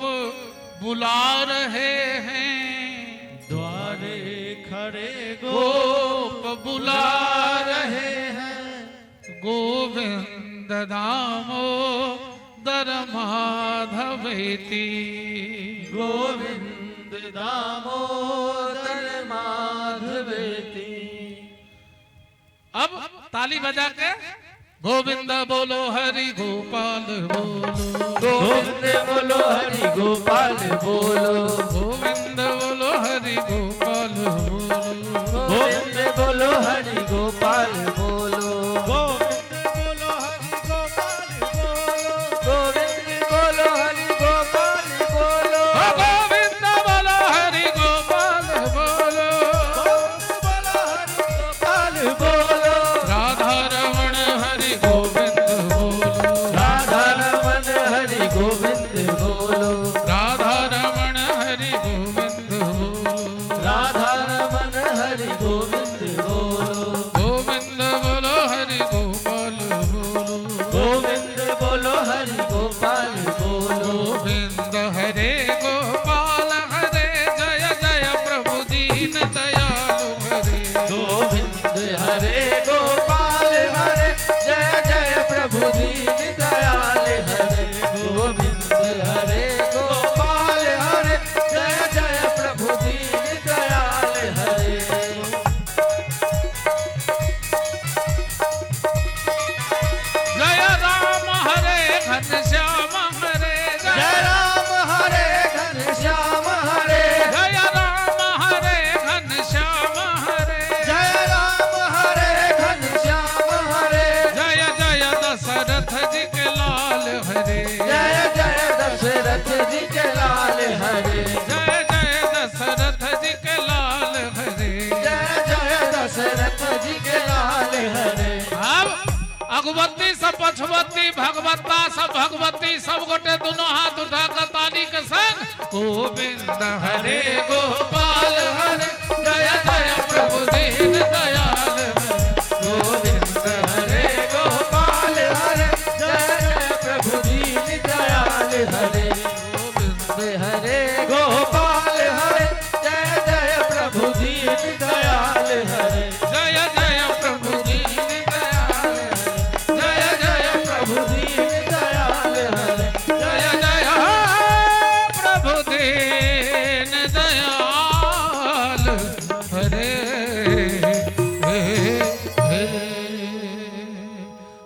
बुला रहे हैं। द्वारे खड़े गोप बुला रहे हैं। गोविंद दामोदर माधवेति। गोविंद दामोदर माधवेति। अब ताली बजा के गोविंद बोलो हरि गोपाल बोलो। गोविंद बोलो हरि गोपाल बोलो। गोविंद बोलो हरि गोपाल बोलो। गोविंद बोलो हरि गोपाल बोलो। गोविंद बोलो हरि गोपाल बोलो। गोविंद बोलो हरि गोपाल बोलो। गोविंद बोलो हरि गोपाल बोलो। गोविंद बोलो हरि गोपाल बोलो। राधा रमण हरि गोविंद बोलो। राधा रमन हरि गोविंद बोलो। राधा रमण हरि गोविंद बोलो। राधा रमन हरि गोविंद बोलो। गोविंद बोलो हरि गोपाल बोलो। गोविंद बोलो हरि गोपाल बोलो। गोविंद हरे गोपाल हरे जय जय प्रभु दीन दयालु हरे। गोविंद हरे गोपाल हरे जय जय प्रभु दीन दयाल हरे। गोविंद हरे गोपाल हरे जय जय प्रभु दीन दयाल हरे। जय राम हरे घनश्याम हरे जय जय राम हरे घनश्याम हरे। जय राम हरे घनश्याम हरे। जय राम हरे घनश्याम हरे। जय जय दशरथ जी के लाल हरे। जय जय दशरथ जी के लाल हरे। जय जय दशरथ जी के लाल हरे। जय जय दशरथ जी के लाल हरे। अब अगुबत्ती सब पछुबत्ती भगवत्ता सब भगवती सब गोटे दोनों हाथ उठा कर ताली के संग गोविंद हरे गोपाल हरे जय जय प्रभु दीन दयाल हरे। गोविंद हरे गोपाल हरे जय जय प्रभु दीन दयाल हरे। गोविंद हरे गोपाल हरे जय जय प्रभु दीन दयाल हरे। जय जय प्रभु दीन दयाल हरे। जय जय प्रभु दीन दयाल हरे। जय जय प्रभु दीन दयाल हरे।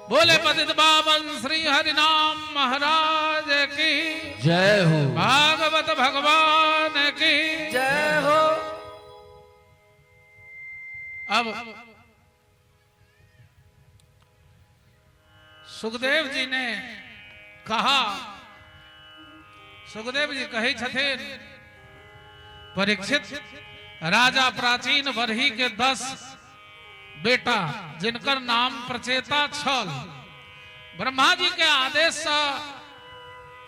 बोले पतित पावन श्री हरिनाम महाराज की जय हो। भागवत भगवान की जय हो। अब सुखदेव जी ने कहा, सुखदेव जी कहे छथिन परीक्षित राजा प्राचीन बरही के 10 बेटा जिनकर नाम प्रचेता छल, ब्रह्मा जी के आदेश से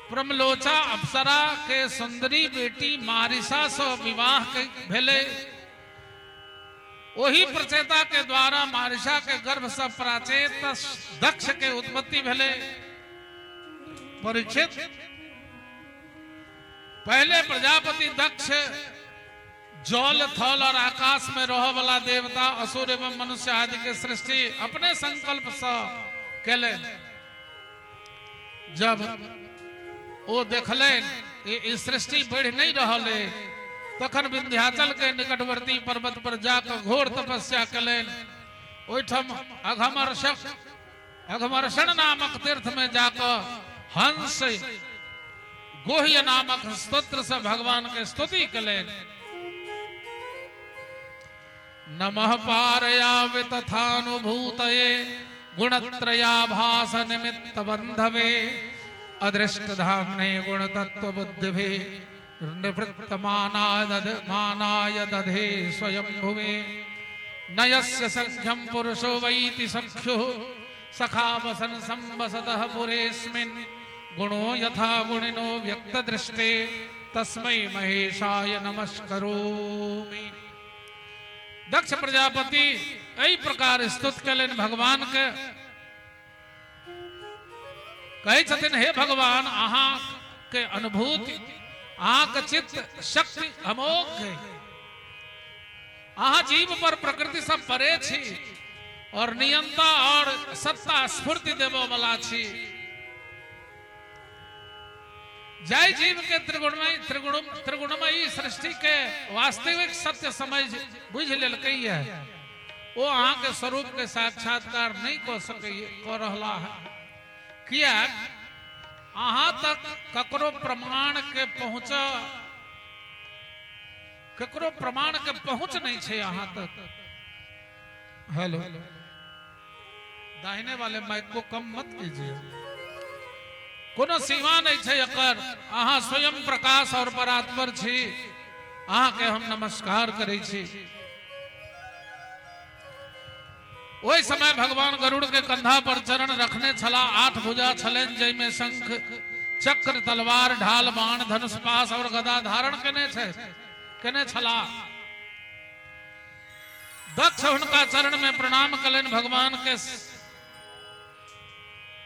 प्रमलोचा अप्सरा के सुंदरी बेटी मारिसा से विवाह के भेले। वही प्रचेता के द्वारा मारिसा के गर्भ से प्राचेत दक्ष के उत्पत्ति भेले। परीक्षित पहले प्रजापति दक्ष जल थल और आकाश में रह वाला देवता असुर एवं मनुष्य आदि के सृष्टि अपने संकल्प से केले। जब वो देखलेन ई सृष्टि बढ़ नहीं रहल है, तखन विंध्याचल के निकटवर्ती पर्वत पर जाकर घोर तपस्या कलेन। ओहिठाम अघमर्षण नामक तीर्थ में जाकर हंस गोह्य नामक स्तोत्र से भगवान के स्तुति कलेन। नमः पारया वितथानुभूतये गुणत्रयाभास निमित्त बंधवे अदृष्ट धामने गुण तत्व बुद्धिभि निवृत्त मानाय दधे स्वयंभुवे नयस्य सख्यं पुरुषो वैति सख्युः सखा वसन संवसतः पुरेस्मिन् गुणो यथा गुणिनो व्यक्तदृष्टे तस्मै महेशाय नमस्करोमि। दक्ष प्रजापति एहि प्रकार स्तुत कयलनि भगवान के। कहै छथिन हे भगवान, अहाँ के अनुभूति, अहाँ के चित्त शक्ति अमोघ है। अहाँ जीव पर प्रकृति सब परे छी और नियंता और सत्ता स्फूर्ति देबो वाला छी। जाय जीव के त्रिगुणमयी त्रिगुणमयी सृष्टि के वास्तविक सत्य समझ बुझ लेलकै है, ओ अहाँ के स्वरूप के साक्षात्कार नहीं कऽ सकै कऽ रहला है। किया अहाँ तक ककरो प्रमाण के पहुँच ककरो प्रमाण के पहुँच नहीं छै अहाँ तक। हेलो, दाहिने वाले माइक को कम मत कीजिए। कोनो सीमा नहीं छै एकर। अहाँ स्वयं प्रकाश और परात्पर छी, अहाँ के हम नमस्कार करै छी। ओहि समय भगवान गरुड़ के कंधा पर चरण रखने छला। 8 भुजा छलनि, जाहिमे शंख चक्र तलवार ढाल बाण धनुष पास और गदा धारण केने छला। दक्ष हुनका चरण में प्रणाम कलनि। भगवान के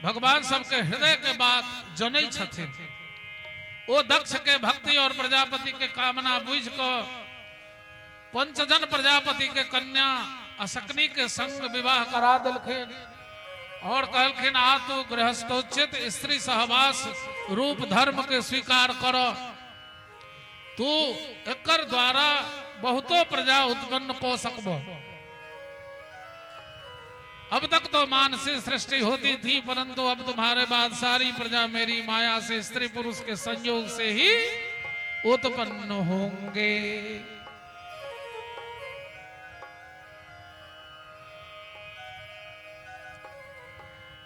भगवान सबके हृदय के बात जनै छथिन। ओ दक्ष के भक्ति और प्रजापति के कामना बुझ क पंचजन प्रजापति के कन्या अशकनी के संग विवाह करा देलखिन और कहलखिन आ तू गृहस्थोचित स्त्री सहवास रूप धर्म के स्वीकार कर, तू एकर द्वारा बहुतो प्रजा उत्पन्न कऽ सकबो। अब तक तो मानसी सृष्टि होती थी, परंतु अब तुम्हारे बाद सारी प्रजा मेरी माया से स्त्री पुरुष के संयोग से ही उत्पन्न होंगे।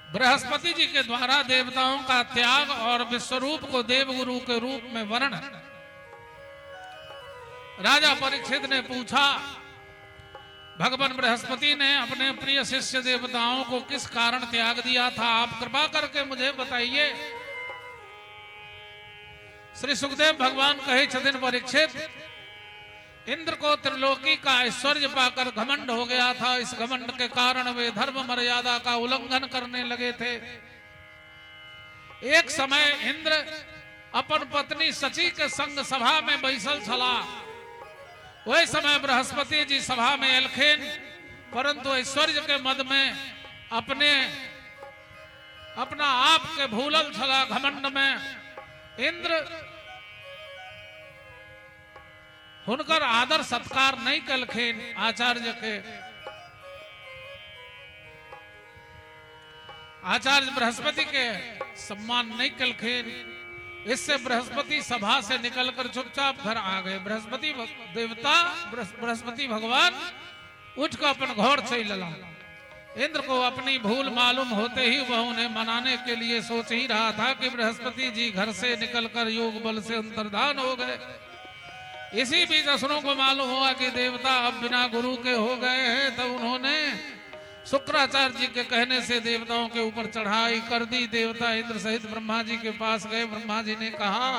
बृहस्पति जी के द्वारा देवताओं का त्याग और विश्वरूप को देवगुरु के रूप में वर्णन। राजा परीक्षित ने पूछा, भगवान बृहस्पति ने अपने प्रिय शिष्य देवताओं को किस कारण त्याग दिया था, आप कृपा करके मुझे बताइए। श्री सुखदेव भगवान कहे छथिन, परीक्षित, इंद्र को त्रिलोकी का ऐश्वर्य पाकर घमंड हो गया था। इस घमंड के कारण वे धर्म मर्यादा का उल्लंघन करने लगे थे। एक समय इंद्र अपन पत्नी शची के संग सभा में बैसल छला। वही समय बृहस्पति जी सभा में एलखिन, परंतु ऐश्वर्य के मद में अपने अपना आप के भूलल छला। घमंड में इंद्र हुनकर आदर सत्कार नहीं कलखिन आचार्य के। आचार्य बृहस्पति के सम्मान नहीं कलखिन। इससे बृहस्पति सभा से निकलकर चुपचाप घर आ गए। बृहस्पति देवता बृहस्पति भगवान उठ कर अपन घर चल ला। इंद्र को अपनी भूल मालूम होते ही वह उन्हें मनाने के लिए सोच ही रहा था कि बृहस्पति जी घर से निकलकर योग बल से अंतर्धान हो गए। इसी बीच असुरों को मालूम हुआ कि देवता अब बिना गुरु के हो गए हैं, तब उन्होंने शुक्राचार्य जी के कहने से देवताओं के ऊपर चढ़ाई कर दी। देवता इंद्र सहित ब्रह्मा जी के पास गए। ब्रह्मा जी ने कहा,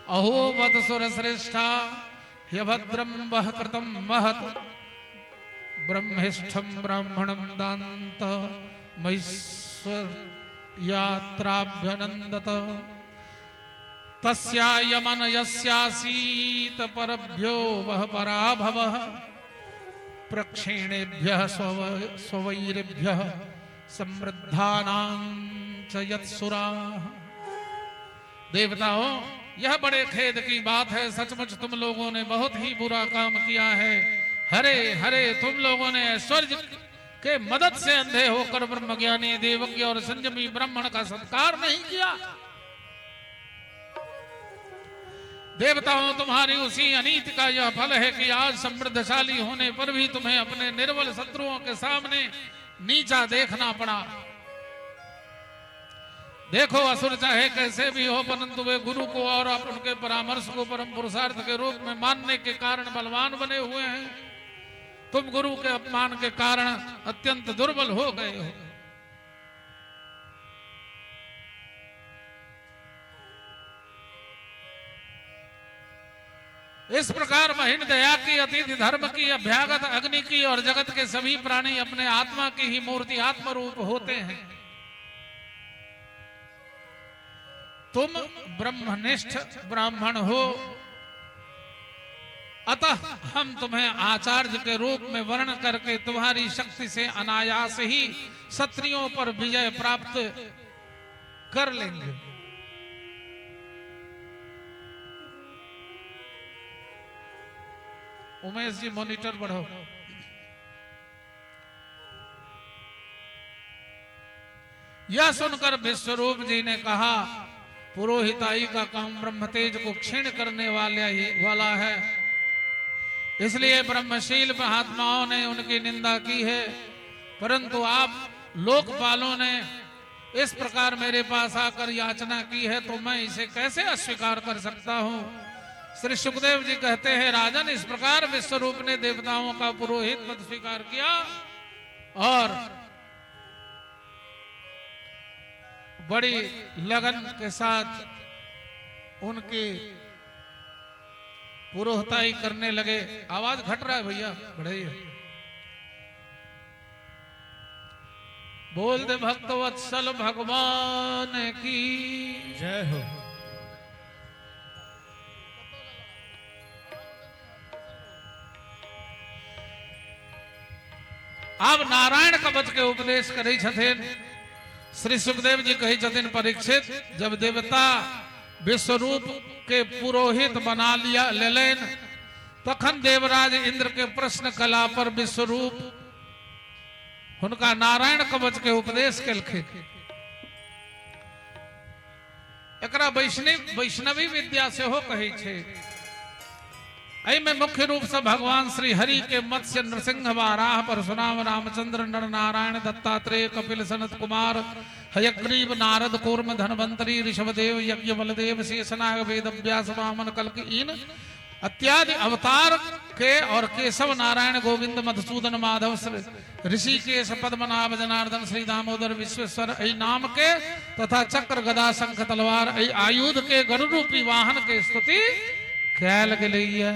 अहो बत सुर श्रेष्ठा ह्यभद्रम वह कृतम महत ब्रह्मिष्ठम ब्राह्मणम दांत महेश्वर यात्राभ्यनंदत तस्यायमन यस्यासीत परभ्यो वह पराभवः प्रक्षीणेभ्यः स्ववैरेभ्यः समृद्धानां च यत्सुराः। देवताओं, यह बड़े खेद की बात है, सचमुच तुम लोगों ने बहुत ही बुरा काम किया है। हरे हरे, तुम लोगों ने ऐश्वर्य के मदद से अंधे होकर ब्रह्मज्ञानी देवज्ञ और संयमी ब्राह्मण का सत्कार नहीं किया। देवताओं, तुम्हारी उसी अनीति का यह फल है कि आज समृद्धशाली होने पर भी तुम्हें अपने निर्बल शत्रुओं के सामने नीचा देखना पड़ा। देखो, असुर चाहे कैसे भी हो, परंतु वे गुरु को और आप उनके परामर्श को परम पुरुषार्थ के रूप में मानने के कारण बलवान बने हुए हैं। तुम गुरु के अपमान के कारण अत्यंत दुर्बल हो गए हो। इस प्रकार महीन दया की, अतिथि धर्म की, अभ्यागत अग्नि की और जगत के सभी प्राणी अपने आत्मा की ही मूर्ति आत्मरूप होते हैं। तुम ब्रह्मनिष्ठ ब्राह्मण हो, अतः हम तुम्हें आचार्य के रूप में वर्ण करके तुम्हारी शक्ति से अनायास ही क्षत्रियों पर विजय प्राप्त कर लेंगे। उमेश जी मॉनिटर बढ़ाओ। यह सुनकर विश्वरूप जी ने कहा, पुरोहिताई का काम ब्रह्मतेज को क्षीण करने वाला है, इसलिए ब्रह्मशील महात्माओं ने उनकी निंदा की है, परंतु आप लोकपालों ने इस प्रकार मेरे पास आकर याचना की है तो मैं इसे कैसे अस्वीकार कर सकता हूँ। श्री सुखदेव जी कहते हैं, राजन, इस प्रकार विश्वरूप ने देवताओं का पुरोहित पद स्वीकार किया और बड़ी लगन के साथ उनकी पुरोहिताई करने लगे। आवाज घट रहा है भैया, बढ़ाइए। बोल दे भक्तवत्सल भगवान की जय हो। अब नारायण कवच के उपदेश करै छथिन। श्री सुखदेव जी कहै छथिन, परीक्षित, जब देवता विश्वरूप के पुरोहित बना लिया लेलनि तखन देवराज इंद्र के प्रश्न कला पर विश्वरूप हुनका नारायण कवच के उपदेश केलखिन। एकरा वैष्णवी विद्या सेहो कहै छै। एहिमे मुख्य रूप से भगवान श्री हरि के मत्स्य नृसिंह वाराह परशुराम रामचंद्र नर नारायण दत्तात्रेय कपिल सनत कुमार हयग्रीव नारद कूर्म धनवंतरी ऋषभदेव यज्ञ बलदेव शेषनाग वेद व्यास वामन कल्क इन इत्यादि अवतार के और केशव नारायण गोविंद मधुसूदन माधव ऋषिकेश पद्मनाभ जनार्दन श्री दामोदर विश्वेश्वर ऐ नाम के तथा चक्र गदा शंख तलवार ऐ आयुध के गरुड़ रूपी वाहन के स्तुति कैल गेलैया।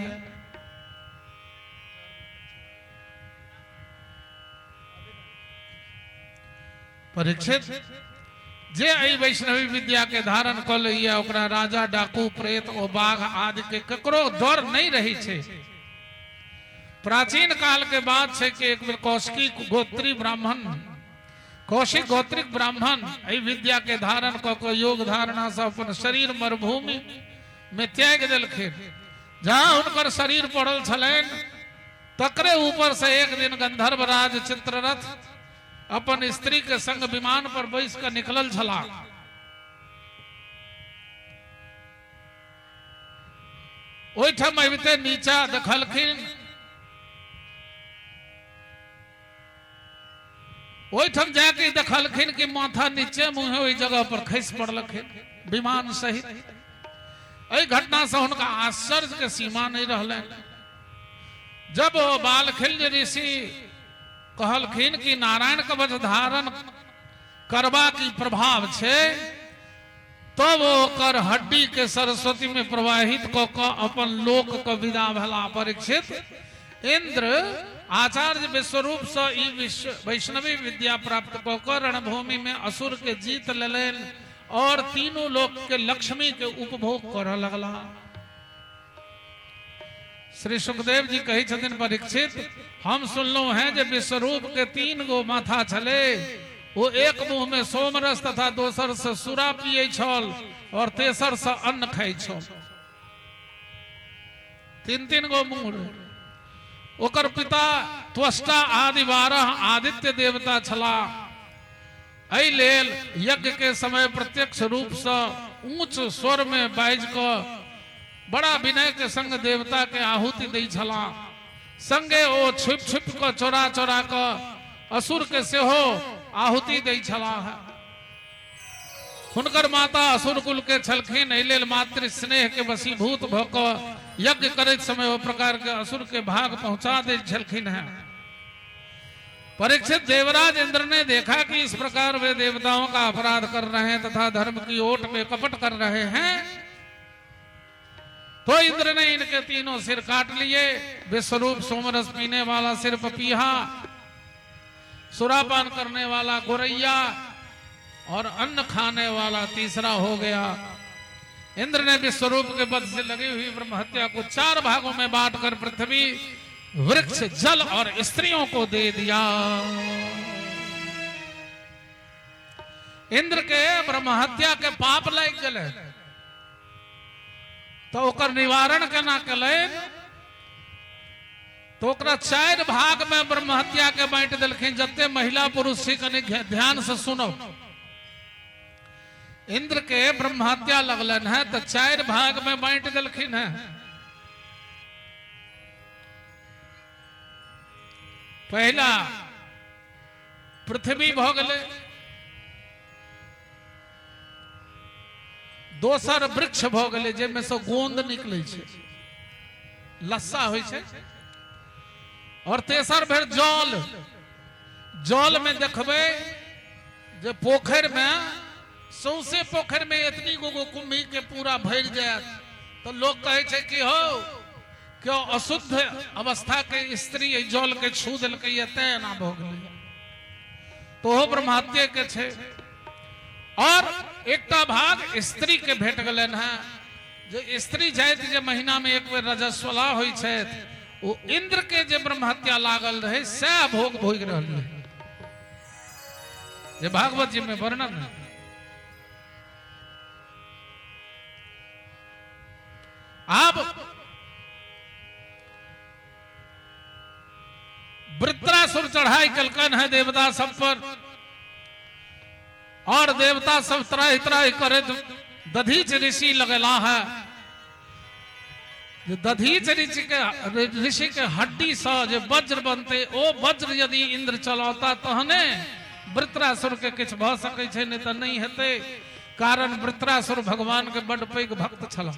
परीक्षित, जे एहि वैष्णवी विद्या के धारण क लैया ओकरा राजा डाकू प्रेत ओ बाघ आदि के ककरो डर नहीं रही छै। प्राचीन काल के बात छै कि एक बेर कौशिकी गोत्री ब्राह्मण कौशिक गोत्रिक ब्राह्मण एहि विद्या के धारण क के योग धारणा से अपन शरीर मरुभूमि में त्याग देलखिन। जहां हुनकर शरीर पड़ल छलनि तकरे ऊपर से एक दिन गंधर्व राज चित्ररथ अपन स्त्री के संग विमान पर बैस कर निकलल छला। ओहिठाम अबिते नीचा देखलखिन, ओहिठाम जाके देखलखिन कि माथा नीचे मुँहे ओहि जगह पर खसि पड़लखिन विमान सहित। एहि घटना से हुनका आश्चर्य के सीमा नहीं रहलनि। जब ओ बालखिल्य ऋषि कहलखिन कि नारायण कवच धारण करबा की प्रभाव छै, तब ओकर हड्डी के सरस्वती में प्रवाहित क क अपन लोक के विदा भेला। परीक्षित, इंद्र आचार्य विश्वरूप से ई वैष्णवी विद्या प्राप्त क क रणभूमि में असुर के जीत लेलनि और तीनों लोक के लक्ष्मी के उपभोग करऽ लगला। श्री सुखदेव जी कहै छथिन, परीक्षित, हम सुनलहुं हैं जे विश्वरूप के 3 गो माथा छलै, वो एक मुंह में सोमरस तथा दोसर से सुरा पिए छल और तेसर से अन्न खाइ छल। 3-3 गो मुंह रहे। ओकर पिता त्वष्टा आदि 12 आदित्य देवता छला। एहि लेल यज्ञ के समय प्रत्यक्ष रूप से ऊंच स्वर में बाजि कऽ बड़ा विनय के संग देवता के आहुति दै छला। संगे ओ छिप छिप कऽ चोरा चोरा कऽ असुर के सेहो आहुति दै छला। हुनकर माता असुर कुल के छलखिन, एहि लेल मातृ स्नेह के वशीभूत भऽ कऽ यज्ञ करैत समय ओ प्रकार के असुर के भाग पहुंचा दै छलखिन हैं। परीक्षित, देवराज इंद्र ने देखा कि इस प्रकार वे देवताओं का अपराध कर रहे हैं तथा धर्म की ओट में कपट कर रहे हैं, तो इंद्र ने इनके तीनों सिर काट लिए। विश्वरूप सोमरस पीने वाला सिर पपीहा, सुरापान करने वाला गोरैया और अन्न खाने वाला तीसरा हो गया। इंद्र ने विश्वरूप के बध से लगी हुई ब्रह्महत्या को 4 भागों में बांटकर पृथ्वी, वृक्ष, जल और स्त्रियों को दे दिया। इंद्र के ब्रह्महत्या के पाप लागि गेलै तो ओकर निवारण केना केलनि तो ओकरा 4 भाग में ब्रह्महत्या के बांटि देलखिन। जते महिला पुरुष छी कनि ध्यान से सुनो। इंद्र के ब्रह्महत्या लगलन है तो 4 भाग में बांटि देलखिन है। पहला पृथ्वी भ गेलै, दोसर वृक्ष भ गेलै जाहिमे से गोंद निकलै छै, लस्सा होइ छै, और तेसर भेल जल। जल में देखबै जे पोखरि में सौंसे पोखरि में एतनी गो गो कुम्भी के पूरा भरि जायत तो लोग कहै छै कि हो क्यों अशुद्ध अवस्था के स्त्री एहि जल के छू देलकै तें एना भऽ गेलै, तो ओहो ब्रह्महत्ये के छै। और एकटा भाग स्त्री के भेट गेलनि हेँ, जे स्त्री जाति जे महीना में एक बेर रजस्वला होइ छथि ओ इंद्र के जे ब्रह्महत्या लागल रहे सएह भोग भोगि रहल है, जे भागवत जी में वर्णन है। आब वृत्रासुर चढ़ाई कलकन है देवता सब पर और देवता सब त्राहि त्राहि करैत दधीच ऋषि लगेला है। दधीच ऋषि के हड्डी से जे वज्र बनते ओ वज्र यदि इंद्र चलौता तहने वृत्रासुर के किछु भऽ सकै छै, नहीं तो नहीं हेतै। कारण वृत्रासुर भगवान के बड पैघ भक्त छल।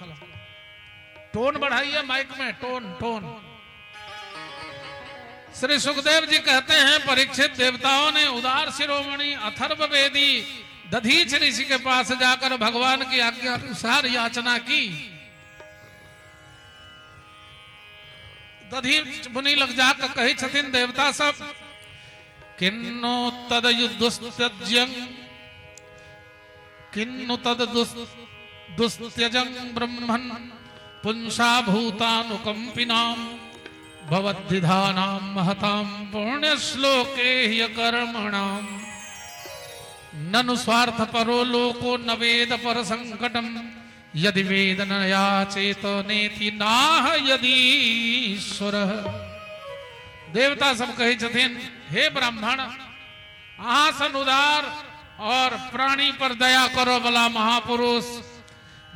टोन बढ़ाइए माइक में, टोन टोन। श्री सुखदेव जी कहते हैं परीक्षित, देवताओं ने उदार शिरोमणि अथर्व वेदी दधीच ऋषि के पास जाकर भगवान की आज्ञा अनुसार याचना की। दधीच मुनि लग जाकर कही छथिन देवता सब, किन्नु तद दुस्त्यजं किन्नु तद दुस्त्यजं ब्रह्मन् पुंसा भूतानुकंपिनां भवद्धिधानां महतां पुण्यश्लोके ह्यकर्मणां ननु स्वार्थ परो लोको न वेद पर संकटम यदि वेद न याचेत नेति नाह यदीश्वर। देवता सब कहै छथिन हे ब्राह्मण, अहाँ सन उदार और प्राणी पर दया करो वाला महापुरुष,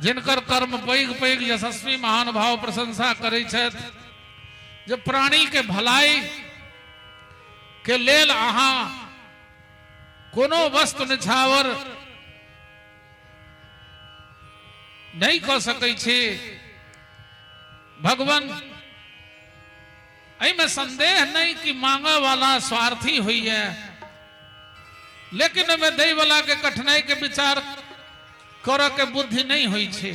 जिनकर कर्म पैघ पैघ यशस्वी महानुभाव प्रशंसा करै छथि, जे प्राणी के भलाई के लेल अहाँ कोनो वस्तु निछावर नहीं कऽ सकै छी। भगवान एहिमे संदेह नहीं कि मांगे वाला स्वार्थी होइए, लेकिन ओहिमे दै वाला के कठिनाई के विचार करऽ के बुद्धि नहीं होइ छै।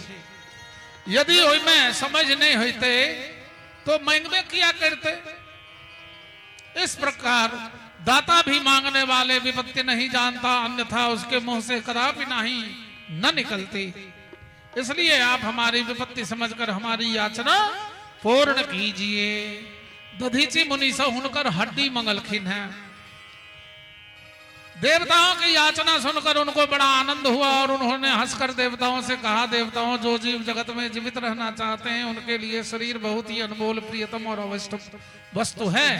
यदि ओहिमे समझ नहीं होते तो मांगबे किया करते। इस प्रकार दाता भी मांगने वाले विपत्ति नहीं जानता, अन्यथा उसके मुंह से कदापि नहीं न निकलती। इसलिए आप हमारी विपत्ति समझकर हमारी याचना पूर्ण कीजिए। दधीची मुनि से हुनकर हड्डी मंगलखिन है। देवताओं की याचना सुनकर उनको बड़ा आनंद हुआ और उन्होंने हंसकर देवताओं से कहा, देवताओं, जो जीव जगत में जीवित रहना चाहते हैं उनके लिए शरीर बहुत ही अनमोल, प्रियतम और अवश्य वस्तु है।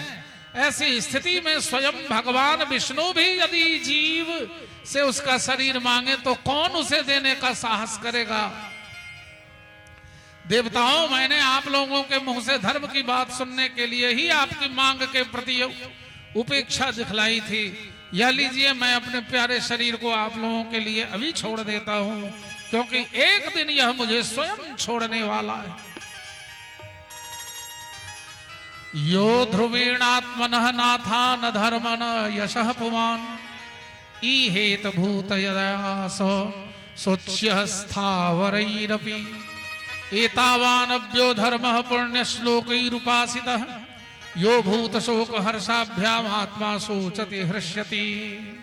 ऐसी स्थिति में स्वयं भगवान विष्णु भी यदि जीव से उसका शरीर मांगे तो कौन उसे देने का साहस करेगा। देवताओं, मैंने आप लोगों के मुंह से धर्म की बात सुनने के लिए ही आपकी मांग के प्रति उपेक्षा दिखलाई थी। यह लीजिए, मैं अपने प्यारे शरीर को आप लोगों के लिए अभी छोड़ देता हूं, क्योंकि एक दिन यह मुझे स्वयं छोड़ने वाला है। यो ध्रुवीणात्मनः नाथा न धर्मन यशः पुमान् ईहेत भूत यदास सोच्य स्थावरैरपि। एतावानव्यो धर्मः पुण्यश्लोकैरुपासितः यो भूत शोक हर्षाभ्याम आत्मा शोचति हृष्यति।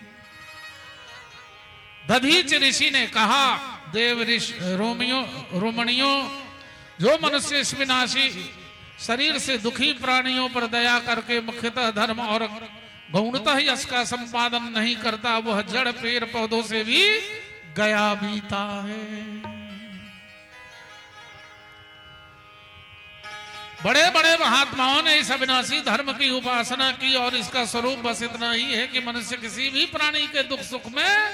दधीच ऋषि ने कहा, देव ऋषि रोमणियों, जो मनुष्य इस विनाशी शरीर से दुखी प्राणियों पर दया करके मुख्यतः धर्म और गौणतः यश का संपादन नहीं करता, वह जड़ पेड़ पौधों से भी गया बीता है। बड़े बड़े महात्माओं ने इस अविनाशी धर्म की उपासना की और इसका स्वरूप बस इतना ही है कि मनुष्य किसी भी प्राणी के दुख सुख में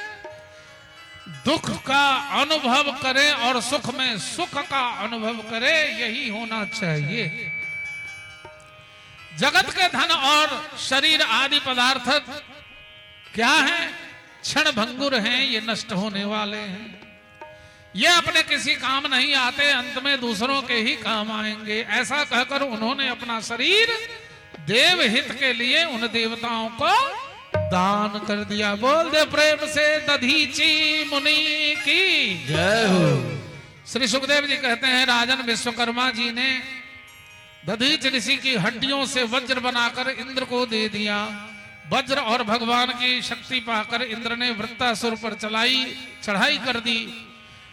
दुख का अनुभव करे और सुख में सुख का अनुभव करे, यही होना चाहिए। जगत के धन और शरीर आदि पदार्थ क्या हैं? क्षण भंगुर हैं, ये नष्ट होने वाले हैं, ये अपने किसी काम नहीं आते, अंत में दूसरों के ही काम आएंगे। ऐसा कहकर उन्होंने अपना शरीर देव हित के लिए उन देवताओं को दान कर दिया। बोल दे प्रेम से दधीची मुनि की जय हो। श्री सुखदेव जी कहते हैं, राजन विश्वकर्मा जी ने दधीच ऋषि की हड्डियों से वज्र बनाकर इंद्र को दे दिया। वज्र और भगवान की शक्ति पाकर इंद्र ने वृत्तासुर पर चढ़ाई कर दी।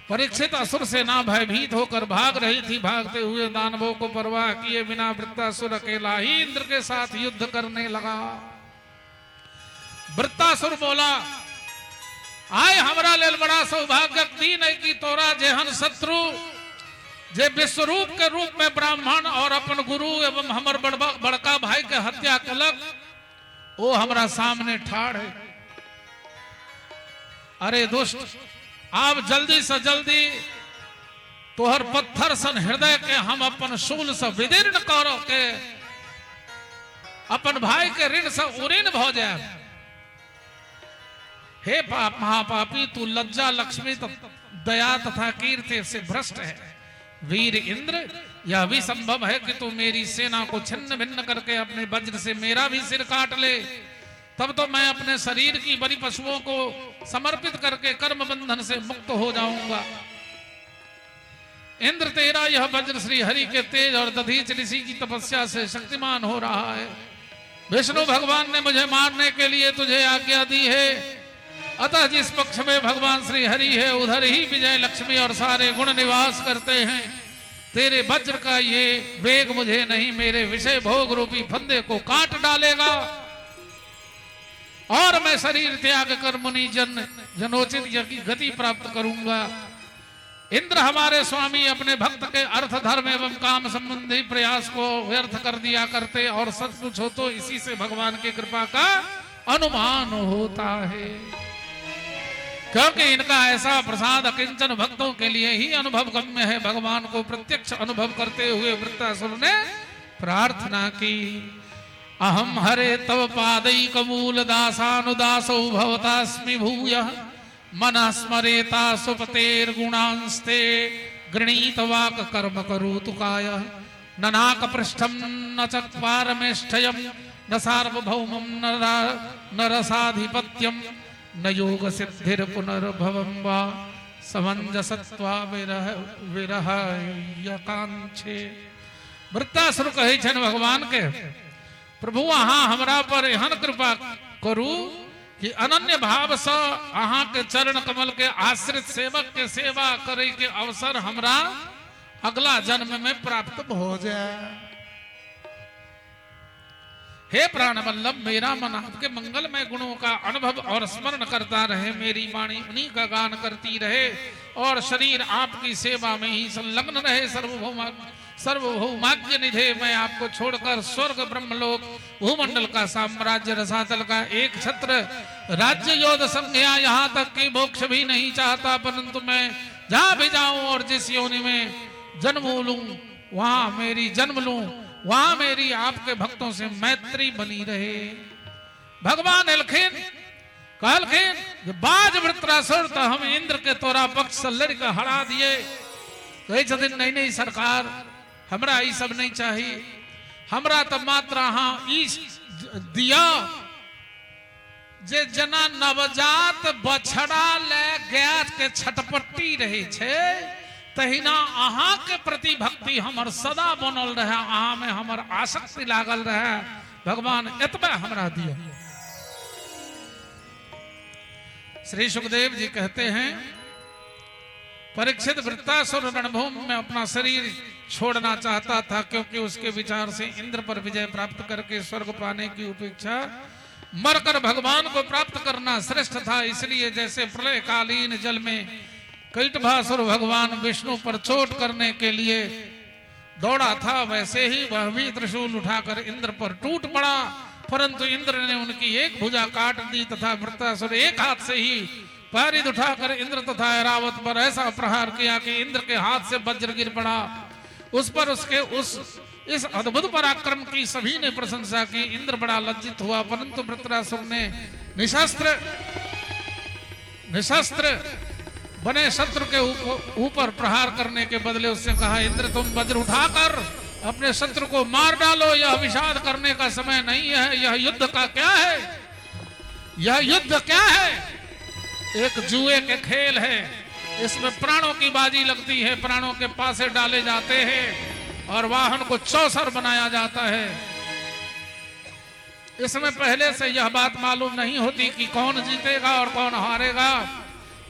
परीक्षित असुर सेना भयभीत होकर भाग रही थी। भागते हुए दानवों को परवाह किए बिना वृत्तासुर अकेला ही इंद्र के साथ युद्ध करने लगा। वृत्तासुर बोला, आय हमरा लेल बड़ा सौभाग्यक दिन है कि तोरा जेहन शत्रु जे विश्वरूप के रूप में ब्राह्मण और अपन गुरु एवं हमर बड़का भाई के हत्या कलक, वो हमरा सामने ठाड़ है। अरे दुष्ट, आप जल्दी से जल्दी तोहर पत्थर सन हृदय के हम अपन शूल से विदीर्ण करो के अपन भाई के ऋण से उऋण भ जाए। हे पाप महापापी, तू लज्जा लक्ष्मी दया तथा कीर्ति से भ्रष्ट है। वीर इंद्र, यह भी संभव है कि तू मेरी सेना को छिन्न भिन्न करके अपने वज्र से मेरा भी सिर काट ले, तब तो मैं अपने शरीर की बलि पशुओं को समर्पित करके कर्म बंधन से मुक्त हो जाऊंगा। इंद्र, तेरा यह वज्र श्री हरि के तेज और दधीच ऋषि की तपस्या से शक्तिमान हो रहा है। विष्णु भगवान ने मुझे मारने के लिए तुझे आज्ञा दी है, अतः जिस पक्ष में भगवान श्री हरि है उधर ही विजय लक्ष्मी और सारे गुण निवास करते हैं। तेरे वज्र का ये वेग मुझे नहीं, मेरे विषय भोग रूपी फंदे को काट डालेगा और मैं शरीर त्याग कर मुनि जन जनोचित गति प्राप्त करूंगा। इंद्र हमारे स्वामी अपने भक्त के अर्थ धर्म एवं काम संबंधी प्रयास को व्यर्थ कर दिया करते और सच पूछो तो इसी से भगवान की कृपा का अनुमान होता है, क्योंकि इनका ऐसा प्रसाद अकिंचन भक्तों के लिए ही अनुभव गम्य है। भगवान को प्रत्यक्ष अनुभव करते हुए वृत्तासुर ने प्रार्थना की, अहम हरे तव पादैकमूल दासानुदासौ भवतास्मि भूयः मनः स्मरेता सुपतेर्गुणांस्ते गृणीत वाक् कर्म करोतु कायः न नाकपृष्ठं न च पारमेष्ठयं न सार्वभौमं न रसाधिपत्यं न योग सिद्धिर पुनर्भवं वा समंजसत्वा विरह विरहयकांक्षे। वृत्तासुर कहै छनि भगवान के, प्रभु अहाँ हमरा पर एहन कृपा करू कि अनन्य भाव से अहाँ के चरण कमल के आश्रित सेवक के सेवा करे के अवसर हमरा अगला जन्म में प्राप्त हो जाए। हे प्राण वल्लभ, मेरा मन आपके मंगलमय गुणों का अनुभव और स्मरण करता रहे, मेरी वाणी उन्हीं का गान करती रहे और शरीर आपकी सेवा में ही संलग्न रहे। सर्वभौमाग्य निधे, मैं आपको छोड़कर स्वर्ग ब्रह्मलोक भूमंडल का साम्राज्य रसातल का एक छत्र राज्य योध संज्ञा यहाँ तक कि मोक्ष भी नहीं चाहता, परंतु मैं जहाँ भी जाऊं और जिस योनि में जन्म लूं वहां मेरी जन्म लूं वहां मेरी आपके भक्तों से मैत्री बनी रहे। भगवान एलखिन कहलखिन, बाज वृत्रासुर तो हम इंद्र के तोरा पक्ष से लड़के हरा दिए। कहै छथिन, नहीं नहीं सरकार, हमरा ई सब नहीं चाहिए, हमरा तो मात्र अहाँ ई दिया जे जना नवजात बछड़ा ले गाय के छटपट्टी रहे छे तहिना अहाँ के प्रति भक्ति हमर सदा बनल रहे, अहाँ में हमर आसक्ति लागल रहे। भगवान एतबे हमरा दिया। श्री सुखदेव जी कहते हैं, परीक्षित वृत्तासुर रणभूमि में अपना शरीर छोड़ना चाहता था, क्योंकि उसके विचार से इंद्र पर विजय प्राप्त करके स्वर्ग पाने की उपेक्षा मरकर भगवान को प्राप्त करना श्रेष्ठ था। इसलिए जैसे प्रलयकालीन जल में कैटभासुर भगवान विष्णु पर चोट करने के लिए दौड़ा था, वैसे ही वह भी त्रिशूल उठाकर इंद्र पर टूट पड़ा, परंतु इंद्र ने उनकी एक भुजा काट दी तथा वृत्तासुर एक हाथ से ही पारिद उठाकर इंद्र तथा ऐरावत पर ऐसा प्रहार किया कि इंद्र के हाथ से वज्र गिर पड़ा। उस पर उसके उस इस अद्भुत पराक्रम की सभी ने प्रशंसा की। इंद्र बड़ा लज्जित हुआ, परंतु वृत्रासुर ने निशस्त्र निशस्त्र बने शत्रु के ऊपर प्रहार करने के बदले उससे कहा, इंद्र तुम वज्र उठाकर अपने शत्रु को मार डालो, यह विषाद करने का समय नहीं है। यह युद्ध का क्या है, यह युद्ध क्या है? एक जुए के खेल है, इसमें प्राणों की बाजी लगती है, प्राणों के पासे डाले जाते हैं और वाहन को चौसर बनाया जाता है। इसमें पहले से यह बात मालूम नहीं होती कि कौन जीतेगा और कौन हारेगा।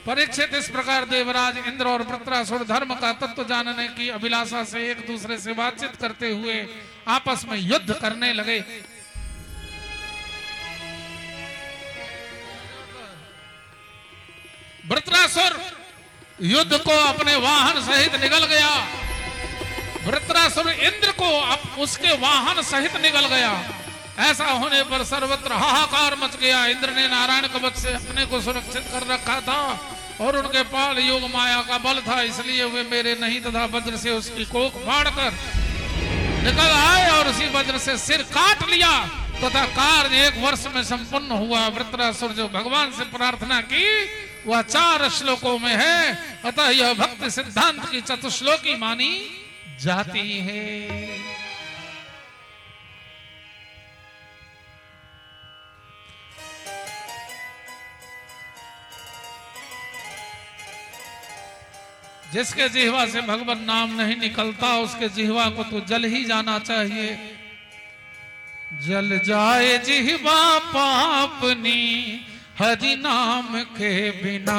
परीक्षित इस प्रकार देवराज इंद्र और वृत्रासुर धर्म का तत्व जानने की अभिलाषा से एक दूसरे से बातचीत करते हुए आपस में युद्ध करने लगे। वृत्रासुर युद्ध को अपने वाहन सहित निकल गया। वृत्रासुर इंद्र को उसके वाहन सहित निकल गया। ऐसा होने पर सर्वत्र हाहाकार मच गया। इंद्र ने नारायण कवच से अपने को सुरक्षित कर रखा था और उनके पाल योग माया का बल था, इसलिए वे मेरे नहीं तथा वज्र से उसकी कोख फाड़कर निकल आए और उसी वज्र से सिर काट लिया तथा कार्य 1 वर्ष में संपन्न हुआ। वृत्रासुर जो भगवान से प्रार्थना की वह 4 श्लोकों में है, अतः यह भक्ति सिद्धांत की चतुश्लोकी मानी जाती है। जिसके जिह्वा से भगवान नाम नहीं निकलता उसके जिह्वा को तो जल ही जाना चाहिए। जल जाए जिह्वा पापनी हरि नाम के बिना,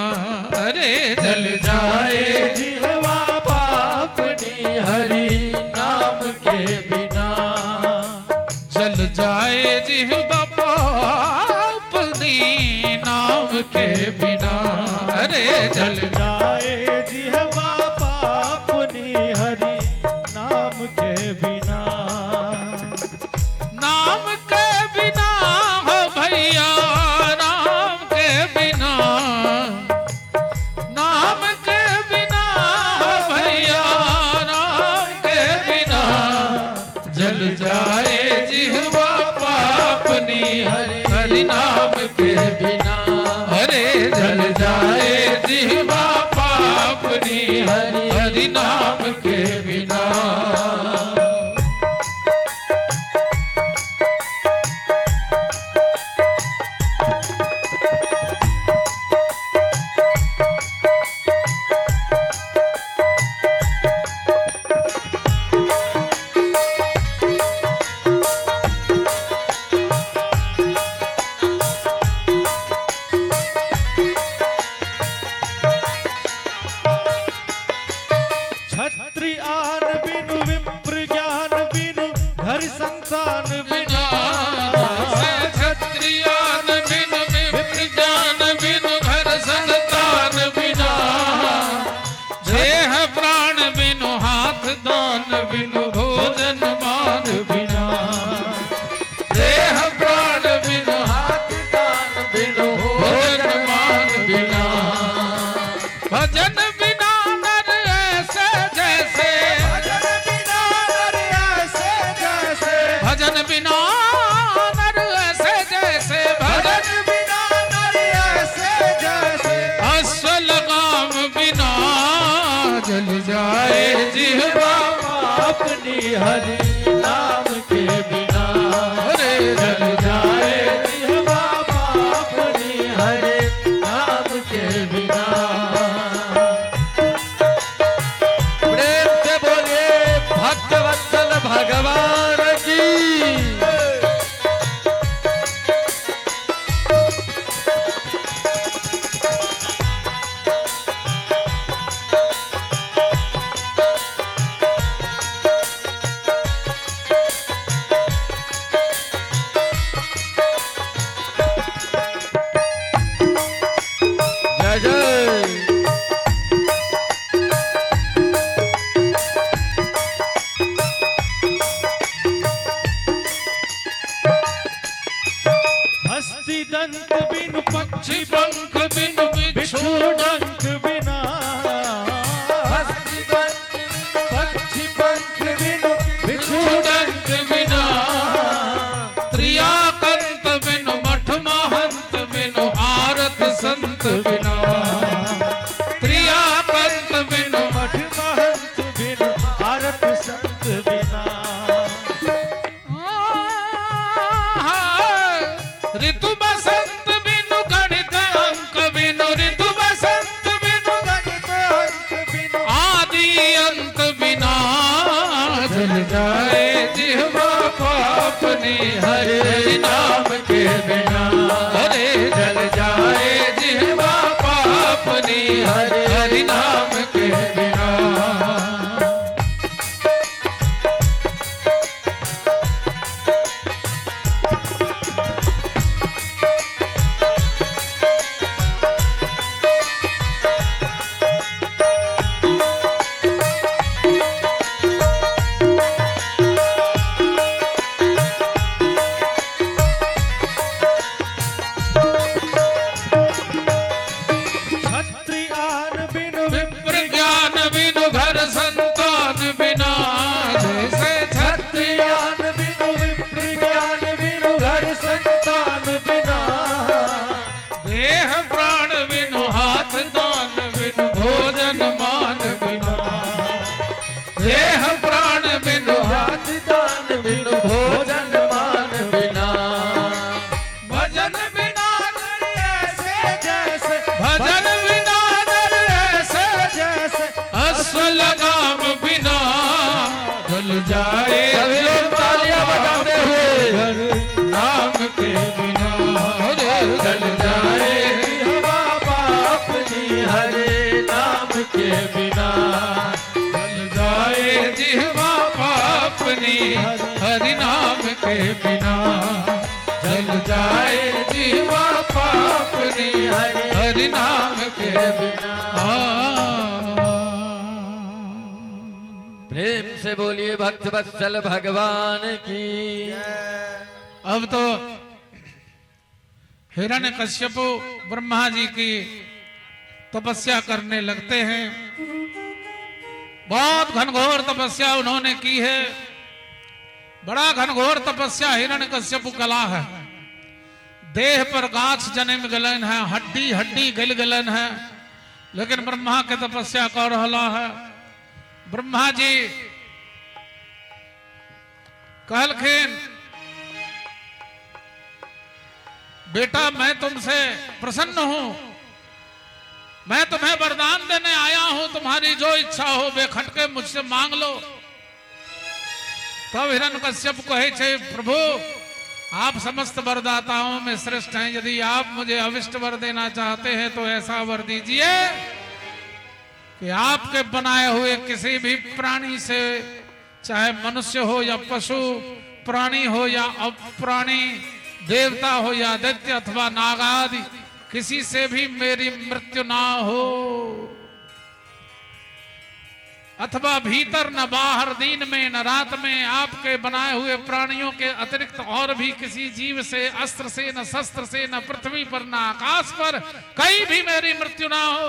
अरे जल जाए जिह्वा पापनी हरि नाम के बिना, जल जाए जिह्वा पापनी नाम के बिना, अरे जल जाए जिह्वा पापनी हरि नाम के बिना, नाम के बिना हो भैया नाम के बिना, नाम के बिना हो भैया नाम के बिना, जल जाए जिह्वा पापनी हरि नाम के बिना, हरे जल जाए जिह्वा पापनी हरि नाम के बिना। क्षत्रियान बिनु विप्र ज्ञान बिनु घर संतान बिना, क्षत्रियान बिनु विप्र ज्ञान बिनु घर संतान बिना, देह प्राण बिनु हाथ दान बिनु भोजन मान बिना, देह प्राण बिनु हाथ दान बिनु भोजन मान बिना, भजन बिना नर ऐसे जैसे, भजन बिना नर ऐसे जैसे, भजन बिना नर ऐसे जैसे, भजन भजन बिना नर ऐसे जैसे, अश्व लगाम बिना जल जाए जिह्वा अपनी हरि नाम के बिना, अरे जल जाए जिह्वा अपनी हरि नाम के बिना। दंत बिनु पक्षी पंख बिनु बिच्छू डंक बिना। हस्ती दंत पक्षी पंख बिनु बिच्छू डंक बिना। त्रियाकंत बिनु मठ महंत बिनु आरत संत बिना। त्रियाकंत बिनु मठ महंत बिनु आरत संत बिना। ऋतु बसंत बिनु गणित अंक बिनु। ऋतु बसंत बिनु गणित अंक बिनु आदि अंत बिना। जल जाए जिह्वा पापनी हरे नाम के बिना। हरे जल जाए जिह्वा पापनी हरे हरि नाम के बिना। क्षत्रियान बिनु विप्र ज्ञान बिनु घर संतान बिना। जैसे क्षत्रियान बिनु विप्र ज्ञान बिनु घर संतान बिना। देह प्राण बिनु हाथ दान बिनु भोजन मान बिना। देह प्राण बिनु हाथ दान बिनु भोजन मान बिना। भजन बिना नर ऐसे जैसे भजन बिना नर ऐसे जैसे अश्व लगाम बिना। जल जाए सभी लोग तालियां बजाते हुए नाम के बिना। हरे जल जाए हवा पापनी हरे नाम के बिना। जल जाए जिह्वा पापनी हरि नाम के बिना। जल जाए जिह्वा पापनी हरि नाम के बिना। प्रेम से बोलिए भक्त वत्सल भगवान की। अब तो हिरण्यकश्यपु ब्रह्मा जी की तपस्या करने लगते हैं। बहुत घनघोर तपस्या उन्होंने की है। बड़ा घनघोर तपस्या हिरण्यकश्यपु कला है। देह पर गाछ जन्म गलन है, हड्डी हड्डी गल गलन है, लेकिन ब्रह्मा के तपस्या कर रहा है। ब्रह्मा जी कहलखिन, बेटा मैं तुमसे प्रसन्न हूं, मैं तुम्हें वरदान देने आया हूं, तुम्हारी जो इच्छा हो बेखटके मुझसे मांग लो। तब हिरण्यकश्यप कहे छे, प्रभु आप समस्त वरदाताओं में श्रेष्ठ हैं, यदि आप मुझे अविष्ट वर देना चाहते हैं तो ऐसा वर दीजिए कि आपके बनाए हुए किसी भी प्राणी से, चाहे मनुष्य हो या पशु, प्राणी हो या अप्राणी, देवता हो या दैत्य अथवा नाग आदि, किसी से भी मेरी मृत्यु ना हो, अथवा भीतर न बाहर, दिन में न रात में, आपके बनाए हुए प्राणियों के अतिरिक्त और भी किसी जीव से, अस्त्र से न शस्त्र से, न पृथ्वी पर न आकाश पर, कहीं भी मेरी मृत्यु ना हो।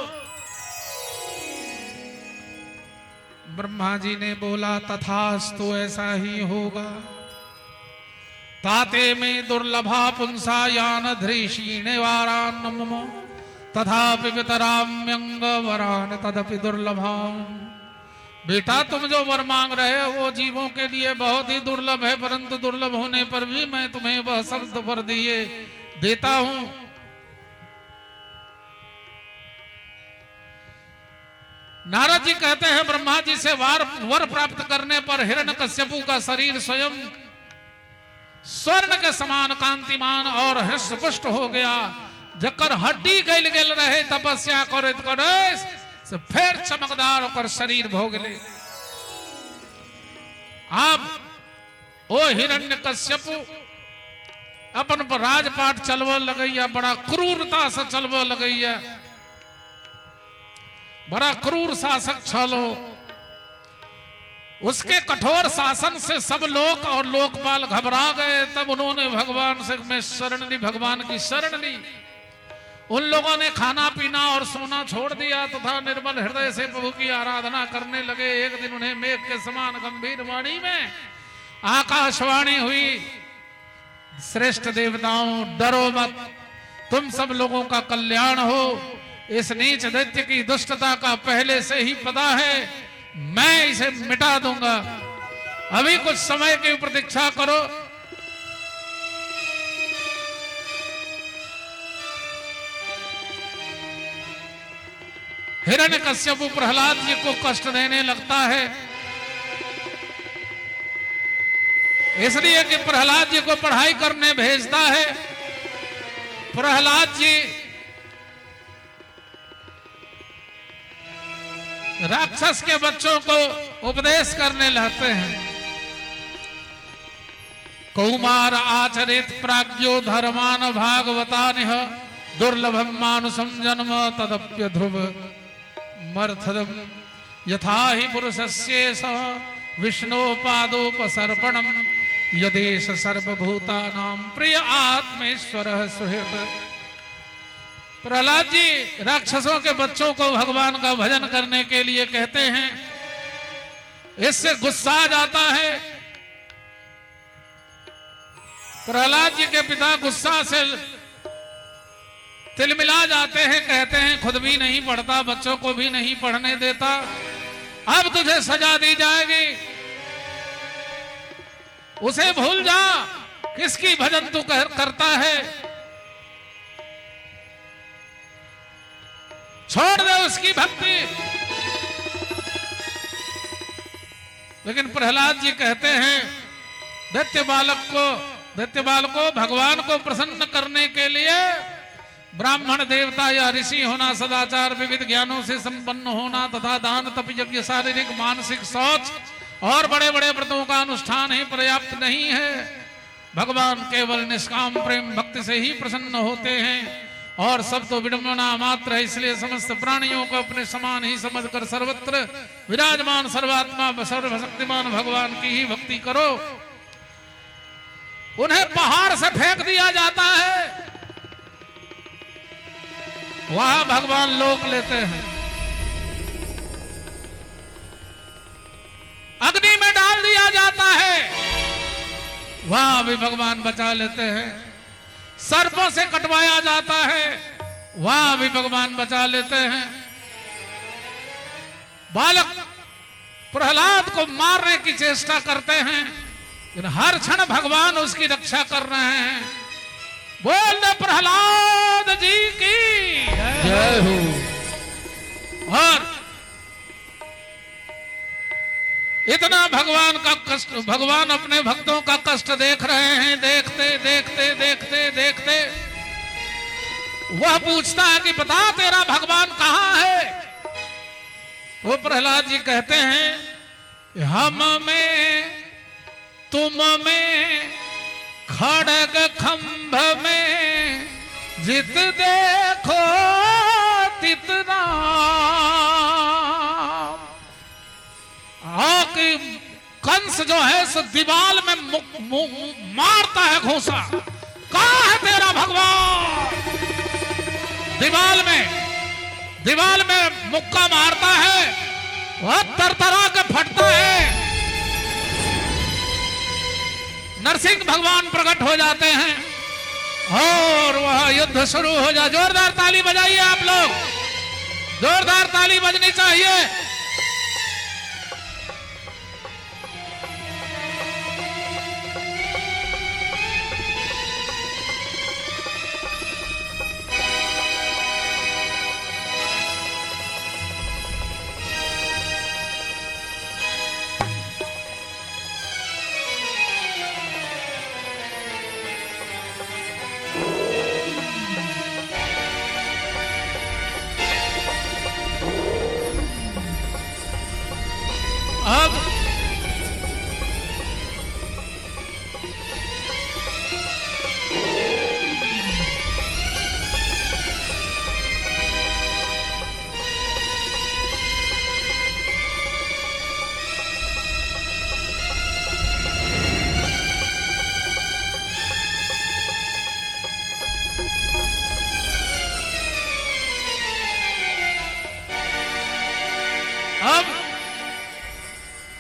ब्रह्मा जी ने बोला, तथास्तु, ऐसा ही होगा। ताते में दुर्लभा पुंसा यान धृषीणे वारान मम तथापि वितराम्यंग वरान तदपि दुर्लभा। बेटा तुम जो वर मांग रहे हो वो जीवों के लिए बहुत ही दुर्लभ है, परंतु दुर्लभ होने पर भी मैं तुम्हें वह शब्द वर दिए देता हूं। नारद जी कहते हैं ब्रह्मा जी से वर प्राप्त करने पर हिरण्यकश्यपु का शरीर स्वयं स्वर्ण के समान कांतिमान और हृष्टपुष्ट हो गया। जकर हड्डी गल गल रहे तपस्या करत करत से फिर चमकदार ओकर शरीर भो गेले। आप ओ हिरण्यकश्यपु अपन राजपाट चलबऽ लगैया, बड़ा क्रूरता से चलबऽ लगैया, बड़ा क्रूर शासक छल। उसके कठोर शासन से सब लोक और लोकपाल घबरा गए। तब उन्होंने भगवान से में शरण ली, भगवान की शरण ली। उन लोगों ने खाना पीना और सोना छोड़ दिया तथा निर्मल हृदय से प्रभु की आराधना करने लगे। एक दिन उन्हें मेघ के समान गंभीर वाणी में आकाशवाणी हुई, श्रेष्ठ देवताओं डरो मत, तुम सब लोगों का कल्याण हो। इस नीच दैत्य की दुष्टता का पहले से ही पता है, मैं इसे मिटा दूंगा। अभी कुछ समय की प्रतीक्षा करो। हिरण्यकश्यपु प्रहलाद जी को कष्ट देने लगता है, इसलिए कि प्रहलाद जी को पढ़ाई करने भेजता है। प्रहलाद जी राक्षस के बच्चों को उपदेश करने लगते हैं। कौमार आचरित प्राज्ञो धर्मान भागवतानिह दुर्लभम मानुषम जन्म तदप्य ध्रुव मर्थदम यथा हि पुरुषस्येष विष्णो पादोपसर्पणम यदेश सर्वभूतानां प्रिय आत्मेश्वरः सुहृत्। प्रहलाद जी राक्षसों के बच्चों को भगवान का भजन करने के लिए कहते हैं। इससे गुस्सा आ जाता है। प्रहलाद जी के पिता गुस्सा से तिलमिला जाते हैं, कहते हैं खुद भी नहीं पढ़ता, बच्चों को भी नहीं पढ़ने देता, अब तुझे सजा दी जाएगी। उसे भूल जा, किसकी भजन तू करता है, छोड़ दे उसकी भक्ति। लेकिन प्रहलाद जी कहते हैं दैत्य बालक को भगवान को प्रसन्न करने के लिए ब्राह्मण देवता या ऋषि होना, सदाचार विविध ज्ञानों से संपन्न होना तथा दान तप यज्ञ शारीरिक मानसिक शौच और बड़े बड़े व्रतों का अनुष्ठान ही पर्याप्त नहीं है। भगवान केवल निष्काम प्रेम भक्ति से ही प्रसन्न होते हैं और सब तो विडंबना मात्र है। इसलिए समस्त प्राणियों को अपने समान ही समझकर सर्वत्र विराजमान सर्वात्मा सर्वशक्तिमान भगवान की ही भक्ति करो। उन्हें पहाड़ से फेंक दिया जाता है, वहां भगवान लोक लेते हैं। अग्नि में डाल दिया जाता है, वहां भी भगवान बचा लेते हैं। सर्पों से कटवाया जाता है, वहां भी भगवान बचा लेते हैं। बालक प्रहलाद को मारने की चेष्टा करते हैं, लेकिन हर क्षण भगवान उसकी रक्षा कर रहे हैं। बोल दे प्रहलाद जी की जय हो। और इतना भगवान का कष्ट, भगवान अपने भक्तों का कष्ट देख रहे हैं, देखते देखते देखते देखते वह पूछता है कि बता तेरा भगवान कहाँ है। वो प्रहलाद जी कहते हैं हम में तुम में खड़ग खंभ में जित देखो तितना। कि कंस जो है सो दीवाल में मारता है घूसा, कहाँ है तेरा भगवान। दीवाल में मुक्का मारता है, वह तरतरा के फटता है। नरसिंह भगवान प्रकट हो जाते हैं और वह युद्ध शुरू हो जाए। जोरदार ताली बजाइए आप लोग, जोरदार ताली बजनी चाहिए।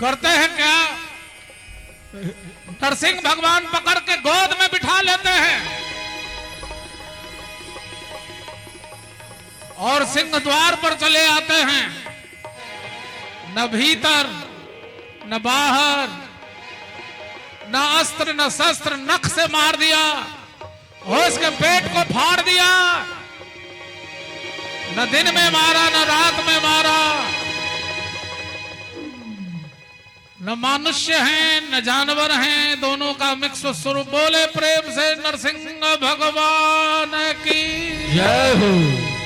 करते हैं क्या, नरसिंह भगवान पकड़ के गोद में बिठा लेते हैं और सिंह द्वार पर चले आते हैं। न भीतर न बाहर, न अस्त्र न शस्त्र, नख से मार दिया, उसके पेट को फाड़ दिया। न दिन में मारा न रात में मारा, न मनुष्य हैं न जानवर हैं, दोनों का मिक्स स्वरूप। बोले प्रेम से नरसिंह भगवान की जय हो।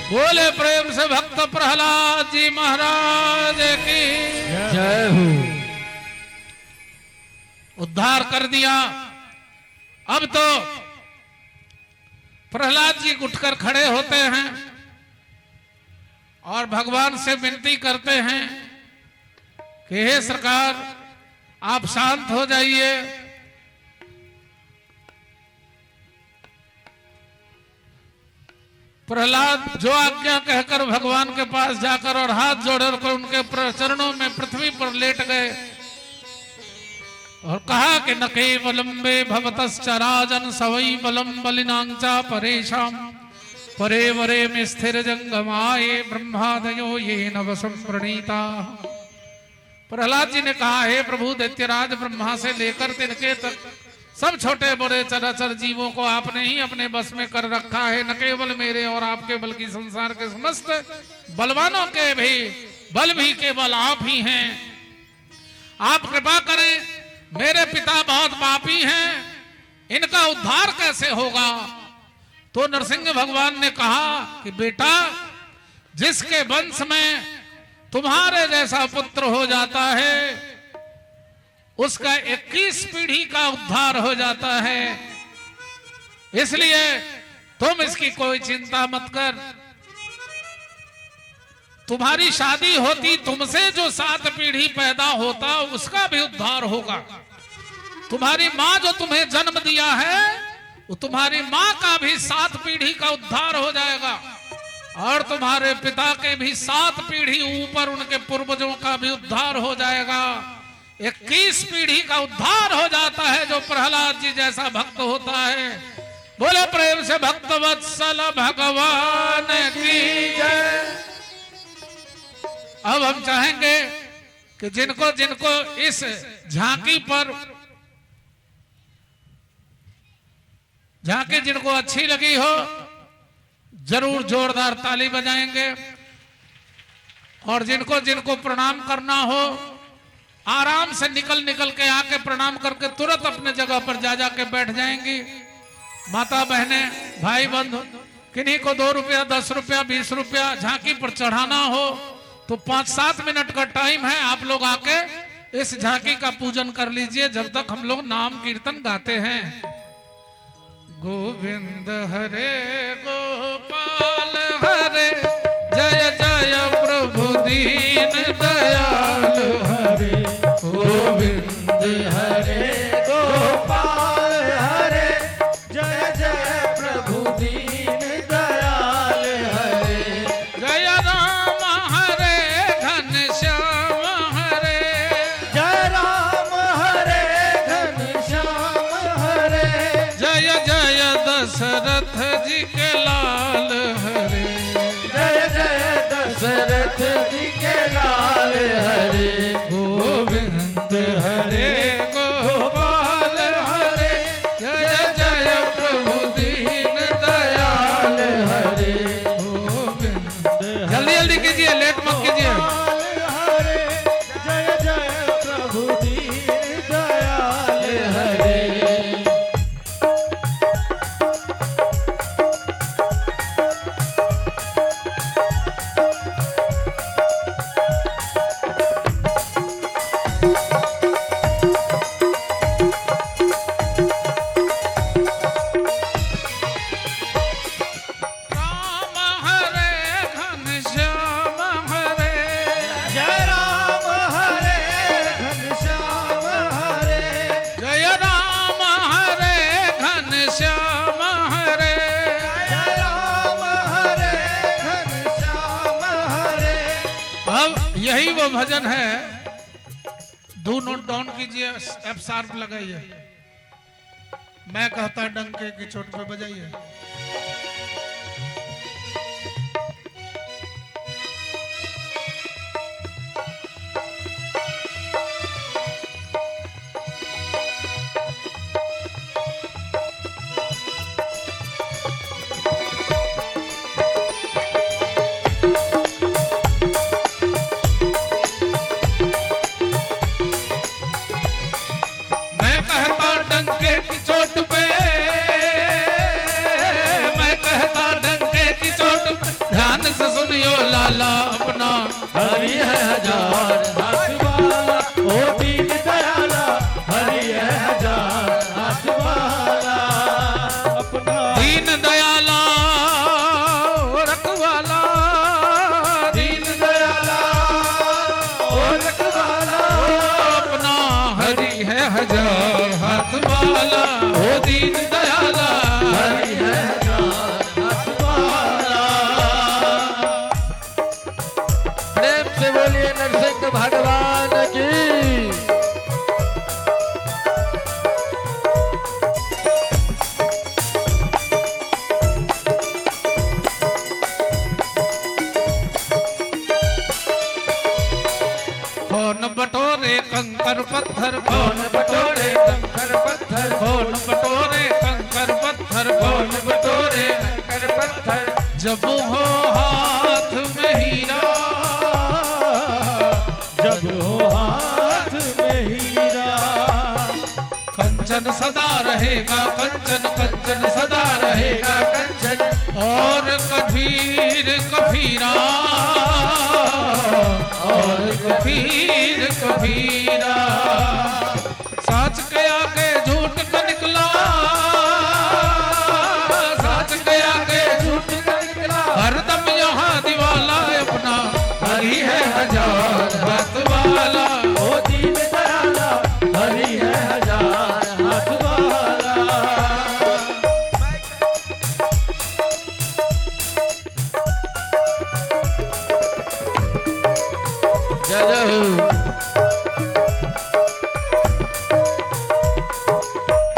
बोले प्रेम से भक्त प्रहलाद जी महाराज की जय हो। उद्धार कर दिया। अब तो प्रहलाद जी उठकर खड़े होते हैं और भगवान से विनती करते हैं कि हे सरकार, आप शांत हो जाइए। प्रहलाद जो आज्ञा कहकर भगवान के पास जाकर और हाथ जोड़कर उनके चरणों में पृथ्वी पर लेट गए और कहा कि न केवलम्बे भवतश्च राजन सवै बलम बलिनांचा परेशाम परे वरे में स्थिर जंगमाए ब्रह्मादयो ये नवसम प्रणीता। प्रहलाद जी ने कहा, हे प्रभु, दैत्यराज ब्रह्मा से लेकर तिनके तक सब छोटे बड़े चराचर जीवों को आपने ही अपने बस में कर रखा है। न केवल मेरे और आपके बल्कि संसार के समस्त बलवानों के भी बल भी केवल आप ही हैं। आप कृपा करें, मेरे पिता बहुत पापी हैं, इनका उद्धार कैसे होगा? तो नरसिंह भगवान ने कहा कि बेटा, जिसके वंश में तुम्हारे जैसा पुत्र हो जाता है उसका 21 पीढ़ी का उद्धार हो जाता है, इसलिए तुम इसकी कोई चिंता मत कर। तुम्हारी शादी होती, तुमसे जो 7 पीढ़ी पैदा होता उसका भी उद्धार होगा। तुम्हारी मां जो तुम्हें जन्म दिया है वो तुम्हारी मां का भी 7 पीढ़ी का उद्धार हो जाएगा और तुम्हारे पिता के भी 7 पीढ़ी ऊपर उनके पूर्वजों का भी उद्धार हो जाएगा। 21 पीढ़ी का उद्धार हो जाता है जो प्रहलाद जी जैसा भक्त होता है। बोले प्रेम से भक्त वत्सल भगवान की जय। अब हम चाहेंगे कि जिनको जिनको इस झांकी पर, झांकी जिनको अच्छी लगी हो, जरूर जोरदार ताली बजाएंगे। और जिनको जिनको प्रणाम करना हो, आराम से निकल निकल के आके प्रणाम करके तुरंत अपने जगह पर जा जाके बैठ जाएंगी। माता बहनें, भाई बंधु, किन्हीं को 2 रुपया, 10 रुपया, 20 रुपया झांकी पर चढ़ाना हो तो 5-7 मिनट का टाइम है, आप लोग आके इस झांकी का पूजन कर लीजिए जब तक हम लोग नाम कीर्तन गाते हैं। गोविंद हरे गोपाल हरे, जय जय प्रभु दीन दयाल हरे। गोविंद हरे गोपाल हरे, जय जय प्रभु दीन दयाल हरे। जय राम हरे घन श्याम हरे, जय राम हरे घन श्याम हरे। जय जय दशरथ जी के लाल हरे, जय जय दशरथ जी के लाल हरे। गोविंद हरे गोपाल हरे, जय जय प्रभु दीन दयाल हरे। गोविंद, जल्दी जल्दी कीजिए, लेट मत कीजिए। हरे जय जय प्रभु दीन दयाल हरे। राम हरे घन श्याम हरे, जय राम हरे घन श्याम हरे। जय राम हरे घन श्याम हरे। जय राम हरे घन श्याम हरे। अब यही वो भजन है। दो नोट डाउन कीजिए, एफ शार्प लगाइए। मैं कहता डंके की चोट पे बजाइए। मैं कहता डंके की चोट पे, मैं कहता डंके की चोट पे, ध्यान से सुनियो लाला अपना हरि है हजार हाथ वाला, ओ दीन दयाला, हरि है हजार हाथ वाला, अपना दीन दयाला रखवाला, दीन दयाला ओ रखवाला, अपना हरि है हजार हाथ वाला, ओ दीन दयाला, हरि है हजार हाथ वाला। प्रेम से बोलिए नरसिंह भगवान की। कौन बटोरे कंकर पत्थर, कौन बटोरे कंकर पत्थर, कौन बटोरे कंकर पत्थर, कौन बटोरे कंकर पत्थर, जब हो हाथ में हीरा, जब हो हाथ में हीरा, कंचन सदा रहेगा, कंचन कंचन सदा रहेगा, कंचन और कबीर कबीरा, और कबीर कबीरा, साच के आगे झूठ का निकला, साच के आगे झूठ का निकला, हरदम यहाँ दीवाला अपना हरि है हजार हाथ वाला, ओ दीन दयाला, हरि है हजार हाथ वाला। जय जय हो।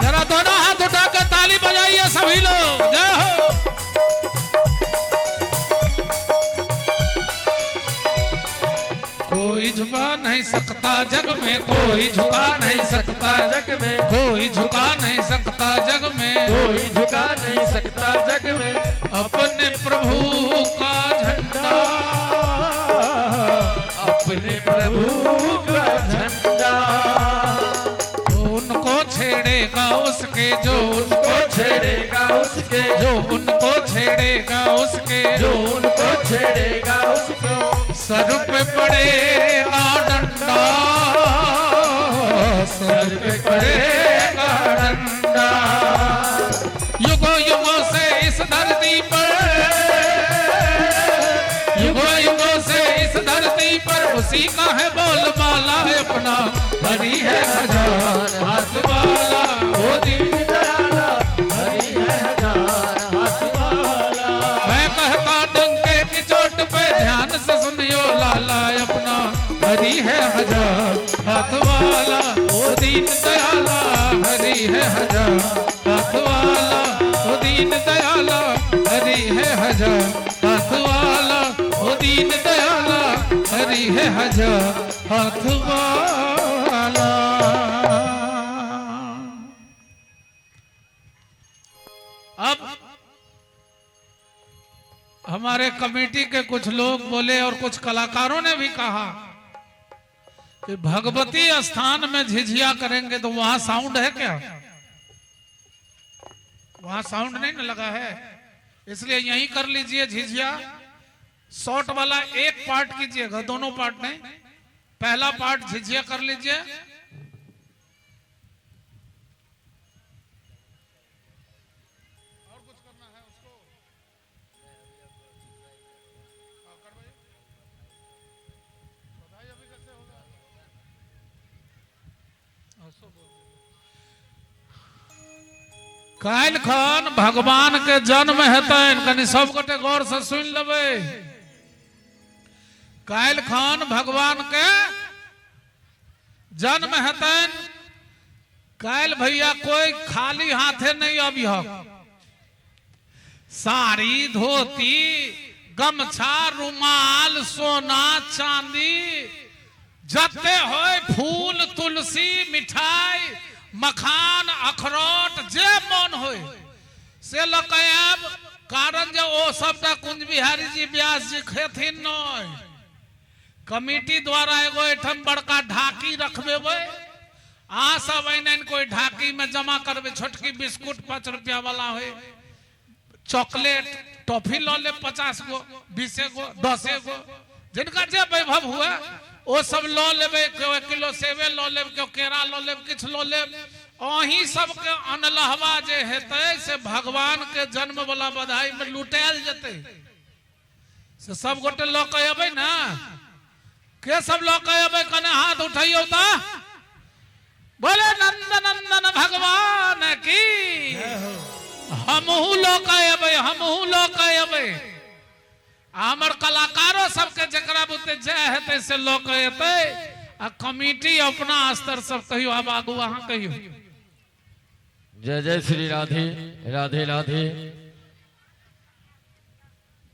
जरा दोनों हाथ उठाकर ताली बजाइए सभी लोग, जय हो। कोई झुका नहीं सकता जग में, कोई झुका नहीं सकता जग में, कोई झुका नहीं सकता जग में, कोई झुका नहीं सकता जग में, अपने प्रभु का झंडा, अपने प्रभु का झंडा, उनको छेड़ेगा उसके, जो उनको छेड़ेगा उसके, जो उनको छेड़ेगा उसके, जो उनको छेड़ेगा उसको, सर पे पड़ेगा डंडा, सर पे पड़ेगा डंडा। युगों युगों से इस धरती पर, युगों युगों से इस धरती पर, उसी का है बोलबाला है अपना हरि है हजार हाथ वाला, ओ दीन दयाला, हरि है हजार हाथ वाला। मैं कहता डंके की चोट पे, ध्यान से सुनियो लाला अपना हरि है हजार हाथ वाला, ओ दीन दयाला, हरि है हजार हाथ वाला, ओ दीन दयाला, हरि है हजार हाथ वाला, ओ दीन दयाला, हरि है हजार हाथ वाला। अब हमारे कमेटी के कुछ लोग बोले और कुछ कलाकारों ने भी कहा कि भगवती स्थान में झिझिया करेंगे तो वहां साउंड है क्या? वहां साउंड नहीं ना लगा है, इसलिए यहीं कर लीजिए झिझिया। शॉर्ट वाला एक पार्ट कीजिएगा, दोनों पार्ट नहीं। पहला पार्ट झिझिया कर लीजिए। और कुछ करना है उसको? हाँ, करवाइए। बधाई अभी कैसे होगा? हाँ, सो बोल। काल्हि खन भगवान के जन्म हेतनि, कनि सब गोटे गौर से सुनि लेबै। काल्हि खन भगवान के जन्म हेतनि। काल्हि भैया कोई खाली हाथे नहीं अबिह, साड़ी धोती गमछा रुमाल सोना चांदी जते होय, फूल तुलसी मिठाई मखान अखरोट जे मन होय से लऽ के आयब। कारण जे ओ सबटा कुंज बिहारी जी व्यास जी खेथिन नहीं। कमिटी द्वारा एगो एठम बड़का ढाकी रखबेबै, अहाँ सब आनि आनि कोई ढाकी में जमा करबै। छोटकी बिस्कुट 5 रुपया वाला होय, चॉकलेट टॉफी लऽ लेब 50 गो 20 गो 10 गो, जिनका जे वैभव हुए ओ सब लऽ लेबै। केओ 1 किलो सेवे लऽ लेब, केओ केरा लऽ लेब, किछु लऽ लेब। अहीं सबके अनलहवा जे हेतै से भगवान के जन्म वाला बधाई में लुटायल जेतै। से सब गोटे लऽ के अबै ने, के सब लऽ के अबै कने हाथ उठैयौ तऽ बोले नंद नंदन भगवान की। हमहू लऽ के अबै, हमहू लऽ के अबै। आ हमर कलाकारो सबके जकरा बुते जय हेतै से लऽ के एतै। आ कमिटी अपना स्तर सब कहियो। आब आगू अहाँ कहियो। जय जय श्री राधे राधे राधे।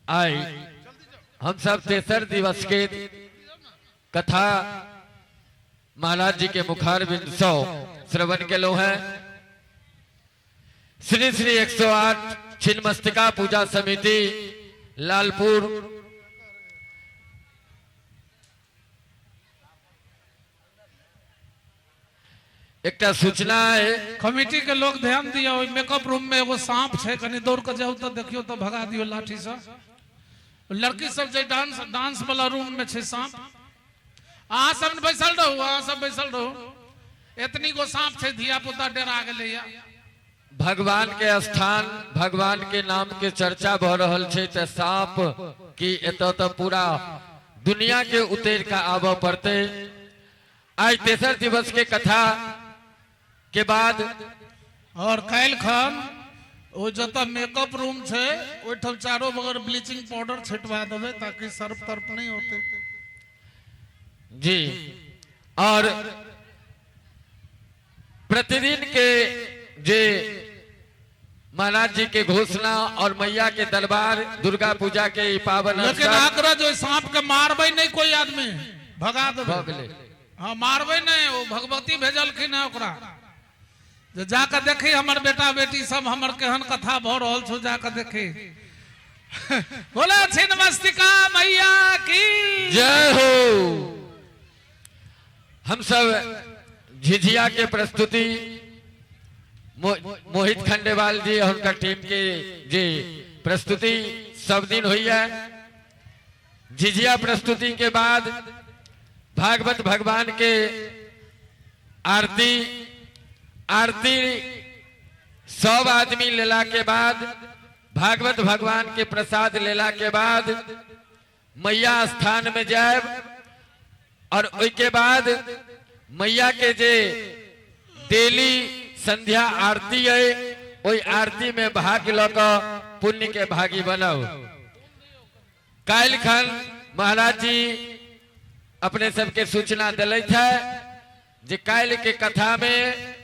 आई हम सब तेसर दिवस के कथा महाराज जी के मुखारबिंद सौ श्रवण के लो हैं। श्री श्री 108 छिन्नमस्तिका पूजा समिति लालपुर एकटा सूचना है। कमिटी के लोग ध्यान दिया, ओहि मेकअप रूम में एगो सांप छै, कनी दौड़ के जाउ तऽ देखियौ तऽ भगा दियौ लाठी से। लड़की सब जे डांस डांस वाला रूम में छै सांप। अहाँ सब ने बैसल रहू, अहाँ सब बैसल रहू। एतनी गो सांप छै, धिया पुता डरा गेलैया। भगवान के स्थान भगवान के नाम के चर्चा भ रहल छै तऽ सांप की एतऽ तऽ पूरा दुनिया के उतर के आबऽ पड़तै। आज तेसर दिवस के कथा के बाद और काल्हि खन ओ जतऽ मेकअप रूम छै ओहिठाम चारो बगल ब्लीचिंग पाउडर छिटवा देबै ताकि सर्प तर्प नहीं होते। जी। और प्रतिदिन के जे महाराज जी के घोषणा और मैया के दरबार दुर्गा पूजा के ई पावन लेकिन अवसर आग्रह जो सांप के मारबै नहीं, कोई आदमी भगा देबै। भऽ गेलै। हाँ मारबै नहीं, ओ भगवती भेजलखिन है ओकरा जे जाके देखी हमर बेटा बेटी सब हमर केहन कथा भऽ रहल छौ, जाके देखी। बोले छिन्नमस्तिका मैया की जय हो। हम सब झिझिया के प्रस्तुति मोहित खंडेवाल जी और उनका टीम के जी प्रस्तुति सब दिन हुई है। झिझिया प्रस्तुति के बाद भागवत भगवान के आरती, आरती सब आदमी लेला के बाद भागवत भगवान के प्रसाद लेला के बाद मैया स्थान में जाए और ओई के बाद मैया के जे डेली संध्या आरती है ओई आरती में भाग ल के पुण्य के भागी बनाओ। काल्हि खन महाराज जी अपने सबके सूचना दिले थे जे काल्हि के कथा में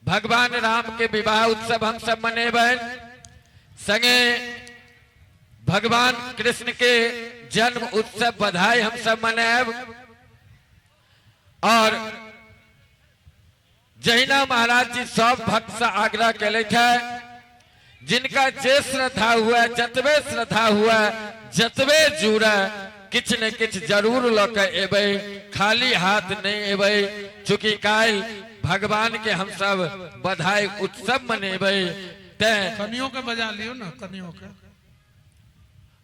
भगवान राम के विवाह उत्सव हम सब मनेबनि, संगे भगवान कृष्ण के जन्म उत्सव बधाई हम सब मनायब। और जहिना महाराज जी सब भक्त से आग्रह केले थे जिनका जे श्रद्धा हुआ, जतबे श्रद्धा हुआ, जतबे जुड़े, किछ ने किछ जरूर ल के एबै, खाली हाथ नहीं एबै। चूंकि काल्हि भगवान के हम सब बधाई उत्सव मनेबै तें कनियो के बजा लियो ना, कनियो के।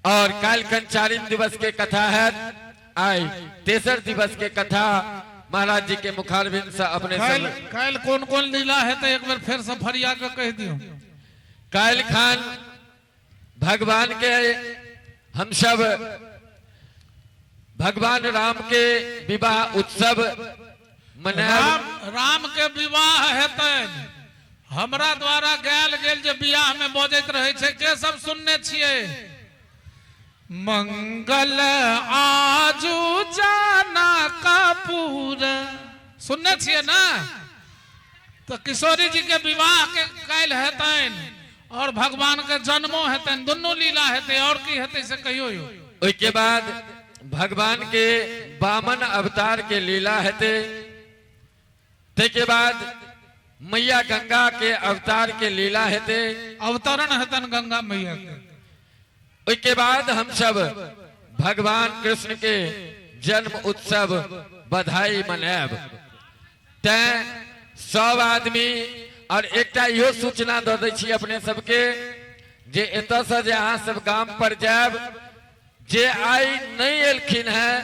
और काल्हि खन चारिम दिवस के कथा है, आई तेसर दिवस के कथा महाराज जी के मुखारबिंद से अपने काल्हि सब काल्हि कोन कोन लीला है तो एक बार फिर से फरिया के कह दियो। काल्हि खान भगवान के हम सब भगवान राम के विवाह उत्सव मनायब। राम के विवाह हेतनि, हमरा द्वारा गायल गेल जे बियाह में बजैत रहे छै, के सब सुनने छियै? मंगल आजू जाना कपूर सुनने छियै ना? तो किशोरी जी के विवाह के काल्हि हेतनि और भगवान के जन्मो हेतनि, दुनू लीला हेतै। और की हेतै से कहियो यौ। ओहिके बाद भगवान के वामन अवतार के लीला हेतै, ताहिके बाद मैया गंगा के अवतार के लीला हेतै, अवतरण हेतनि गंगा मैया के। ओहिके बाद हम सब भगवान कृष्ण के जन्म उत्सव बधाई मनायब। तैं सब आदमी और एकटा इहो सूचना दऽ दै छी अपने सबके जे एतऽसँ जे अहाँ सब गाम पर जायब, जे आइ नहि एलखिन हैं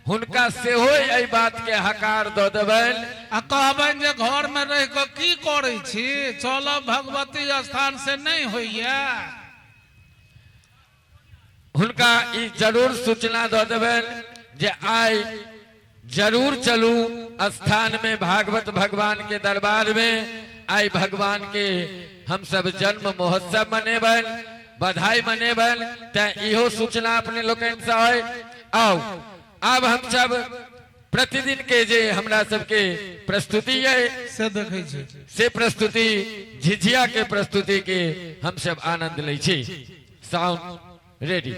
हुनका सेहो एहि बात के हकार दऽ देबनि आ कहबनि जे घर में रहि कऽ की करै छी, चलब भगवती स्थान से नहि होइया। हुनका ई जरूर सूचना दऽ देबनि जे आइ जरूर चलू स्थान में भागवत भगवान के दरबार में, आइ भगवान के हम सब जन्म महोत्सव मनेबनि, बधाई मनेबनि। तैं इहो सूचना अपने लोकनि से है। आउ आब हम सब प्रतिदिन के जे हमरा सबके प्रस्तुति है से देखै छी, से प्रस्तुति झिझिया के प्रस्तुति के हम सब आनंद लै छी। Sound ready.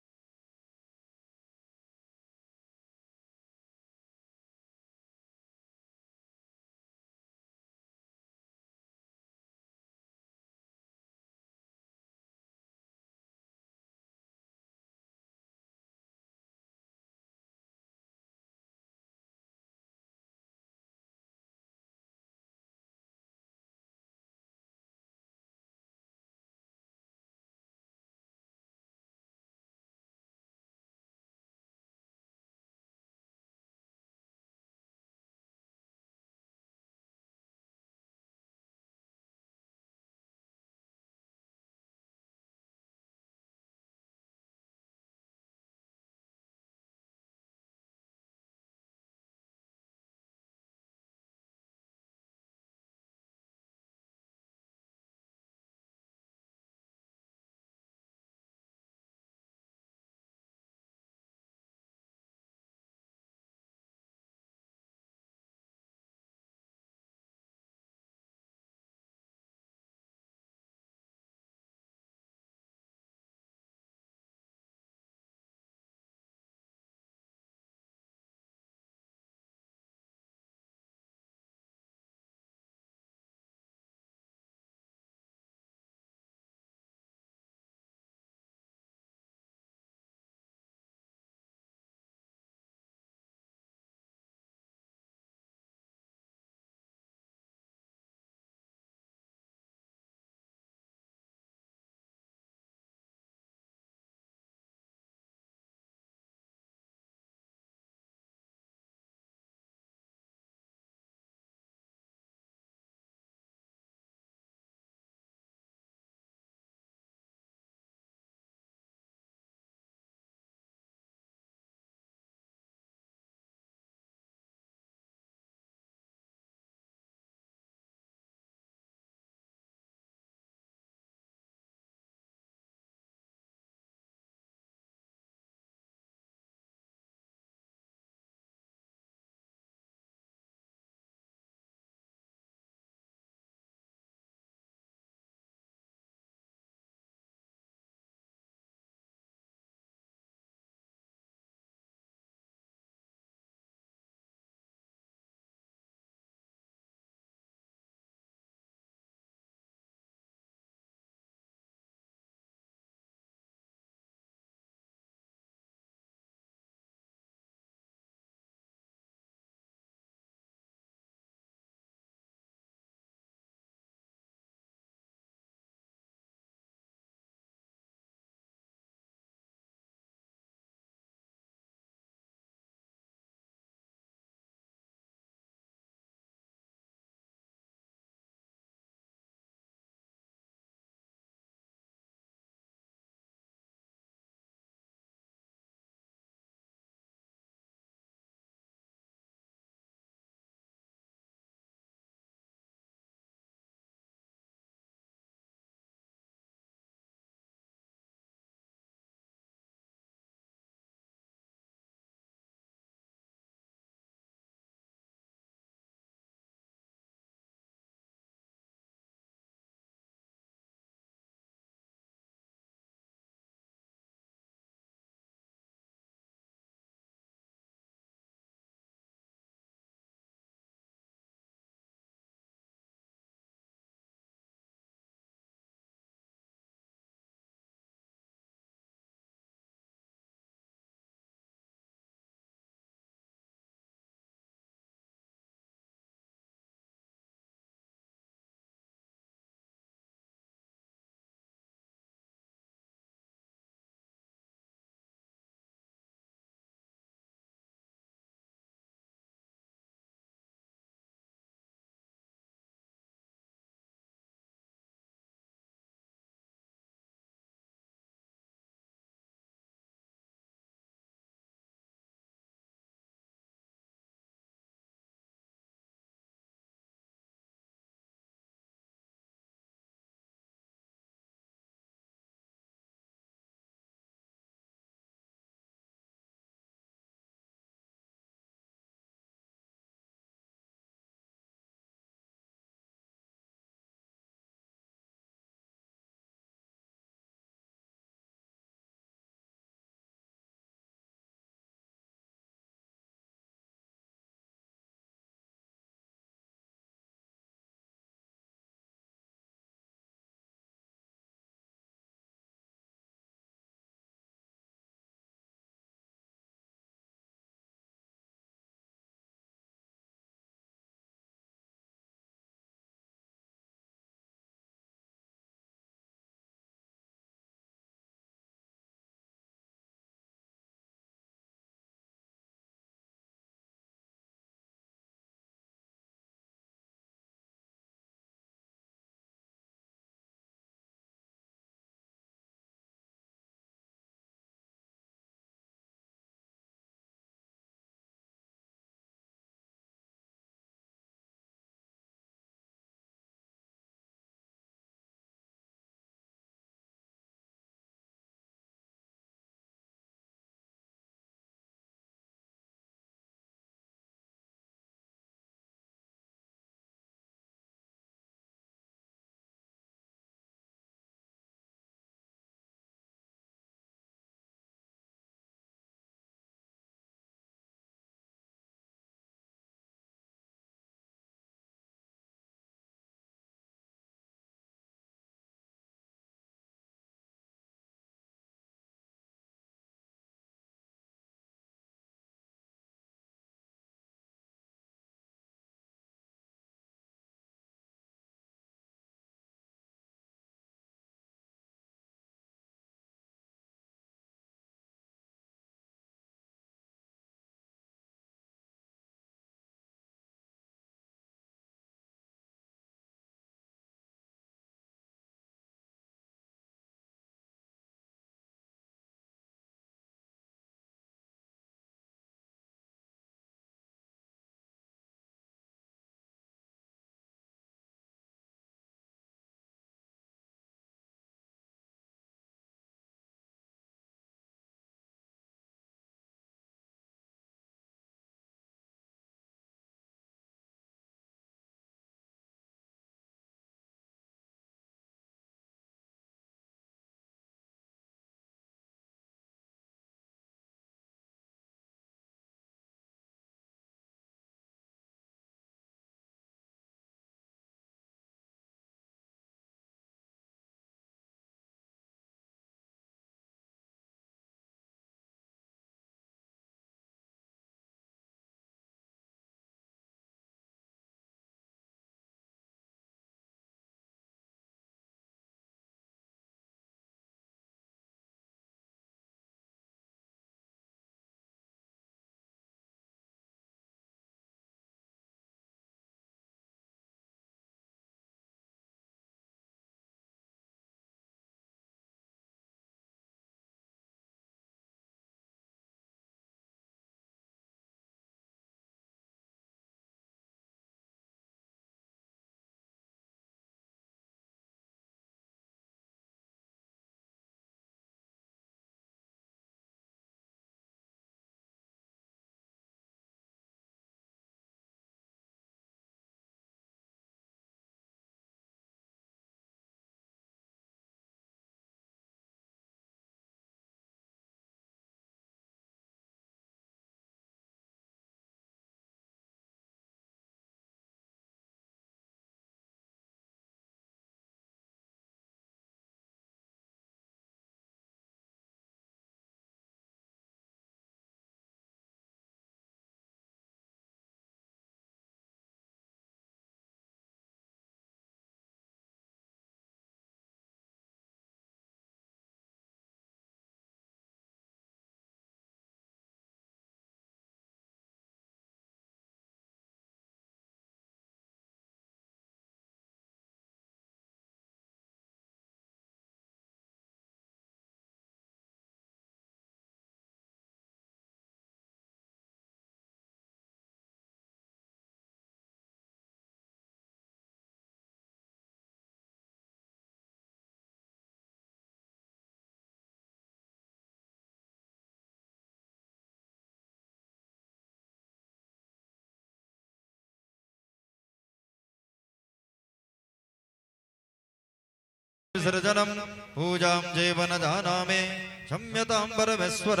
विसर्जनं पूजां जीवन जानामि क्षम्यतां परमेश्वर।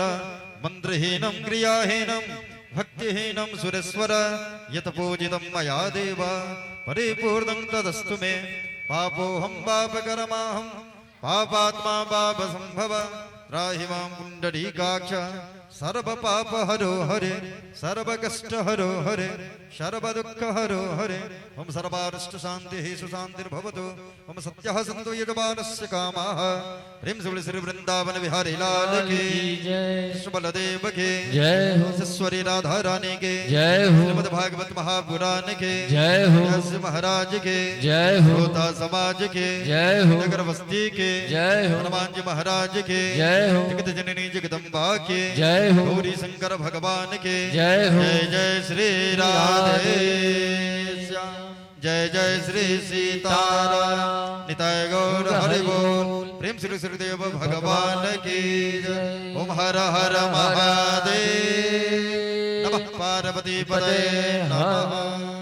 मन्त्रहीनं क्रियाहीनं भक्तिहीनं सुरेश्वर, यत् पूजितं मया देव परिपूर्णं तदस्तु मे। पापोऽहं पापकर्माहं पापात्मा पापसंभव, त्राहि मां पुण्डरीकाक्ष सर्वपापहरो हरे, सर्वकष्टहरो हरे, सर्वदुःखहरो हरे। ओम सर्वारिष्ट शान्तिः सुशान्तिर्भवतु। ओम सत्यः सन्तु यजमानस्य कामाः। प्रेम से बोले श्री वृंदावन बिहारी लाल की जय, कृष्ण बलदेव के जय हो, ईश्वरी राधा रानी के जय हो, श्रीमद् भागवत महापुराण के जय हो, व्यास महाराज के जय हो, श्रोता समाज के जय हो, नगर बस्ती के जय हो, हनुमान जी महाराज के जय हो, जगत जननी जगदम्बा के जय हो, गौरी शंकर भगवान के जय हो, जय जय श्री राधे श्याम, जय जय श्री सीताराम। निताय गौर हरि बोल। प्रेम श्री श्रीदेव भगवान की जय। ओम हर हर महादेव नमः पार्वती पते नमः।